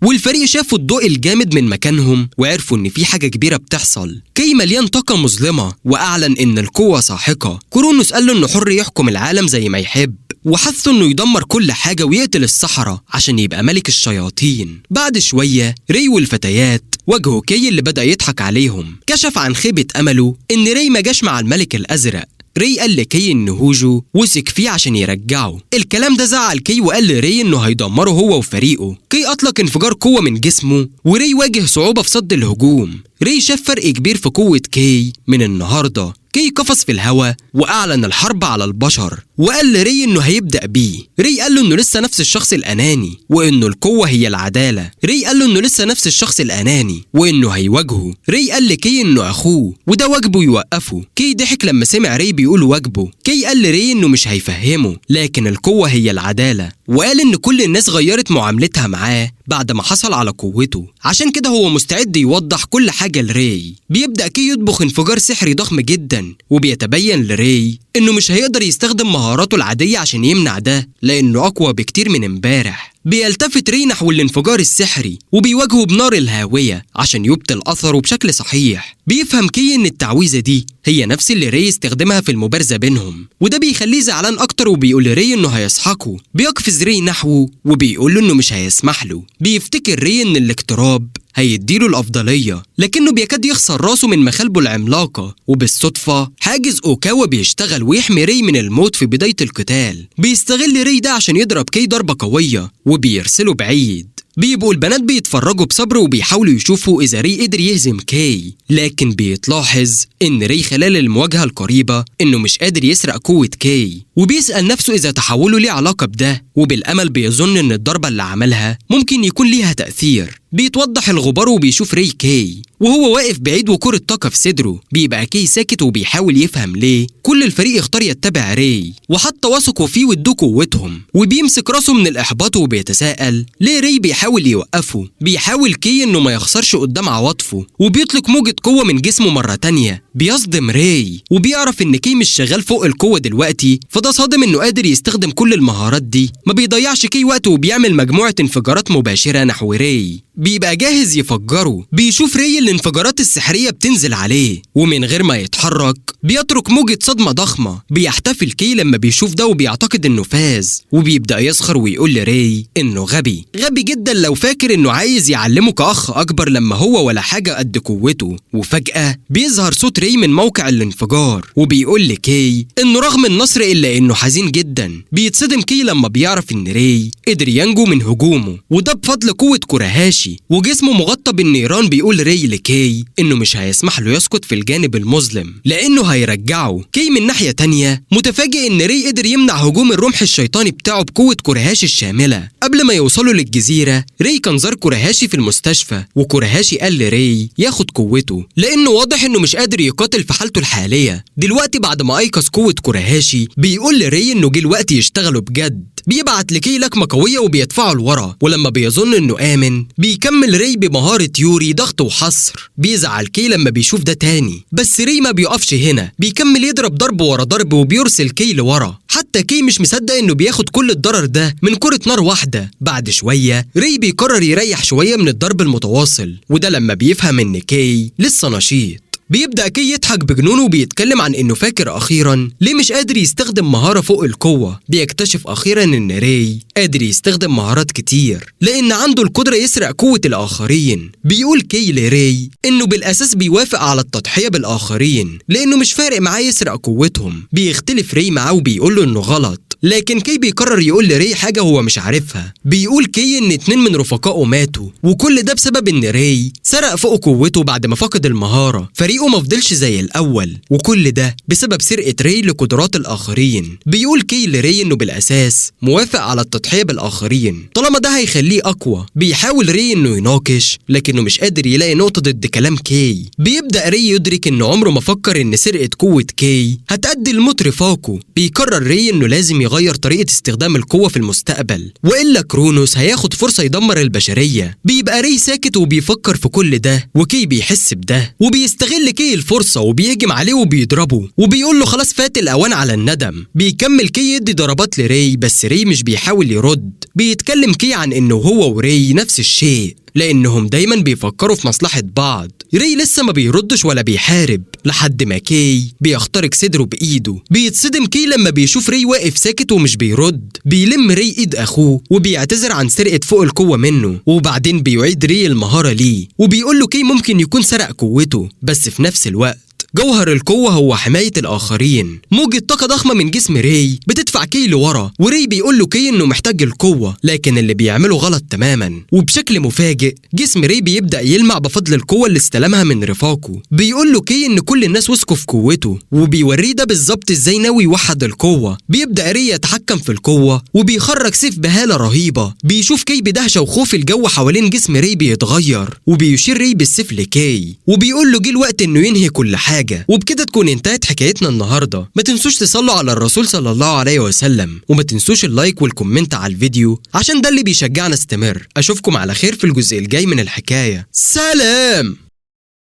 والفريق شافوا الضوء الجامد من مكانهم وعرفوا إن في حاجة كبيرة بتحصل. كي مليان طاقة مظلمة وأعلن إن القوة ساحقة. كرونوس قال له إنه حر يحكم العالم زي ما يحب، وحثه إنه يدمر كل حاجة ويقتل السحرة عشان يبقى ملك الشياطين. بعد شوية ري والفتيات واجهوا كي اللي بدأ يضحك عليهم. كشف عن خيبة أمله إن ري ما جاش مع الملك الأزرق. ري قال لكي إن هوجو وثق فيه عشان يرجعه. الكلام ده زعل كي وقال لري إنه هيدمره هو وفريقه. كي أطلق انفجار قوة من جسمه، وري واجه صعوبة في صد الهجوم. ري شاف فرق كبير في قوة كي من النهاردة. كي قفز في الهواء وأعلن الحرب على البشر، وقال لري إنه هيبدأ بيه. ري قال له إنه لسه نفس الشخص الأناني وإنه القوة هي العدالة. ري قال له إنه لسه نفس الشخص الأناني وإنه هيواجهه. ري قال لكي إنه أخوه وده واجبه يوقفه. كي ضحك لما سمع ري بيقول واجبه. كي قال لري إنه مش هيفهمه، لكن القوة هي العدالة، وقال إن كل الناس غيرت معاملتها معاه بعد ما حصل على قوته، عشان كده هو مستعد يوضح كل حاجة لري. بيبدأ كي يطبخ انفجار سحري ضخم جدا، وبيتبين لري إنه مش هيقدر يستخدم مهاراته العادية عشان يمنع ده، لأنه أقوى بكتير من امبارح. بيلتفت ري نحو الانفجار السحري وبيواجهه بنار الهاوية عشان يبطل أثره بشكل صحيح. بيفهم كي إن التعويذة دي هي نفس اللي ري استخدمها في المبارزة بينهم، وده بيخليه زعلان أكتر وبيقول لري إنه هيسحقه. بيقفز ري نحوه وبيقول له إنه مش هيسمح له. بيفتكر ري إن الاقتراب هيديله الأفضلية، لكنه بيكاد يخسر راسه من مخالبه العملاقة، وبالصدفة حاجز أوكاوا بيشتغل ويحمي ري من الموت في بداية القتال. بيستغل ري ده عشان يضرب كي ضربة قوية وبيرسله بعيد. بيبقوا البنات بيتفرجوا بصبر وبيحاولوا يشوفوا إذا ري قدر يهزم كي، لكن بيتلاحظ إن ري خلال المواجهة القريبة إنه مش قادر يسرق قوة كي، وبيسأل نفسه إذا تحوله ليه علاقة بده، وبالأمل بيظن إن الضربة اللي عملها ممكن يكون ليها تأثير. بيتوضح الغبار وبيشوف ري كي وهو واقف بعيد وكرة طاقة في صدره. بيبقى كي ساكت وبيحاول يفهم ليه كل الفريق اختار يتبع ري، وحتى وثقوا فيه وادوه قوتهم. وبيمسك راسه من الإحباط وبيتساءل ليه ري بيحاول يوقفه. بيحاول كي إنه ما يخسرش قدام عواطفه، وبيطلق موجة قوة من جسمه مرة تانية. بيصدم ري وبيعرف إن كي مش شغال فوق القوة دلوقتي، فده صادم إنه قادر يستخدم كل المهارات دي. ما بيضيعش كي وقته وبيعمل مجموعة انفجارات مباشرة نحو ري، بيبقى جاهز يفجره. بيشوف ري الانفجارات السحرية بتنزل عليه، ومن غير ما يتحرك بيترك موجة صدمة ضخمة. بيحتفل كي لما بيشوف ده وبيعتقد انه فاز، وبيبدأ يسخر ويقول لري انه غبي غبي جدا لو فاكر انه عايز يعلمه كأخ اكبر لما هو ولا حاجة قد قوته. وفجأة بيظهر صوت ري من موقع الانفجار وبيقول لكي انه رغم النصر الا انه حزين جدا. بيتصدم كي لما بيعرف ان ري قدر ينجو من هجومه، وده بفضل قوة كوراهاشي وجسمه مغطى بالنيران. بيقول ري لكي انه مش هيسمح له يسقط في الجانب المظلم لانه هيرجعه. كي من ناحية تانية متفاجئ ان ري قدر يمنع هجوم الرمح الشيطاني بتاعه بقوة كوراهاشي الشاملة. قبل ما يوصلوا للجزيرة ري كان زار كوراهاشي في المستشفى، وكوراهاشي قال لري ياخد قوته لانه واضح انه مش قادر يقاتل في حالته الحالية دلوقتي. بعد ما ايقظ قوة كوراهاشي بيقول لري انه جه الوقت يشتغلوا بجد. بيبعت لكي لكمة قوية وبيدفعه لورا، ولما بيظن انه آمن بيكمل ري بمهارة يوري ضغط وحصر. بيزعل كي لما بيشوف ده تاني، بس ري ما بيقفش هنا، بيكمل يضرب ضرب ورا ضرب وبيرسل كي لورا. حتى كي مش مصدق انه بياخد كل الضرر ده من كرة نار واحدة. بعد شوية ري بيقرر يريح شوية من الضرب المتواصل، وده لما بيفهم ان كي لسه نشيط. بيبدأ كي يضحك بجنونه وبيتكلم عن انه فاكر اخيرا ليه مش قادر يستخدم مهارة فوق القوة. بيكتشف اخيرا ان ري قادر يستخدم مهارات كتير لان عنده القدرة يسرق قوة الاخرين. بيقول كي لري انه بالاساس بيوافق على التضحية بالاخرين لانه مش فارق معاه يسرق قوتهم. بيختلف ري معاه وبيقول له انه غلط، لكن كي بيقرر يقول لري حاجة هو مش عارفها. بيقول كي ان 2 من رفقائه ماتوا، وكل ده بسبب ان ري سرق فوق قوته بعد ما فقد المهارة. فريقه ما فضلش زي الأول، وكل ده بسبب سرقة ري لقدرات الآخرين. بيقول كي لري انه بالأساس موافق على التضحية بالآخرين طالما ده هيخليه أقوى. بيحاول ري انه يناقش لكنه مش قادر يلاقي نقطة ضد كلام كي. بيبدأ ري يدرك انه عمره ما فكر ان سرقة قوة كي هتأدي لموت رفاقه. بيقرر ري انه لازم يغير طريقة استخدام القوة في المستقبل، وإلا كرونوس هياخد فرصة يدمر البشرية. بيبقى ري ساكت وبيفكر في كل ده، وكي بيحس بده وبيستغل كي الفرصة وبيهجم عليه وبيضربه وبيقول له خلاص فات الأوان على الندم. بيكمل كي يدي ضربات لري، بس ري مش بيحاول يرد. بيتكلم كي عن انه هو وري نفس الشيء لانهم دايما بيفكروا في مصلحة بعض. ري لسه ما بيردش ولا بيحارب لحد ما كي بيخترق صدره بايده. بيتصدم كي لما بيشوف ري واقف ساكت ومش بيرد. بيلم ري ايد اخوه وبيعتذر عن سرقة فوق القوة منه، وبعدين بيعيد ري المهارة ليه وبيقول له كي ممكن يكون سرق قوته، بس في نفس الوقت جوهر القوة هو حماية الآخرين. موجة طاقة ضخمة من جسم ري بتدفع كي لورا، وري بيقول له كي إنه محتاج القوة، لكن اللي بيعمله غلط تماما. وبشكل مفاجئ جسم ري بيبدأ يلمع بفضل القوة اللي استلمها من رفاقه. بيقول له كي إن كل الناس وثقوا في قوته، وبيوريه ده بالظبط إزاي ناوي يوحد القوة. بيبدأ ري يتحكم في القوة وبيخرج سيف بهالة رهيبة. بيشوف كي بدهشة وخوف الجو حوالين جسم ري بيتغير، وبيشير ري بالسيف لكي وبيقول له جه الوقت انه ينهي كل حاجة. وبكده تكون انتهت حكايتنا النهاردة. ما تنسوش تصلوا على الرسول صلى الله عليه وسلم، وما تنسوش ال like وال comment على الفيديو عشان ده اللي بيشجعنا استمر. اشوفكم على خير في الجزء الجاي من الحكاية. سلام.